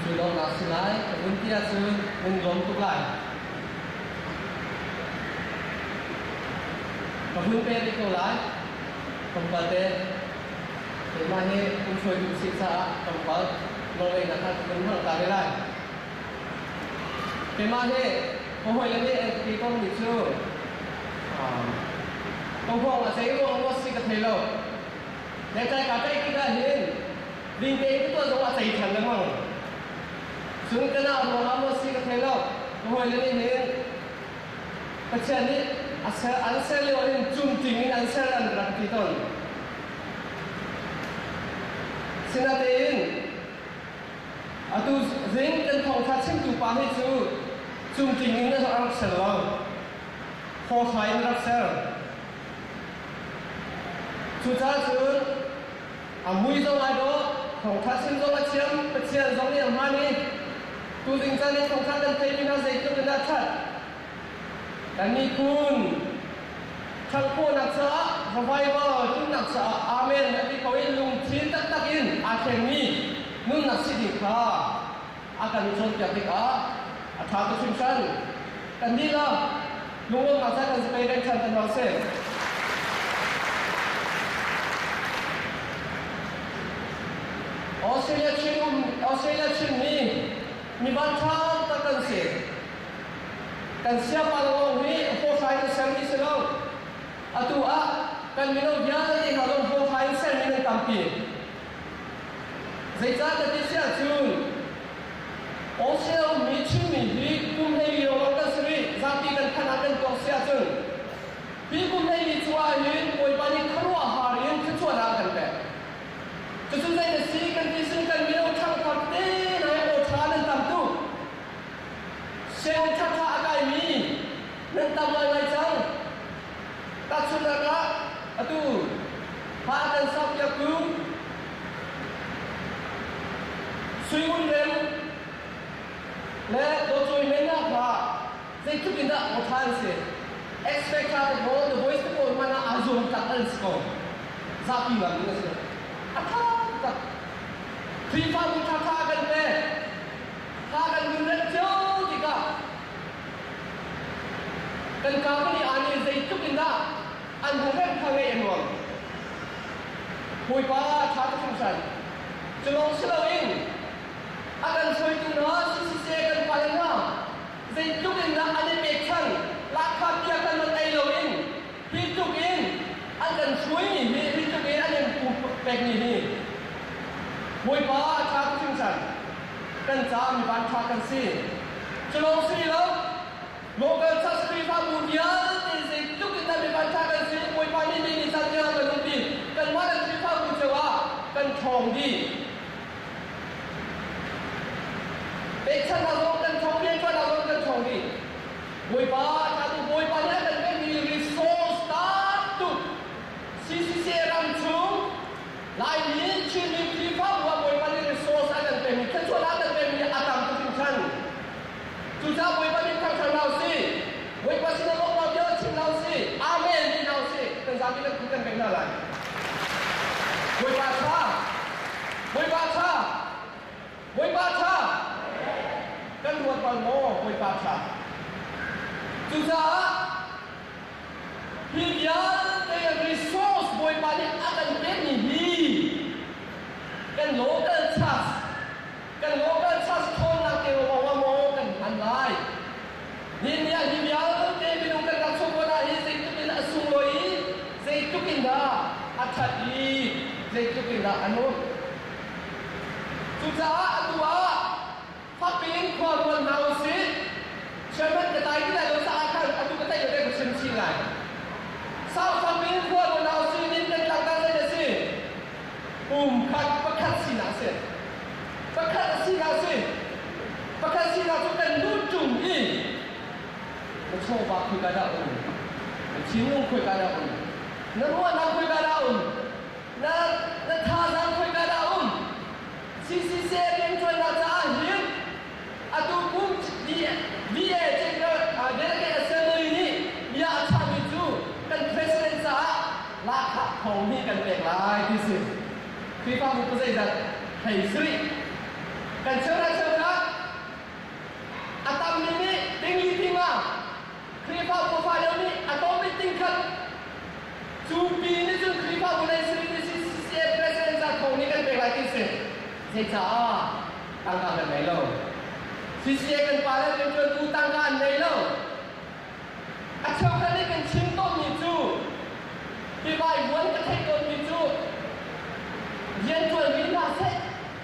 Cu lawmnak si lai ka vun ti ahcun nan lawm tuk lai. Ka hun pek rih ko lai. Tlawmpal te keimah hi umhruaitu si caah tlawmpal nawlngeihnak kha ka hun hmang ta ve lai. Keimah hi ka hawile nih an ka ti tawnmi cu ka huang a cei ruang maw si ka thei lo. Le cai kaa tlaih tikah hin ding tein ka tuah zong a cei ṭhan lengmang. Cun ka nau ruangah maw si ka thei lo. Ka hawile nih hin Pathian nih a ser, an ser lio hin cumting in an ser an rak ti tawn. Sinatein atu zing kan thawngṭha chimtu pa hi cu cumting in a rak ser lo. Hawhra in a rak ser. Cucaah cun a mui zong ai dawh, thawngṭha chim zong a thiam, Pathian zong nih a hmaan i tuzing caan i thawngṭha kan theimi hna zeitluk in dah ṭhat. Kan miphun ṭhangh khawhnak caah revival tlunnak caah amen a ti ko i lungthin taktak in ai. Aa thlengmi nunnak si ding kha a kan cawnpiak tikah a ṭha tuk hringhran. Kan dihlak lunglawmhnak caan kan pe peng ṭhan te hna usih. Australia Chin um Australia Chinmi mi vanṭha tak kan si. Kan siapa lawng hi hawhra in sermi si lo. Atu ah kan mino vialte hna zong hawhra in sermi nan tampi. Zeicah ka ti si ahcun Australia ummi Chinmi hi kum 14 lawng kan si rih. Zapi kan phanh ah kan tuak si ahcun hi kum 14 chung ahhin Bawipa nih khuaruahhar in thluachuahnak a kan pek. Cucu zei na si kan ti sin kan mino ṭhangthar te hna hi aw ṭha nan tam tuk. Sianginn ṭhaṭha a kaimi nan tam ngaingai cang. Tahchunhnak ah atu hla kan sakpiaktu Sui Ngun Rem le Dawt Men hna kha zeitluk in dah aw ṭha an si. X Factor te pawl, The Voice te pawl hmanh ah aa zuam tlak an si ko. Zapi bang in a si. A ṭha tak. Khrihfabu ṭhaṭha kan pek. Hla kan vun remh cio tikah kan company aa nih zeitluk in dah an hung remh kha ngeih a nuam. Bawipa ṭha tuk hringhran. Cu lawng si loin a kan hruaitu hna CCC kan pale hna zeitluk in dah an i pekchan lahkhah bia kan rat ei loin hi tluk in an kan hruaimi hi hi tluk in an in pekmi hi Bawipa ṭha tuk hringhran. Kan caah mi vanṭha kan si. Cu lawng si lo, local church Khrihfabu vialte zeitluk in dah mi vanṭha kan si. Bawipa nih mi nih caan tiang kan umpi. Kanmah le Khrihfabu cio ah kan ṭhawng dih. Pekchanhnak zong kan ṭhawng, rianṭuannak zong kan ṭhawng dih. Bawipa ṭha tu Bawipa nih a kan pekmi resource tam tuk CCC ram chung Laimi Chinmi Khrihfabu ah Bawipa nih resource a kan pekmi thluachuahnak a kan pekmi a tam tuk hringhran. Cucaah Bawipa min thangṭhat hna usih. Bawipa sinah lawmhnak bia chim hna usih. Amen ti hna usih. Kan zapi kan kut kan pek hna lai. Bawipa ṭha. Bawipa ṭha. Bawipa ṭha. Kan ruat bal maw Bawipa ṭha. Cucaah hi vialte resource Bawipa nih a kan pekmi hi kan local church kan local church ṭhawnnak te ruangah maw kan hman lai. Nihin ni ah hi vialte minung kan rak chuah ah hi zeitluk in a sunglawi i zeitluk in dah a ṭhat i zeitluk in dah a nuamh. Cucaah atu ah fakpi in khua rual hna usih. Chairman ka tai ti lai lo caah khan atu ka tei lo te ka chim chin lai. Sau fakpi in khua rual hna usih nin kan tlangtar zei a si? Pum khat pakhat sinak a si. Pakhat a sinak a si. Pakhat sinak cu kan duh ṭung i na chawva khoi ka dah um? Na thinlung khoi ka dah um? Na ruahnak khoi ka dah um? Na na thazaang khoi ka dah um? CCC rianṭuannak caah hin atu kum VA General Delegate Assembly nih bia a chahmi cu kan president caah lahkhah thong hnih kan pek lai ti si. Khrihfabu pa zeizat hlei sarih kan cheuhra cheuhra a tammi nih tingli tinga Khrihfabu fa deuh nih a tlawm bik ting khat cu pi nih cun Khrihfabu lei sarih nih CCCA president ca thong nih kan pek lai ti si. Zeicah tangka kan ngei lo? CCA kan pa le rianṭuantu tangka an ngei lo. A cheukhat nih kan chim tawnmi cu hi vaivuan ka theih tawnmi cu rianṭuan rih hna seh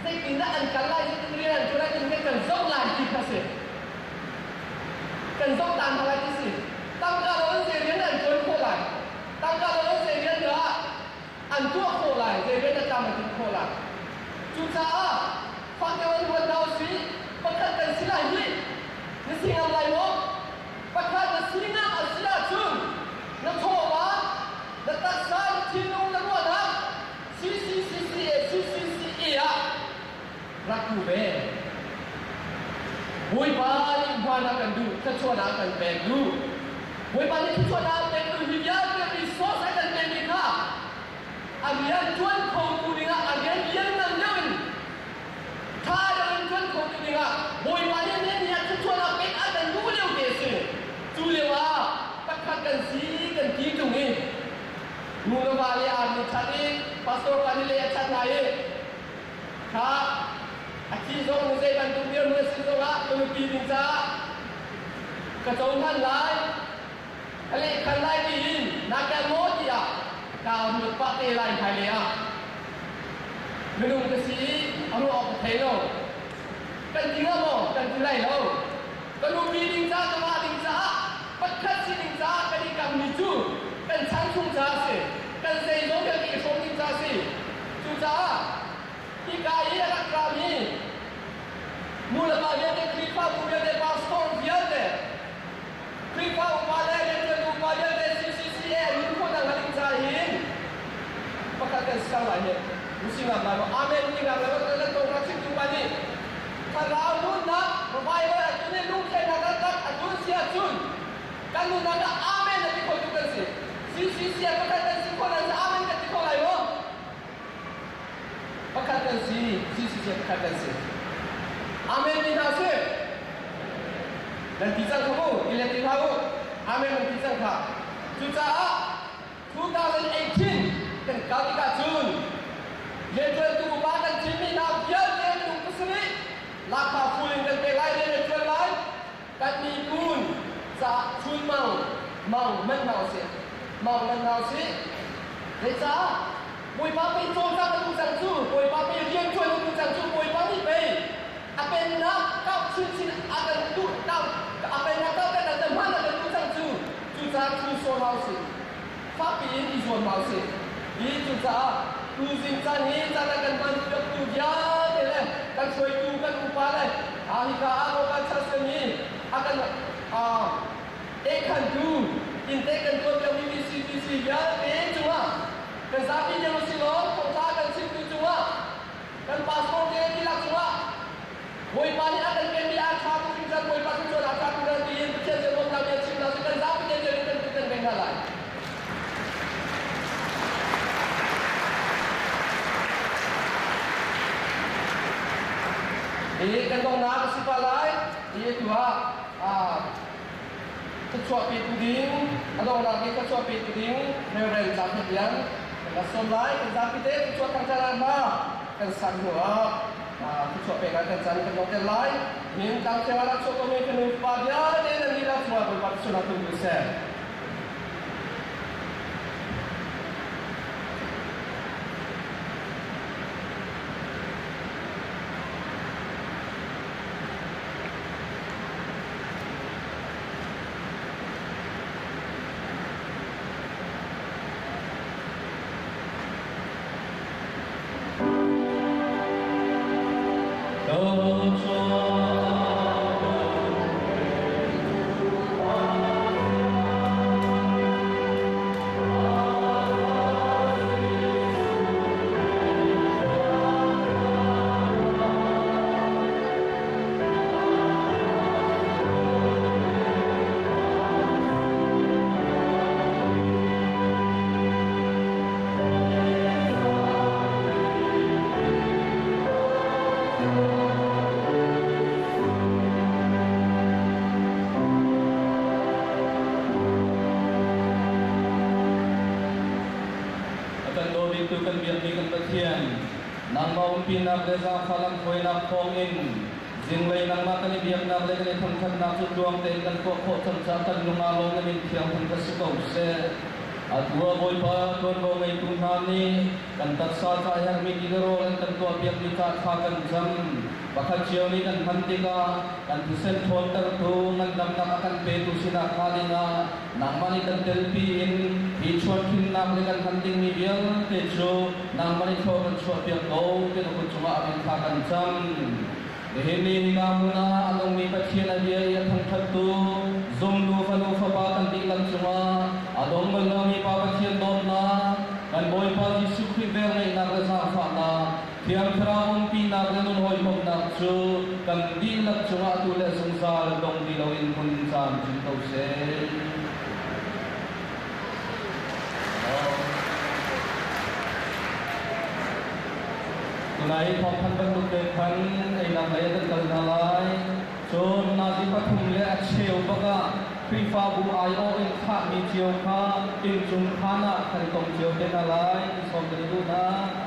zeitindah an kal lai zeitin rian an ṭuan lai timi kan zoh lai ti kha si. Kan zoh ta hna lai ti si. Tangka lo in zei rian an ṭuan khawh lai? Tangka lo in zei rian dah an tuah khawh lai? Zei rian dah tlam an tlinh khawh lai? Cucaah fak deuh in ruat hna usih. Pakhat kan si lai hih. Na si ngam lai maw? Pakhat na sinak a si ahcun na chawva, na taksa, na thinlung, na ruahnak CCCCA, CCCA ah rak tu ve. Bawipa nih hmaan a kan duh, thluachuahnak a kan pek duh. Bawipa nih thluachuahnak a pek duh hi vialte resource a kan pekmi kha a rian ṭuan khotu dingah a rian lianngan deuh in Nu le va le aa mi chat i pastor pa nih le a chat hna i kha a thi zong nu zei bantuk dirhmun a si zongah ka nupi ding caah ka cohlan lai ka lehkhan lai tiin na kel maw tiah kaa ruat pah te lai hmailei ah minung ka si i a ruah awk ka thei lo. Kan ti hnga maw? Kan ti lai lo. Ka nupi ding ca, ka va ding caah, pakhat si ding caah kan i kammi cu kan chan chung caah a si. Kan zeizong vialte i hrawm ding caah a si. Cucaah hika i a rak rami nu le pa vialte, Khrihfabu vialte, pastor vialte, Khrihfa upa le rianṭuantu upa vialte CCCA min khawhnak hnga ding caah hin pakhat kan si cang lai hi. Musingak lai maw? Amen ti ngak lai maw? Kan tawngṭha chimtu pa nih thlarau nunnak revival atu nih lungthleinak taktak atu si ahcun kan nunnak ah amen a ti khotu kan si. CCC ah pakhat kan si khawh nan amen kan ti kho lai maw? Pakhat kan si, CCC pakhat kan si. Amen ti hna sih. Nan ti cang kha mu, i let ti hlah u. Amen nan ti cang kha. Cucaah 2018 kan kal tikah cun rianṭuantu upa kan thimmi hna vialte minung pasarih lakha full in kan pek lai, rian an ṭuan lai. Kan miphun caah chunmang mang manh hna usih. Mang manh hna usih. Zeicah? Bawipa pei cawlcang a duh cang cu, Bawipa pei rianṭuan a duh cang cu, Bawipa nih pei a pennak kau chinchin a kan duh kau a pennak kau kan kan hman a kan duh cang cu. Cucaah thu sawh hna usih. Fakpi in i zuam hna usih. Hi cucaah tuzing caan hi caan a kan hman piaktu vialte le kan hruaitu kan upa le hika ah local church mi a kan ekhantu innte kan tuah piakmi VCTC vialte cungah kan zapi deuh si law thawngtha kan chimtu cungah kan pastor te tilak cungah Bawipa nih a kan pekmi a ṭha tuk hringhran. Bawipa thluachuah a ṭha tuk hringhran tiin Pathian sin lawmhnak bia chim hna sih. Kan zapi te cio in kan kut kan beng hna lai. Hi kan donghnak a si pah lai. Hi tu ah thluachuah petu ding a donghnak bik thluachuah petu ding Reverend Zapi Lian kan rak sawm lai. Kan zapi te thluachuah thangṭhatnak hna kan sak hnu ah thluachuah pek ah kan caan kan dong ter lai. Min tlangthiang ah rak chuah komi fanu pa vialte nan lila chungah Bawipa thluachuahnak tum u seh. A kan daw biktu kan biakmi kan Pathian, nangmah umpinak le zaangfah lamhruainak thawngin zinglei nangmah kan i biaknak le kan i thangṭhatnak cu tluang tein kan tuah khawh cang caah kan lung aa lawm na min thiang thangṭhat si ko seh. Atu ah Bawipa ṭuanvo ngeitu hna nih kan taksa ca a herhmi ti le rawl an kan tuahpiakmi ca thla kan cam. Pakhat cio nih kan hman tikah kan thisen ṭhawntertu ngandamnak a kan petu sinak hnga dingah nangmah nih kan telpi in hi chuankhinnak le kan hman dingmi vialte cu nangmah nih thlawh kan chuahpiak ko ti na kut cungah a min thla kan cam. Nihin ni hika hmun ah a nungmi Pathian a bia i a thangṭhattu zumtu fanu fapa kan dihlak cungah a dong bal lomi Pa Pathian dawtnak, kan Bawipa Jesuh Khrih velngeihnak le zaangfahnak, Thiang Thlarau umpinak le nun hawikomhnak cu kan dihlak cungah atu le zungzal dong ti loin hmun camcin ko seh. Tunai thawngthanh bantuk te khan einak lei ah kan kal hna lai. Cun nazi pathum le a cheu bak ah Khrihfabu aiawh in thlahmi cio kha inncung khaan ah kan i tong cio te hna lai. In sawm kan i duh hna.